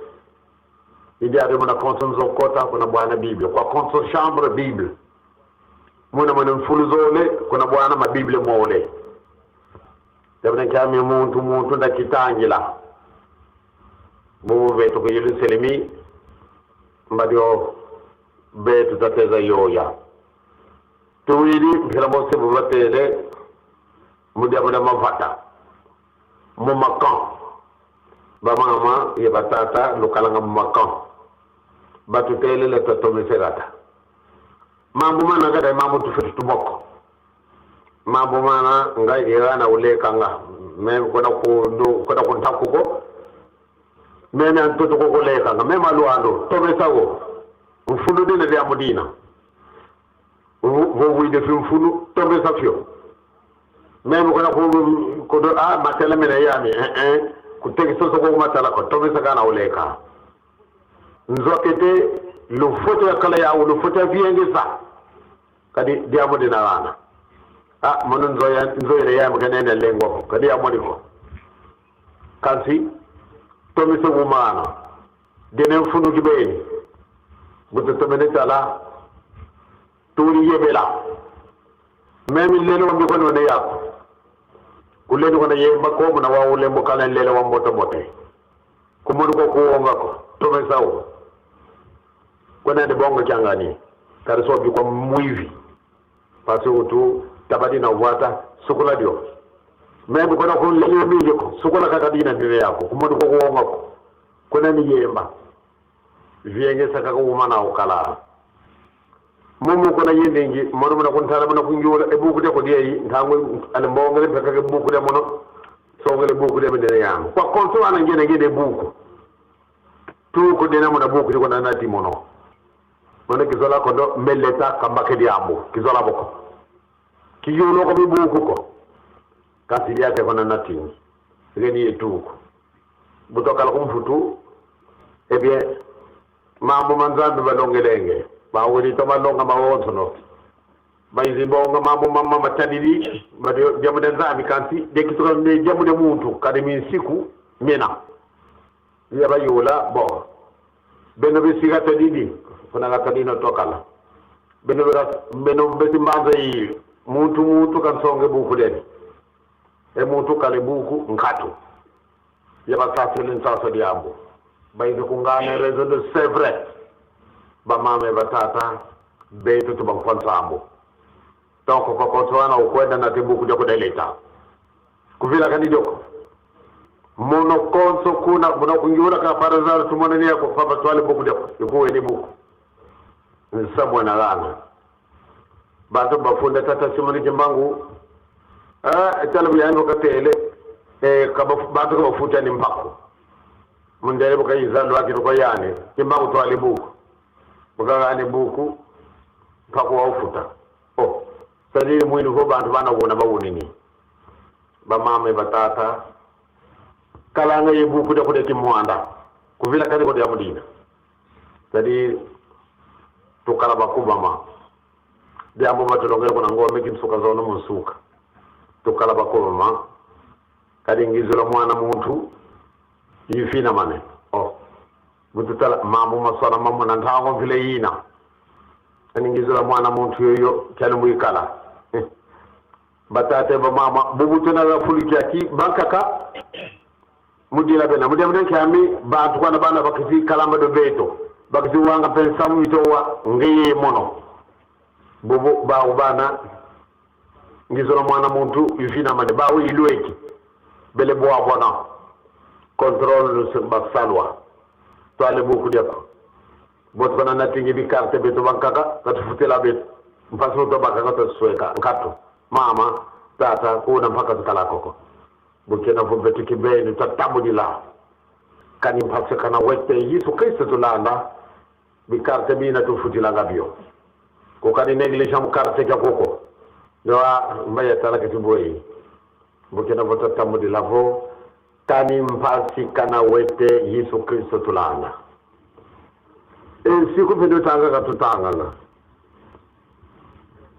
idi ade muna konsonzo kota kuna bwana bible kwa konso chambre bible muna muna mfuluzole kuna bwana mabible mole dabna kyami muntu muntu ndakitangila bubu betu ko Yerusalemi mbadio Betu tateza yoya. Tuwili mphela mose bubatele mudiamuda mavata mumakan bamama ye batata lukalanga mumakan batutelele tatomiserata mambo mana kada mambo tufetu tuboko mambo mana nga irana ulekanga me kona ku kona kuntakuko meme antoto ko kolekanga meme aluando tomesago mfunu dina dia mudina vovuide fi mfunu tomesa fio meme kona ku ko a matela mena yami eh eh kuteki soso ko matala ko tomesa kana uleka nzokete lufoto ya kala ya lufoto ya viengesa kadi dia mudina lana a mono nzoya nzoyere yami kanene lengwa ko kadi ya modiko kasi tomise wumana denen funu gibeni buto tomene tala turi yebela memi lelo wambi kono ne yako kuleni kono yemba ko muna wa ulembo kana lelo wa mboto bote kumodu ko kuonga ko tome sawo kona de bongo changani kare so bi ko muivi parce que tu tabadi na wata sukula dio memi kono ko lelo mi ko sukula kaka dina biwe yako kumodu ko kuonga ko kona ni yemba vienge saka ko umana ukala momo kona yendengi mono mona kon tara mona ko njola e bukude ko deyi ntango ale mbongere be kake bukude mono songere bukude be dene yam ko konto ana ngene ngene buku tu ko dena mona bukude ko nanati mono mono kizola ko do melleta kambake diambo kizola boko ki yolo ko bi buku ko kasi yake ko nanati ngeni etuko butokala ko mfutu eh bien mambo manzambi balongelenge bawuri to malonga mawonsono bayizi bonga mambo mama matadidi bade jamude nzambi kanti de kituka ne jamude muntu kadi min siku mena ya bayola bo beno bisiga tadidi kuna gatadino tokala beno beno besi mbanza yi muntu muntu kan songe buku den e muntu kale buku nkatu ya basasele nsaso diambo bayizi kungana raison de c'est vrai bamame batata betu to bankonsambo donc ko ko twana ukwenda na tebuku joko deleta kuvila kandi joko mono konso kuna mono kunjura ka parazar tumone ni ko papa twale buku joko ikuwe ni buku nsamwa na lana bato bafunda tata simoni jimbangu ah etalo yando katele e kaba bato ko futa ni mpako mundere bukayiza lwaki ko yani jimbangu twale buku bukagane buku mpaka waufuta oh sadiri mwini ko bantu bana wona bawunini bamame batata kalanga ye buku da ko de mwanda kuvila kadi ko de amudina sadi to kala bakubama de ambo batolongere ko ngome kimsuka zono musuka to kala bakubama kadi ngizula mwana muntu yifina mane oh bututala mambo maswala mambo na ntango vile yina aningizula mwana muntu yoyo kyali muikala batate ba mama bubutuna la fuliki ki bankaka mudila bena mudila kyami bantu kwana bana bakisi kalamba do beto bakisi wanga pensamu itowa ngeye mono bubu ba ubana ngizula mwana muntu yufina mane bawo ilweki bele boa bona contrôle basalwa twale buku diako bot kona natingi bi carte beto bankaka katufutela beto mpaso to bakaka to sweka nkato mama tata kuna mpaka tukala koko bukena fo beto kibeni tatamudila kani mpaka kana wete Yesu Kristo tulanda bi carte bina tufutila ngabio ko kani neglige am carte ka koko doa mbaya tala katiboyi bukena fo tatamudila fo kani mpasi kana wete Yesu Kristo tulanda siku pendo tanga katutanga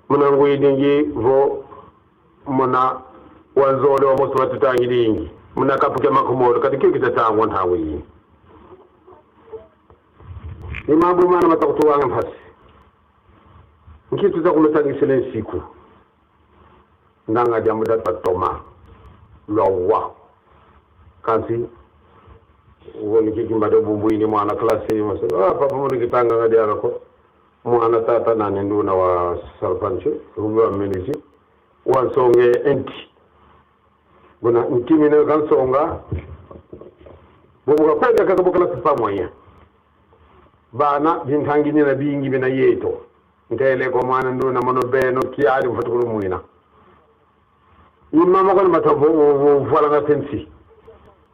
muna nguidingi vo muna wanzole wa mosi watutangilingi muna kapuke makumolo kati kio kitatangwa ntawi ni mambo mana matakutuwanga mpasi nkitu takulutangisile nsiku ndanga jamuda tatoma lwawa kansi woni kiki mbade bumbuini mwana klase masa ah papa mo kitanga ngadi ara ko Mwana tata nani nduna wa sarpanch wa milisi wansonge enti buna nkimine kansonga bobuka kwenda kakabokala sipa moyen bana bintanginina bingi bina yeto ntele ko mwana nduna mono beno kiali mfatukulu mwina imama kono mata vola nga sensi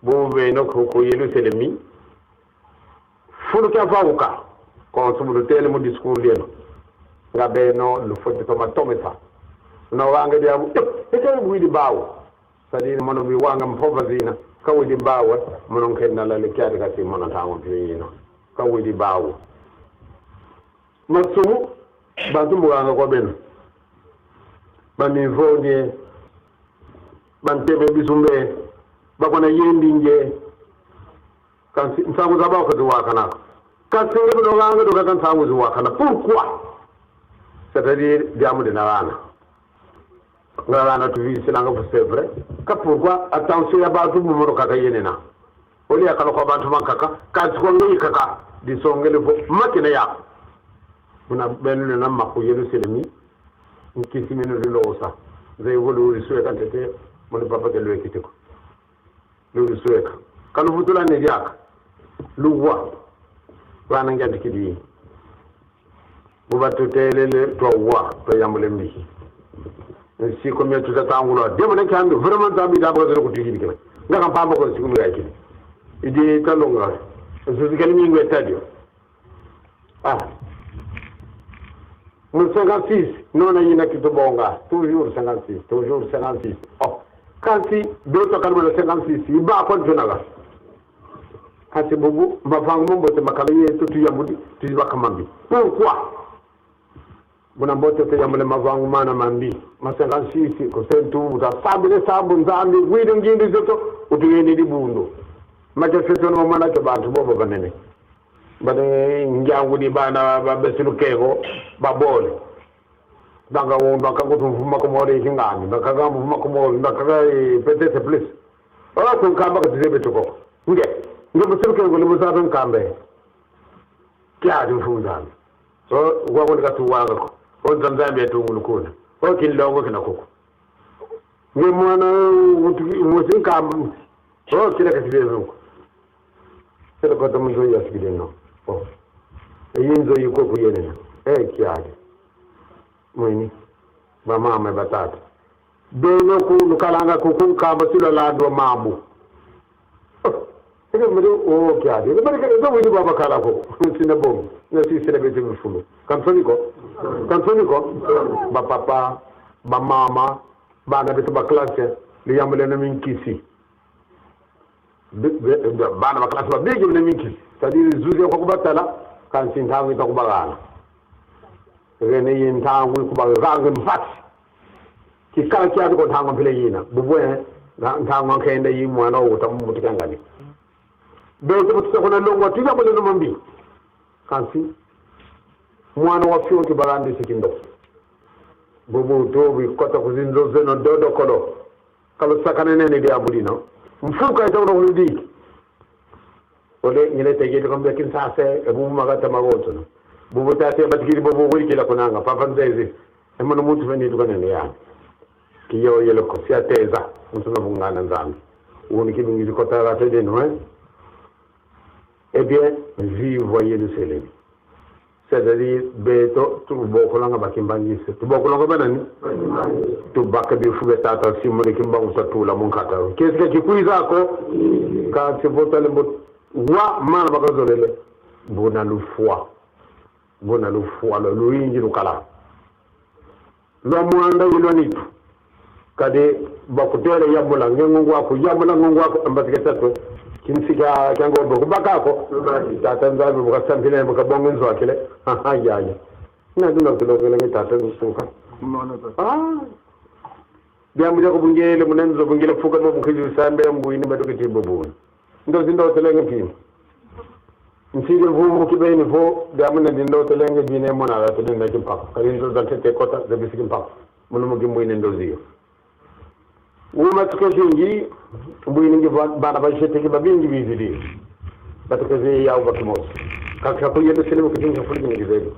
bo beno ko ko Yerusalemi fulu ka fawuka ko sumudu tele mu discours leno nga beno lu fodde to matomesa no wanga dia e ko widi bawo sadini mono mi wanga mpova zina ka widi bawo mono kenna la le kiadi kasi mono tango piyino ka widi bawo masumu bantu mbuganga kwa beno bamivonye bantebe bizumbe bakona yendi nje kansi nsangu zabao kaziwakana kasinga bidoganga doka kansangu ziwakana. Pourquoi? C'est-à-dire diamude na bana nga bana tuvisilanga fu c'est vrai ka pourquoi attention ya bantu mumoro kaka yenena oli akalo kwa bantu mankaka kasi ko ngi kaka disongele fo makina yako muna benule na makku Yerusalemi nkisi minu lilosa zai wolu risueka tete munu papa ke lwe kitiko risueka kanu futula ne diaka luwa bana ngandi kidi bubatu telele to wa to yambule mbi si ko mi tuta tangulo de mo kan vraiment tambi da bo ko tigi dikela nga kam pamba ko siku mi kidi idi talonga so sikali mi ngwe tadio ah Mon 56, non, il y a qui te bonga. Toujours 56, toujours 56. Oh, quand si, d'autres quand le 56, il bat contre Jonaga. Quand c'est beaucoup, ma femme, mon botte, ma calaye, tout yamudi, tu vas commander. Pourquoi? Mon ambote, tu yamule, ma femme, ma mambi, ma 56, que c'est tout, ça sable, sable, zambi, oui, donc, il y a des autres, ou tu es né du bundu. Ma question, c'est mon manage, bah, tu vois, bah, nene. Bane njangudi bana babesilu kego babole danga wonda kango tumvuma komore kingani ndakaga mvuma komore ndakaga peut-être plus ora kunkamba katizebe tuko nge nge besilu kego libusabe nkambe kya mfunzana so wako ndikatuwanga ko onzamzambe tungulukuna o kilongo kinakoko nge mwana muzinkamba o kila katizebe ko sele kota mzoyi asikileno. Oh. Yinzo yuko kuyenena. Eh kiade. Mwini. Ba mama batata. Beno ku lukalanga ku kamba silo ladwa mabu. Eke mdo o kiade. Ebe barika ebe wini baba kala ko. Sina bom. Na si sina bete mfulu. Kansoni ko? Kansoni ko? Ba papa, ba mama, ba na beto ba classe, liyambele na minkisi. Bana baklasi babiki bine minki c'est-à-dire zuzi ko kubatala kan sintangu ta kubagana rene yintangu kubagana mfati kikala kya ko tangu pile yina bubwe ntangu kende yi mwana wo tamutikangani bebe kutsakona longo tiga bole no mambi kansi mwana wa fionti balandi sikindo bubu to bi kota kuzinzo zeno dodo kolo kalo sakane nene dia budino mfuka ita uno kulidi ole ngile tegeli kombe kinsase ebubu magata magoto no bubu tate batikiri bubu wiki la kunanga papa nzezi emono muntu vendi tukane ne ya kiyo yelo kofia teza muntu no bungana nzambi uoni kibingizi kota la tede no eh bien vivre Yerusalem c'est-à-dire beto tubokolanga bakimbangise tubokolanga banani tubaka bifu betata simone kimbangu tatula munkata kesike kikuizako kasi votale wa mana bakazolele bona lufwa lo luinji lukala lo mwanda ilonitu kade bakutele yambula ngengongo wako yambula ngongo wako ambatike tatu kinsika kyango kubakako tata nzambe bukasampile bukabonga nzwakile haha yaya na kulokele ngi tata kusuka ah byamuja kubungele munenzo bungele fuka mo bukhizi sambe mbuini badukiti bobuni ndo zindo telenge pini nsije vumu kibeni vo byamuna dindo telenge jine mona la telenge kimpaka kalinzo za tete kota za bisiki mpaka muno mugimbuini ndoziyo uma tukeshingi mbuini ngi bana basheteki babingi bizidi batukeze yawo bakimosi kaka kuyendo sele kutinga fuliki ngizedu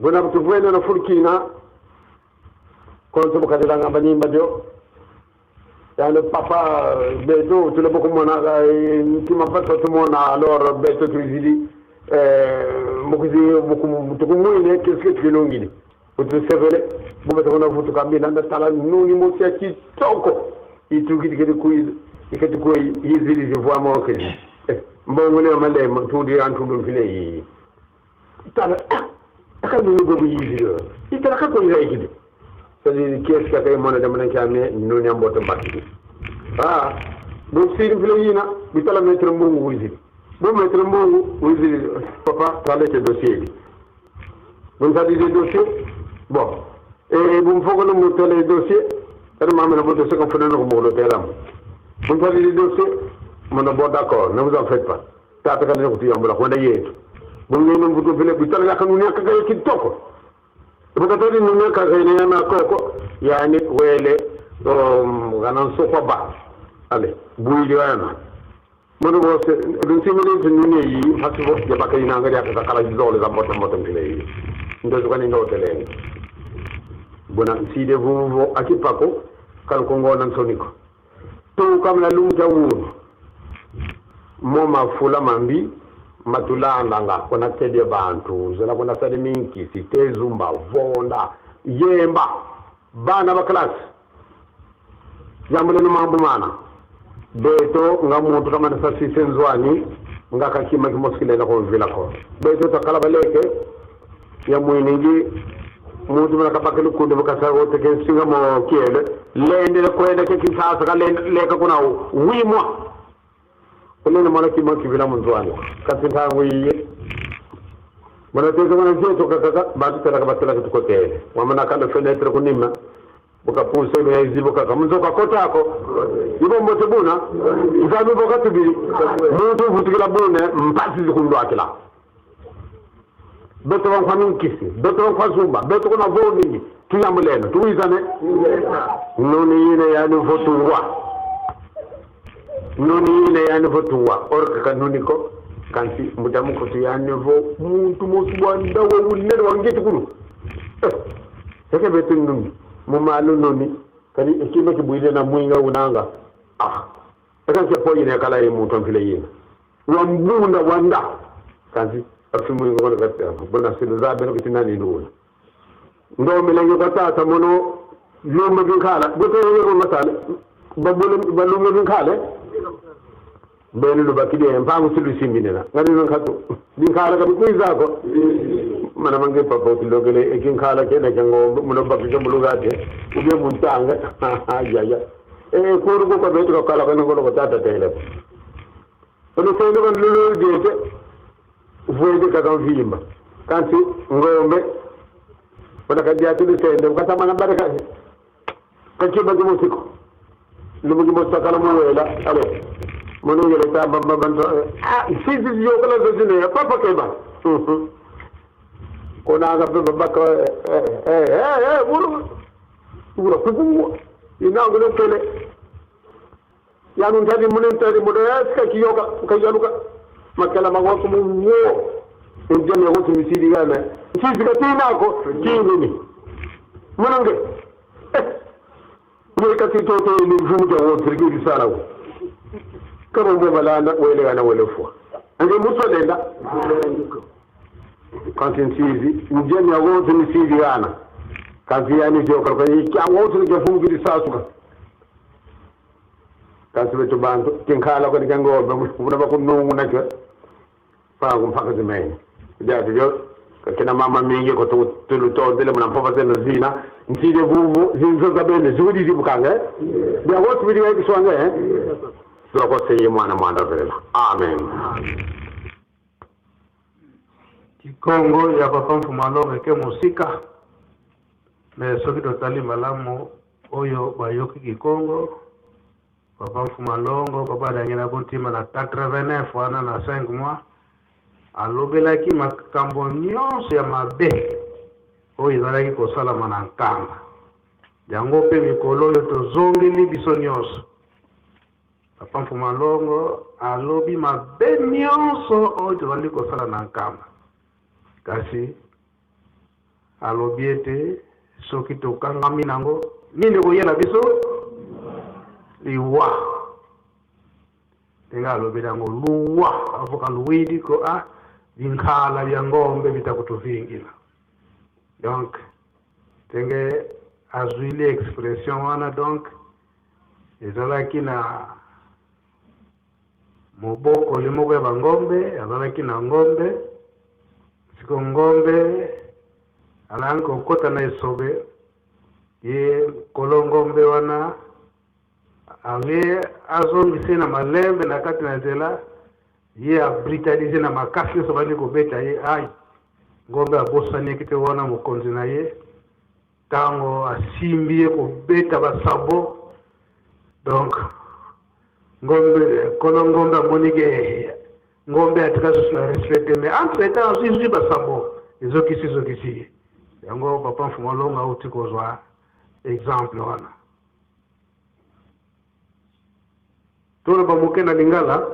Buna butuvwene na fulukina konso bukatilanga banyimba dio yani papa beto tule bokumona ntima pato tumona alors beto tuizili mukuzi tukumwine qu'est-ce que tukilongini utusevele bubeta kuna futu kabila nda tala nuni mosia kitoko itukiti kui ikati kui izili zivwa moke mbongo ne malema tudi antu file yi tala aka nuni gogo yizili itala ka ko ikide c'est-à-dire qu'est-ce que kay mona dem nan kame nuni amboto mbakki ah bo siri file yina bitala maître mbongo wizili bo maître mbongo wizili papa tala ke dossier bi bon ça dit dossier bon e bum fogo no mo tele dossier tan ma mena bo dossier ko fene no mo do telam bon ça dit dossier mon bon d'accord ne vous en faites pas tata kan ko tiyambula ko na yetu bon ngeno mbuto file bitala ka nuni ka kay kitoko bukatoli nuni ka kay ne na koko yani wele ganan soko ba ale buyili wana mono bo se dun simili nuni yi hasibo ya bakay na ngari aka kala zole za moto moto file yi ndo zukani ndo telenge bona side vuvo akipako kal ko ngonan soniko to kam la lumta wuro moma fula mambi matulanda nga kona tede bantu zela kona sade minki site zumba vonda yemba bana ba class yambule no mambu mana beto nga muntu kama na sasi senzwani nga kakima kimoskile na ko vila ko beto takala baleke ya mwinigi muntu mna kabakele kunde bakasa wote ke singa mo kiele lende kwenda ke kisasa ka leka kuna wimwa kulene mwana kima kivila munzwani katintangu iye mwana teza mwana jeto kakaka batu tela kabatela kutukotele wamana kanda fenetre kunima bukapusa ile izibo kaka munzoka kotako ibo mbote buna nzambi bokatubili muntu vutukila bune mpasi zikundwakila beto wankwa minkisi beto wankwa zumba beto kuna voningi tuyambuleno tuwizane nuni yine yani votuwa nuni yine yani votuwa orka kanuni ko kanti mudamu ko yani vo muntu mosu wanda wo wunere wangeti kunu seke beto nuni mumalu nuni kani ekime kibuile na mwinga unanga ah eka ke poyine kala ye muntu amfile yina wambunda wanda kanti afimu ngona katta bona silu zabe no kitinani nduna ndo milenge katata mono lumba binkala goto yero masale babulu balumba binkale benu lubakide mpangu silu simbinena ngari non katu binkala ka bikuizako mana mange papa tilogele ekinkala kene kengo muno bakike mulugate ube muntanga ya ya e kuru ko betu ko kala kono ko tata tele ono sendo kan lulu jete voyde kaka vimba kanti ngombe wona kadi atude sende katamana baraka kakiba gimo siko lumu gimo sakala mo wela ale mono yele ta bamba banto ah si si yo kala dosine papa keba kona ga bamba ko eh eh eh buru buru kukungu ina ngolo kele yanu ntadi munen tadi modo yaska kiyoka kayaluka makala magwako mu wo njemi ya wotu misidi gana sisi katina ko kinini munange ni kati toto ni mfumu ja wotu rigi sara wo kama mbo balanda wele gana wele fwa ange musolenda kanti nsizi njemi ya wotu misidi gana kanti yani jo kwa kwa wotu ni mfumu kidi sasuka kanti beto bantu tinkhala ko dikango buna bakunungu nakyo pangu mpaka zimene jadi jo kina mama mingi ko tulutondele muna mpopa zeno zina nsile vuvu zinzo zabene zudi zibukanga bya wotu bili wekiswanga eh tulakoseye mwana mwana velela amen. Kikongo ya papa Mfumalo eke musika me soki totali malamu oyo bayoki kikongo papa Mfumalongo papa adangela kontima na 89 wana na 5 mois alobelaki makambo nyonso ya mabe oyo ezalaki kosalama na Nkamba. Yango mpe mikolo oyo tozongeli biso nyonso. Papa Mfumalongo alobi mabe nyonso oyo tozali kosala na Nkamba. Kasi Alobi ete soki tokangami na yango, nini ekoyela biso? Liwa. Ndenge alobeli yango luwa avoka luwidi ko a binkhala bya ngombe bitakutuvingila. Donc ndenge azwili expression wana, donc ezalaki na mobokoli moko ya bangombe, azalaki na ngombe. Siko ngombe alaki kokota na esobe, ye nkolo ngombe wana ale azongisi na malembe na kati na nzela, ye abrutalize na makasi nyonso, abandi kobeta ye. Ai, ngombe abosani te wana mokonzi na ye, ntango asimbi ye kobeta basabo. Donc ngombe, kolo ngombe amoni ke ngombe atika susu na respect te, mais entre temps azwi zwi basabo, ezokisi zokisi ye. Yango papa Mfumu Alonga auti kozwa exemple wana. Toloba moke na lingala,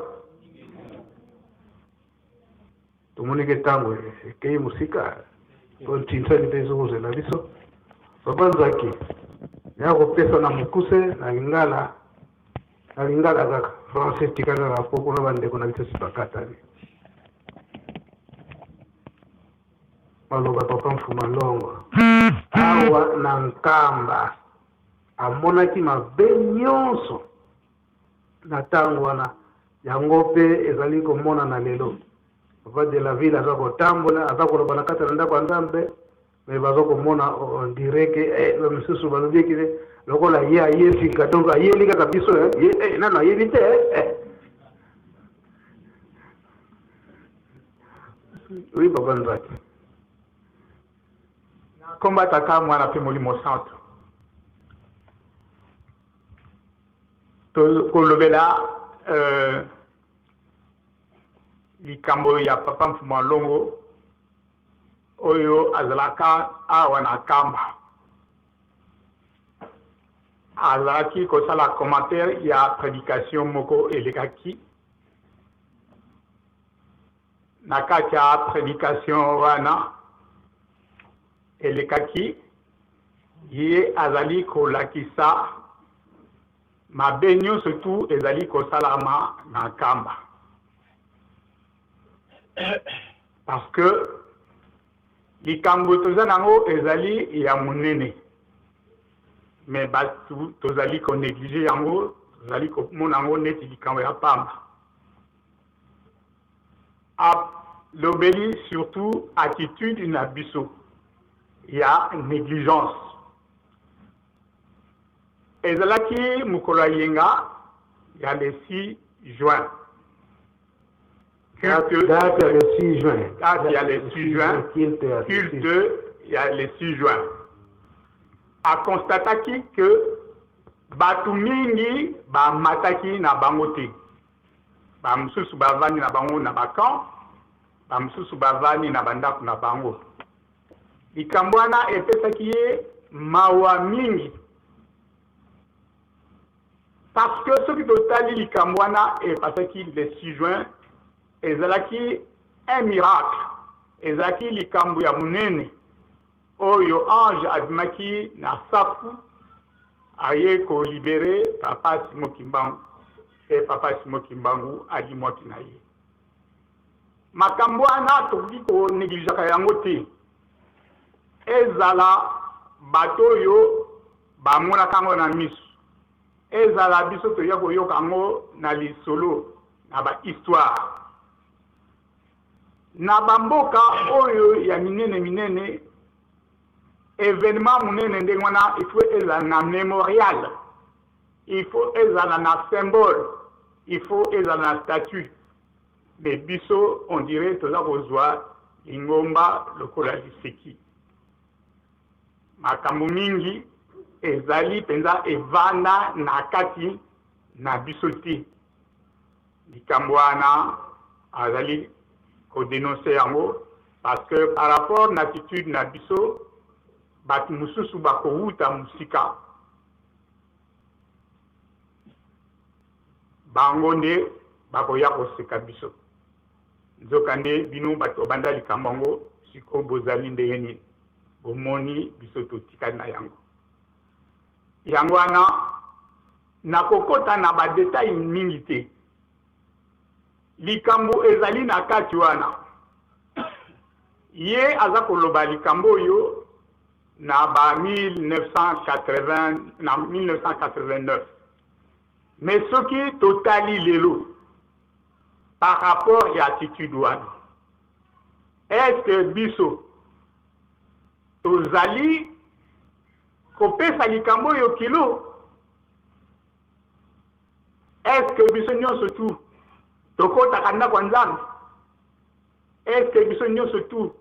tomoni ke ntango ekei mosika, po ntinsani mpe ezokozela biso. Papa Nzaki ya kopesa na mokuse na lingala, na lingala kaka, français tika kaka po kuna bandeko na biso si bakatani. Maloba papa Mfuma Longo awa na Nkamba amonaki mabe nyonso na ntango wana, yango mpe ezali komonana lelo. Papa de la ville aza kotambola, aza koloba na kati na ndako ya Nzambe, me baza komona on dirait que eh, bamisusu balobi eke lokola ye aye sika, donc ayeli kaka biso eh, ye eh, nano ayebi te eh. Oui, papa Nzaki. Komba Tata, Mwana mpe Molimo Santu. Tokolobela euh, likambo ya Papa Mfumu Longo oyo azalaka awa na Kamba. Azalaki kosala commentaire ya prédication moko elekaki na kati ya prédication wana elekaki, ye azali kolakisa mabe nyonso tu ezali kosalama na Nkamba, parce que likambo toza nango ezali ya monene, me bato tozali konéglige yango, tozali komona yango neti likambo ya pamba. Alobeli surtout attitude na biso ya négligence. Ezalaki mokolo ya yenga ya le 6 juin. Culte, date ya le 6 juin. Date ya le 6 juin. Culte ya le 6 juin. Aconstataki que bato mingi bamataki na bango te. Bamosusu bavandi na bango na bacamp, bamosusu bavandi na bandako na bango. Likambo wana epesaki ye mawa mingi, parce que soki totali likambo wana epasaki le 6 juin, ezalaki un miracle, ezalaki likambo ya monene oyo ange abimaki na safu aye kolibere papa Simon Kimbangu, e papa Simon Kimbangu alimwaki na ye. Makambo wana tokoki konegligeaka yango te. Ezala bato oyo bamonaka yango na miso, ezala biso toya koyoka yango na lisolo na ba histoire na bamboka oyo ya minene minene. Evenement monene ndenge wana, il faut ezala na memorial, il faut ezala na symbole, il faut ezala na statut. Mais biso on dirait toza kozwa lingomba lokola liseki. Makambo mingi ezali mpenza evanda na kati na biso te. Likambo wana azali kodenonse yango, parce que par rapport na attitude na biso, bato mosusu bakowuta mosika, bango nde bakoya koseka biso. Nzokande bino bato banda likambo yango sikoyo bozali ndenge nini? Bomoni, biso totikali na yango. Yango wana, nakokota na ba details mingi te. Likambo ezali na kati wana. Ye aza koloba likambo oyo na ba 1980, na 1989. Mais soki totali lelo par rapport ya attitude wana, est-ce que biso tozali kopesa likambo oyo kilo? Est-ce que biso nyonso tu tokotaka ndako ya Nzambe? Est-ce que biso nyonso tu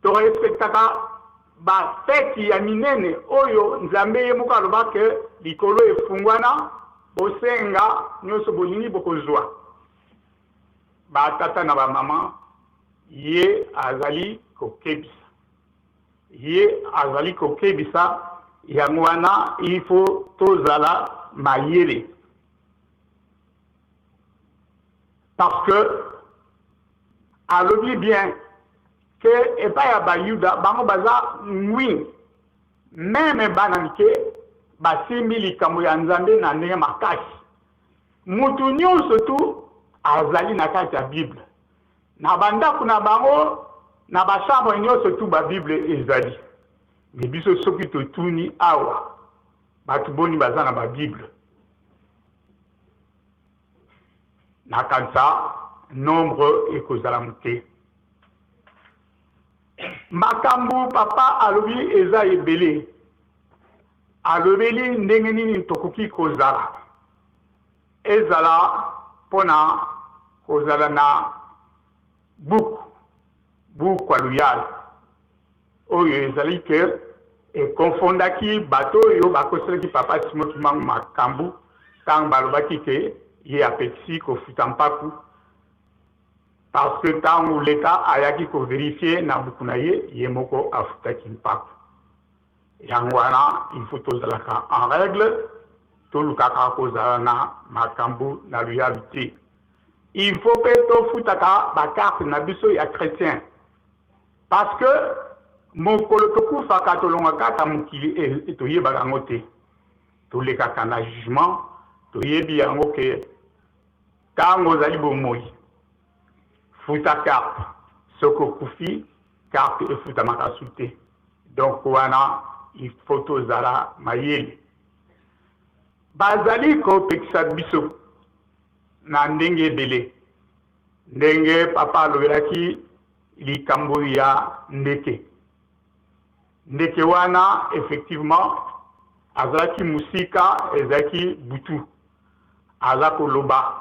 to respectaka ba feti ya minene oyo Nzambe ye moko aloba ke likolo efungwana, bosenga nyonso bolingi bokozwa? Ba tata na ba mama, ye azali kokebisa, ye azali kokebisa. Yango wana il faut tozala mayele, parce que alobi bien ke epai ya Bayuda bango baza ngwi, meme bana mike basimbi likambo ya Nzambe na ndenge makasi. Mutu nyonso tu azali na kati ya Bible, na bandako na bango, na ba chambre nyonso tu ba Bible ezali. Me biso soki totuni awa, bato boni baza na ba Bible? Nakanisa nombre ekozala moke. Makambo papa alobi eza ebele. Alobeli ndenge nini tokoki kozala, ezala mpona kozala na buku, buku ya luyala oyo ezali ke ekonfondaki bato oyo bakoselaki papa Simon Kimbangu makambo ntango balobaki ke ye apekisi kofuta mpaku, parce que ntango leta ayaki koverifie na buku na ye, ye moko afutaki mpaku. Yango wana il faut tozalaka en règle, tolukaka kozala na makambo na luyalu te. Il faut mpe tofutaka ba carte na biso ya chrétien, parce que mokolo tokufaka tolonga kaka mokili, e, toyebaka yango te, tolekaka na jugement, toyebi yango ke ntango ozali bomoi futa carte, soki okufi carte efutamaka su te. Donc wana il faut tozala mayele. Bazali kopekisa biso na ndenge ebele, ndenge papa alobelaki likambo ya ndeke. Ndeke wana effectivement azalaki mosika, ezalaki butu, aza koloba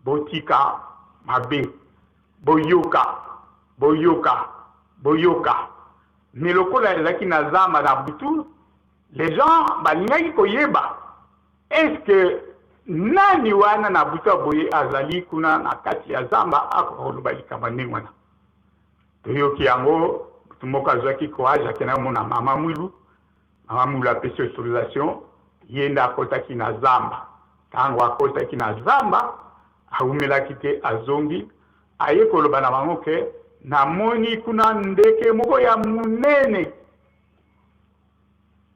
botika mabe, boyoka, boyoka, boyoka. Mais lokola ezalaki na zamba na butu, les gens balingaki koyeba est-ce que nani wana na butu ya boye azali kuna na kati ya zamba akoka koloba likambo ya ndenge wana. Toyoki yango, moto moko azwaki courage akendaki komona mama Mwilu. Mama Mwilu apesi autorisation, ye nde akotaki na zamba. Tango akotaki na zamba, awumelaki te azongi, aye koloba na bango ke namoni kuna ndeke moko ya munene.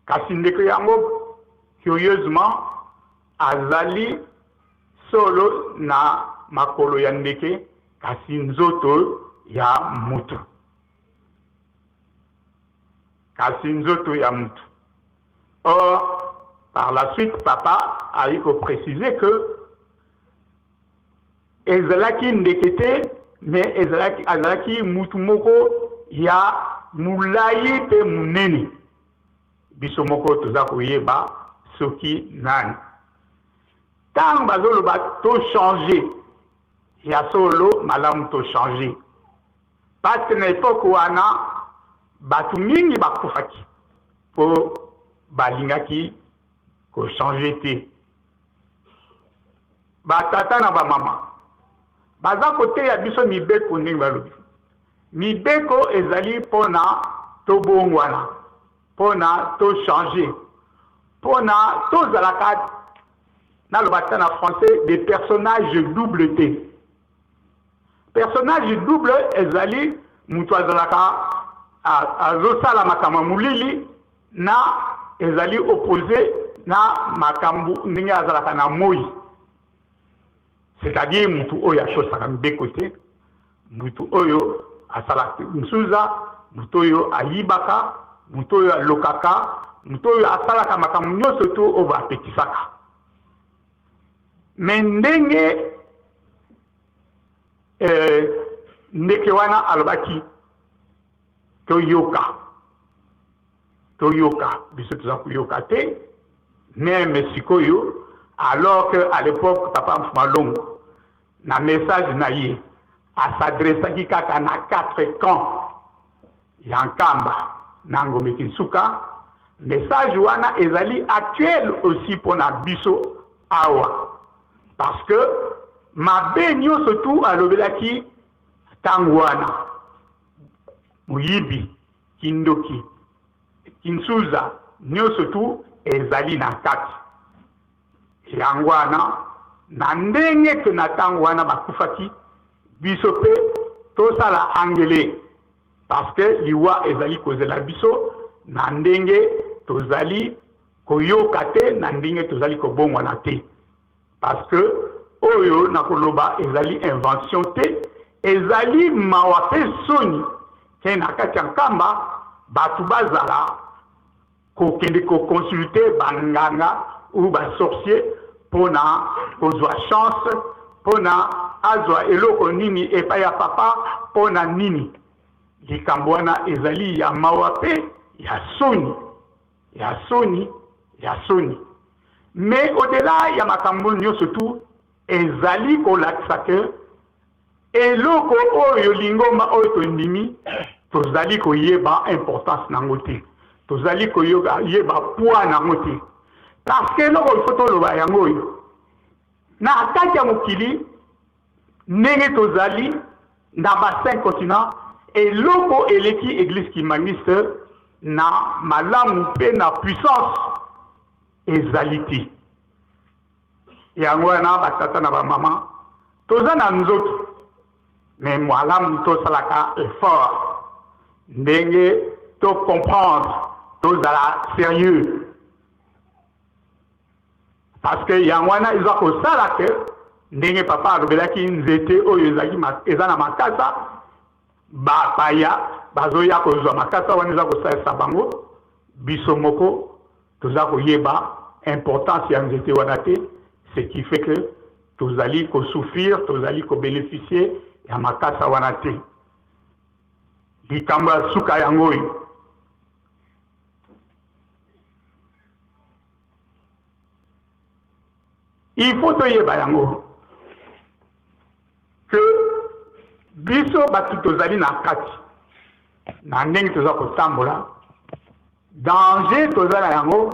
Kasi ndeke yango curieusement azali solo na makolo ya ndeke kasi nzoto ya mutu. Kasi nzoto ya mutu. Or, par la suite, papa ayi ko preciser que ezalaki ndeke te, mais ezalaki, azalaki mutu moko ya mulayi pe munene. Biso moko toza koyeba soki nani. Tango bazoloba to changer, ya solo malamu to changer. Parce que na epoque wana batu mingi bakufaki po balingaki ko changer te. Ba tata na ba mama baza koteya biso mibeko ndenge balobi. Mibeko ezali pona tobongwana, pona to changer, pona tozalaka, naloba ata na français, des personnages double te. Personnage double ezali mutu azalaka Azosala makambo ya molili na ezali oppose na makambo ndenge azalaka na moi, c'est-à-dire mutu oyo atosaka mibeko te, mutu oyo asalaka nsuza, mutu oyo ayibaka, mutu oyo alokaka, mutu oyo asalaka makambo nyonso to oyo bapekisaka. Me ndenge eh, ndeke wana alobaki, toyoka, toyoka, biso toza koyoka te meme sikoyo, alors que à l'époque papa Mfuma Longo na message na ye asadressaki kaka na quatre camps ya Nkamba na Ngombe Kinsuka. Message wana ezali actuel aussi mpona biso awa, parce que mabe nyonso tu alobelaki ntango wana, moyibi, kindoki, kinsuza, nyonso tu ezali na kati yango wana. Na ndenge ke na ntango wana bakufaki, biso mpe tosala angele, parce que liwa ezali kozela biso na ndenge tozali koyoka te, na ndenge tozali kobongwana te. Parce que oyo nakoloba ezali invention te, ezali mawa mpe soni ke na kati ya Nkamba bato bazala kokende koconsulte banganga ou basorcier mpona kozwa chance, mpona azwa eloko nini epai ya papa, mpona nini. Likambo wana ezali ya mawa mpe ya soni, ya soni, ya soni. Mais au-delà ya makambo nyonso tu, ezali kolakisa ke eloko oyo lingomba oyo tondimi, tozali koyeba importance nango te, tozali koyeba poids nango te. Parce que eloko ifo toloba yango oyo, na kati ya mokili ndenge tozali na ba cinq continents, eloko eleki église kimbanguiste na malamu mpe na puissance ezali te. Yango wana, batata na bamama, toza na nzoto, me malamu tosalaka effort ndenge tocomprendre, tozala sérieux, parce que yango wana eza kosala ke ndenge papa alobelaki nzete oyo ezalaki eza na makasa, bapaya bazoya kozwa makasa wana, eza kosalisa bango. Biso moko toza koyeba importance ya nzete wana te, ce qui fait que tozali kosouffrir, tozali kobénéficie ya makasa wana te. Likambo ya suka yango oyo, il faut toyeba yango ke biso bato tozali na kati na ndenge toza kotambola, danger toza na yango,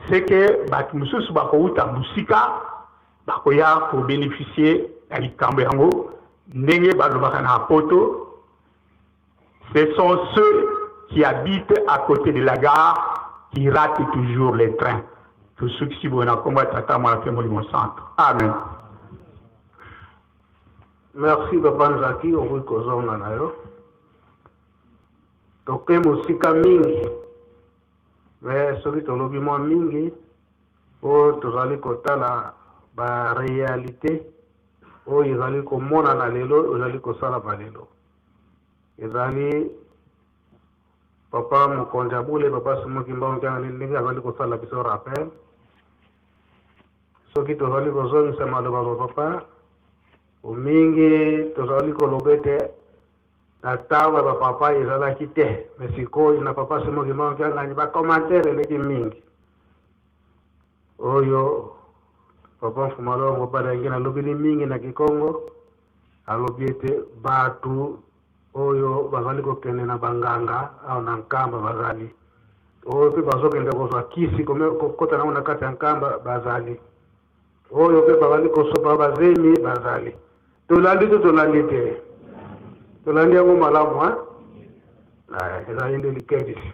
c'est que bato mosusu bakouta mosika, bakoya kobénéficie na likambo yango. Ndenge balobaka na poto, ce sont ceux qui habitent à côté de la gare qui ratent toujours les trains. Tosukisi boye na nkombo ya Tata, Mwana mpe Molimo Santo. Amen. Merci papa Nzaki, okoki kozonga na yo. Toke mosika mingi, me soki tolobi mwa mingi po tozali kotala baréalité oyo ezali komonana lelo, ezali kosalama lelo. Ezali papa mokonzi ya bule, papa Simon Kimbangu Kiangani, ndenge azali kosala biso rappel. Soki tozali kozongisa maloba ba papa mingi, tozali koloba ete na ntango ya bapapa ezalaki te, me sikoyo na papa Simon Kimbangu Kiangani bacommentaire eleki mingi. Oyo papa Mfumalongo badangi nalobeli mingi na Kikongo, alobi ete bato oyo bazali kokende na banganga awa na Nkamba bazali, oyo mpe bazokende kozwa kisi kokota nango na kati ya Nkamba bazali, oyo mpe bazali kosopa bazemi bazali. Tolandi to tolandi te? Tolandi yango malamu hein? Ezali nde likebisi.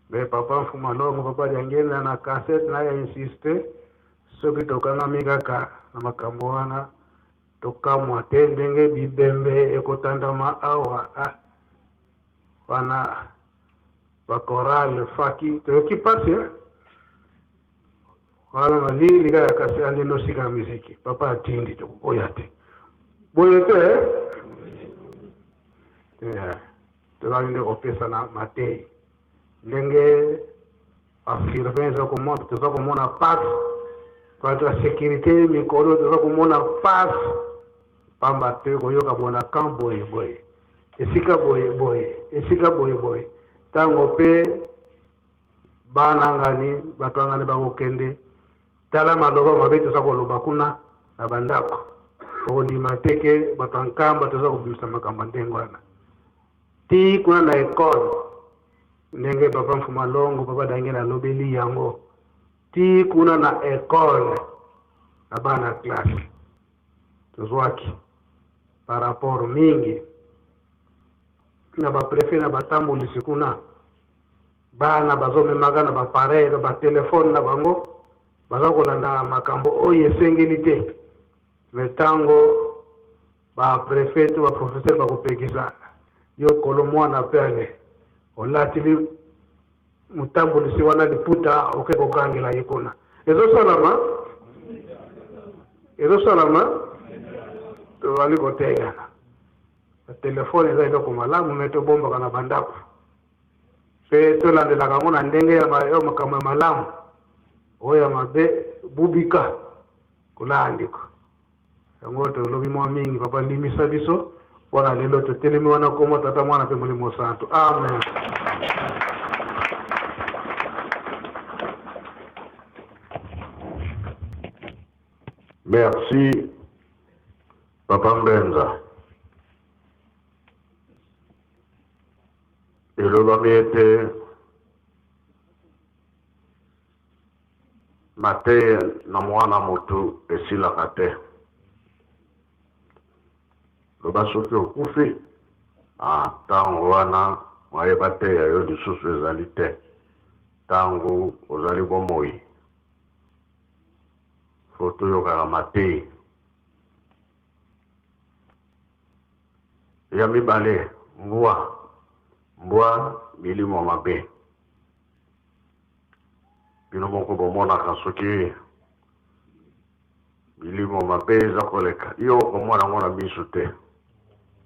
Me papa Mfuma Longo, papa Diangenda na cassette na ya insiste, soki tokangami kaka na makambo wana, tokamwa te ndenge bibembe ekotandama awa. Ah. Wana ba chorale faki toyoki pasi eh? Wana malili kaka kasi ande nosika ya miziki papa atindi tokoboya te boye te eh? Yeah. Tozali nde kopesana mateyi ndenge basurveillant eza komona toza komona pasi bato ya sécurité mikolo toza komona pasi pamba te koyoka bona camp boye boye esika boye boye esika boye boye ntango mpe bana ngani bato ya ngani bakokende tala maloba mabe toza koloba kuna na bandako okondima te ke bato ya nkamba toza kobimisa makambo ya ndenge wana ti kuna na ekole ndenge papa mfuma longo papa dangela alobeli yango ti kuna na ekole na bana classe tozwaki par rapport mingi na baprefet na batambolisi kuna bana bazomemaka na bapareil na batelefone na bango baza kolanda makambo oyo esengeli te me ntango ba prefet to ba professeur bakopekisa yo kolo mwana pe ale olatili motambolisi wana liputa oke kokangela ye kuna ezosalama ezosalama tozali koteyana telefone eza eloko malamu me tobombaka na bandako mpe tolandelaka yango na ndenge ya makambo ya malamu oyo ya mabe bubika kolaa ndeko Yango tolobi mwa mingi papa limbisa biso mpo na lelo totelemi wana nkombo tata mwana mpe molimo santu amen. Merci papa Mbenza. Elobami ete Mateya na mwana mutu esilaka te. Loba soki okufi, ah tango wana moye bateya yo lisusu ezali te. Tango ozali bomoi faut toyokaka mateyi. Ya mibale, mbwa, mbwa milimo mabe. Bino moko bomonaka soki milimo mabe eza koleka, yo okomona yango na misu te,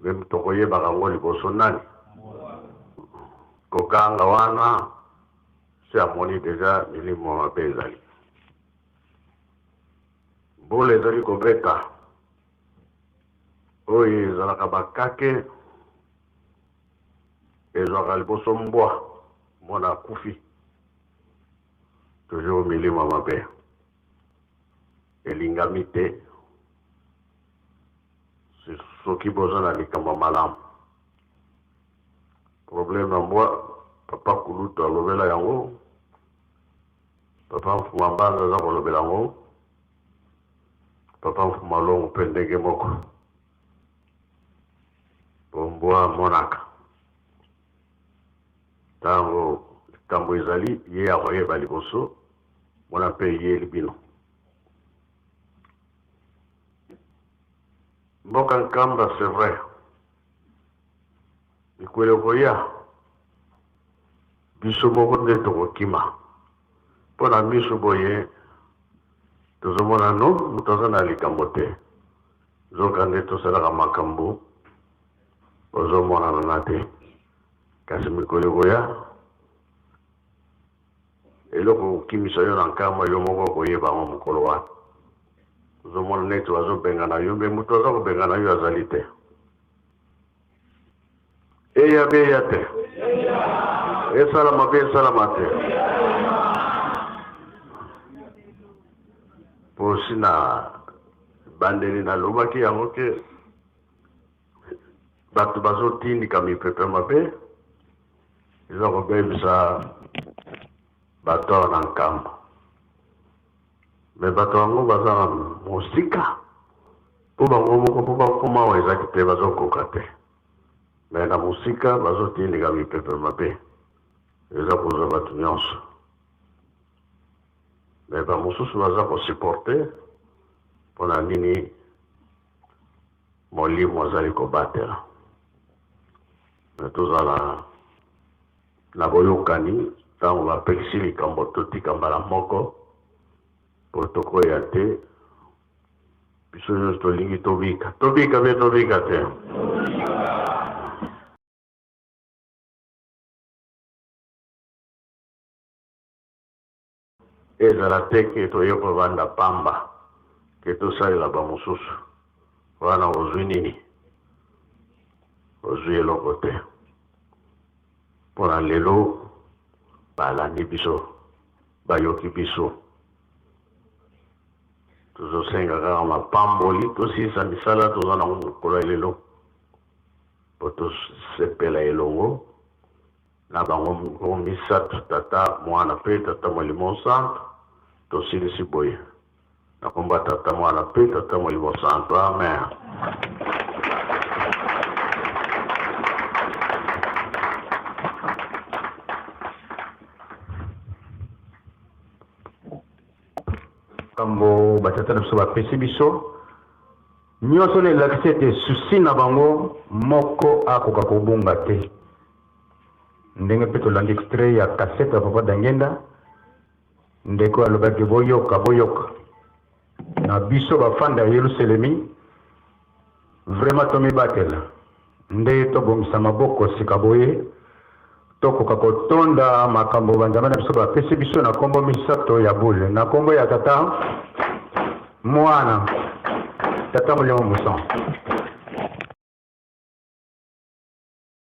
me moto okoyebaka yango liboso nani? Koganga wana se amoni deja milimo mabe ezali. Mbula ezali kobeta, oyo ezalaka bakake ezwaka liboso mbwa, mwana akufi. Toujours milimo mabe elingami te soki boza na likambo ya malamu. Problème ya mbwa papa kulutu alobela yango, papa mfuma mbanza aza kolobela yango, papa mfuma longo mpe ndenge moko. Po mbwa amonaka Ntango likambo ezali, ye akoyeba liboso, mona mpe eyeli bino. Mboka Nkamba, c'est vrai, mikolo ekoya, biso moko nde tokokima mpo na miso boye tozomona no moto aza na likambo te, nzoka nde tosalaka makambo ozomonana na te. Kasi mikolo ekoya, eloko ekokimisa yo na nkamba, yo moko okoyeba yango mokolo wana. Ozomona neti bazobengana yo, me moto aza kobengana yo azali te. Eya be eya te, esalama be esalama te. Mpo si na bandeli nalobaki yango ke Bato bazotindika mipepe mabe eza kobebisa bato awa na Nkamba. Me bato yango baza na mosika mpo bango moko mpo bakoma awa ezaki te, bazokoka te. Me na mosika bazotindika mipepe mabe eza kozwa bato nyonso. Me bamosusu baza kosupporte mpo na nini? Molimo azali kobatela. Me tozala Na boyokani, ntango bapekisi likambo totika mbala moko mpo tokoya te. Biso nyonso tolingi tobika, tobika mpe tobika te. Ezala te ke toye kovanda pamba, ke tosalela bamosusu. Wana ozwi nini? Ozwi eloko te. Mpo na lelo balandi biso, bayoki biso. Tozosenga kaka mapamboli, tosilisa misala toza nango mokolo ya lelo, mpo tosepela elongo na bango moko misato, Tata, Mwana mpe Tata Molimo Santu. Tosilisi boye na kombo ya Tata, Mwana mpe Tata Molimo Santu. Amen. Makambo batata na biso bapesi biso nyonso na elakisi ete susi na bango moko akoka kobunga te. Ndenge mpe tolandi extrait ya cassette ya Papa Dangenda, ndeko alobaki boyoka, boyoka na biso bafanda ya Yelusalemi, vraiment tomibatela nde tobongisa maboko sika boye tokoka kotonda makambo banzambe na biso bapesi biso na kombo misato ya bule, na kombo ya Tata, Mwana, Tata Molimo Mosantu.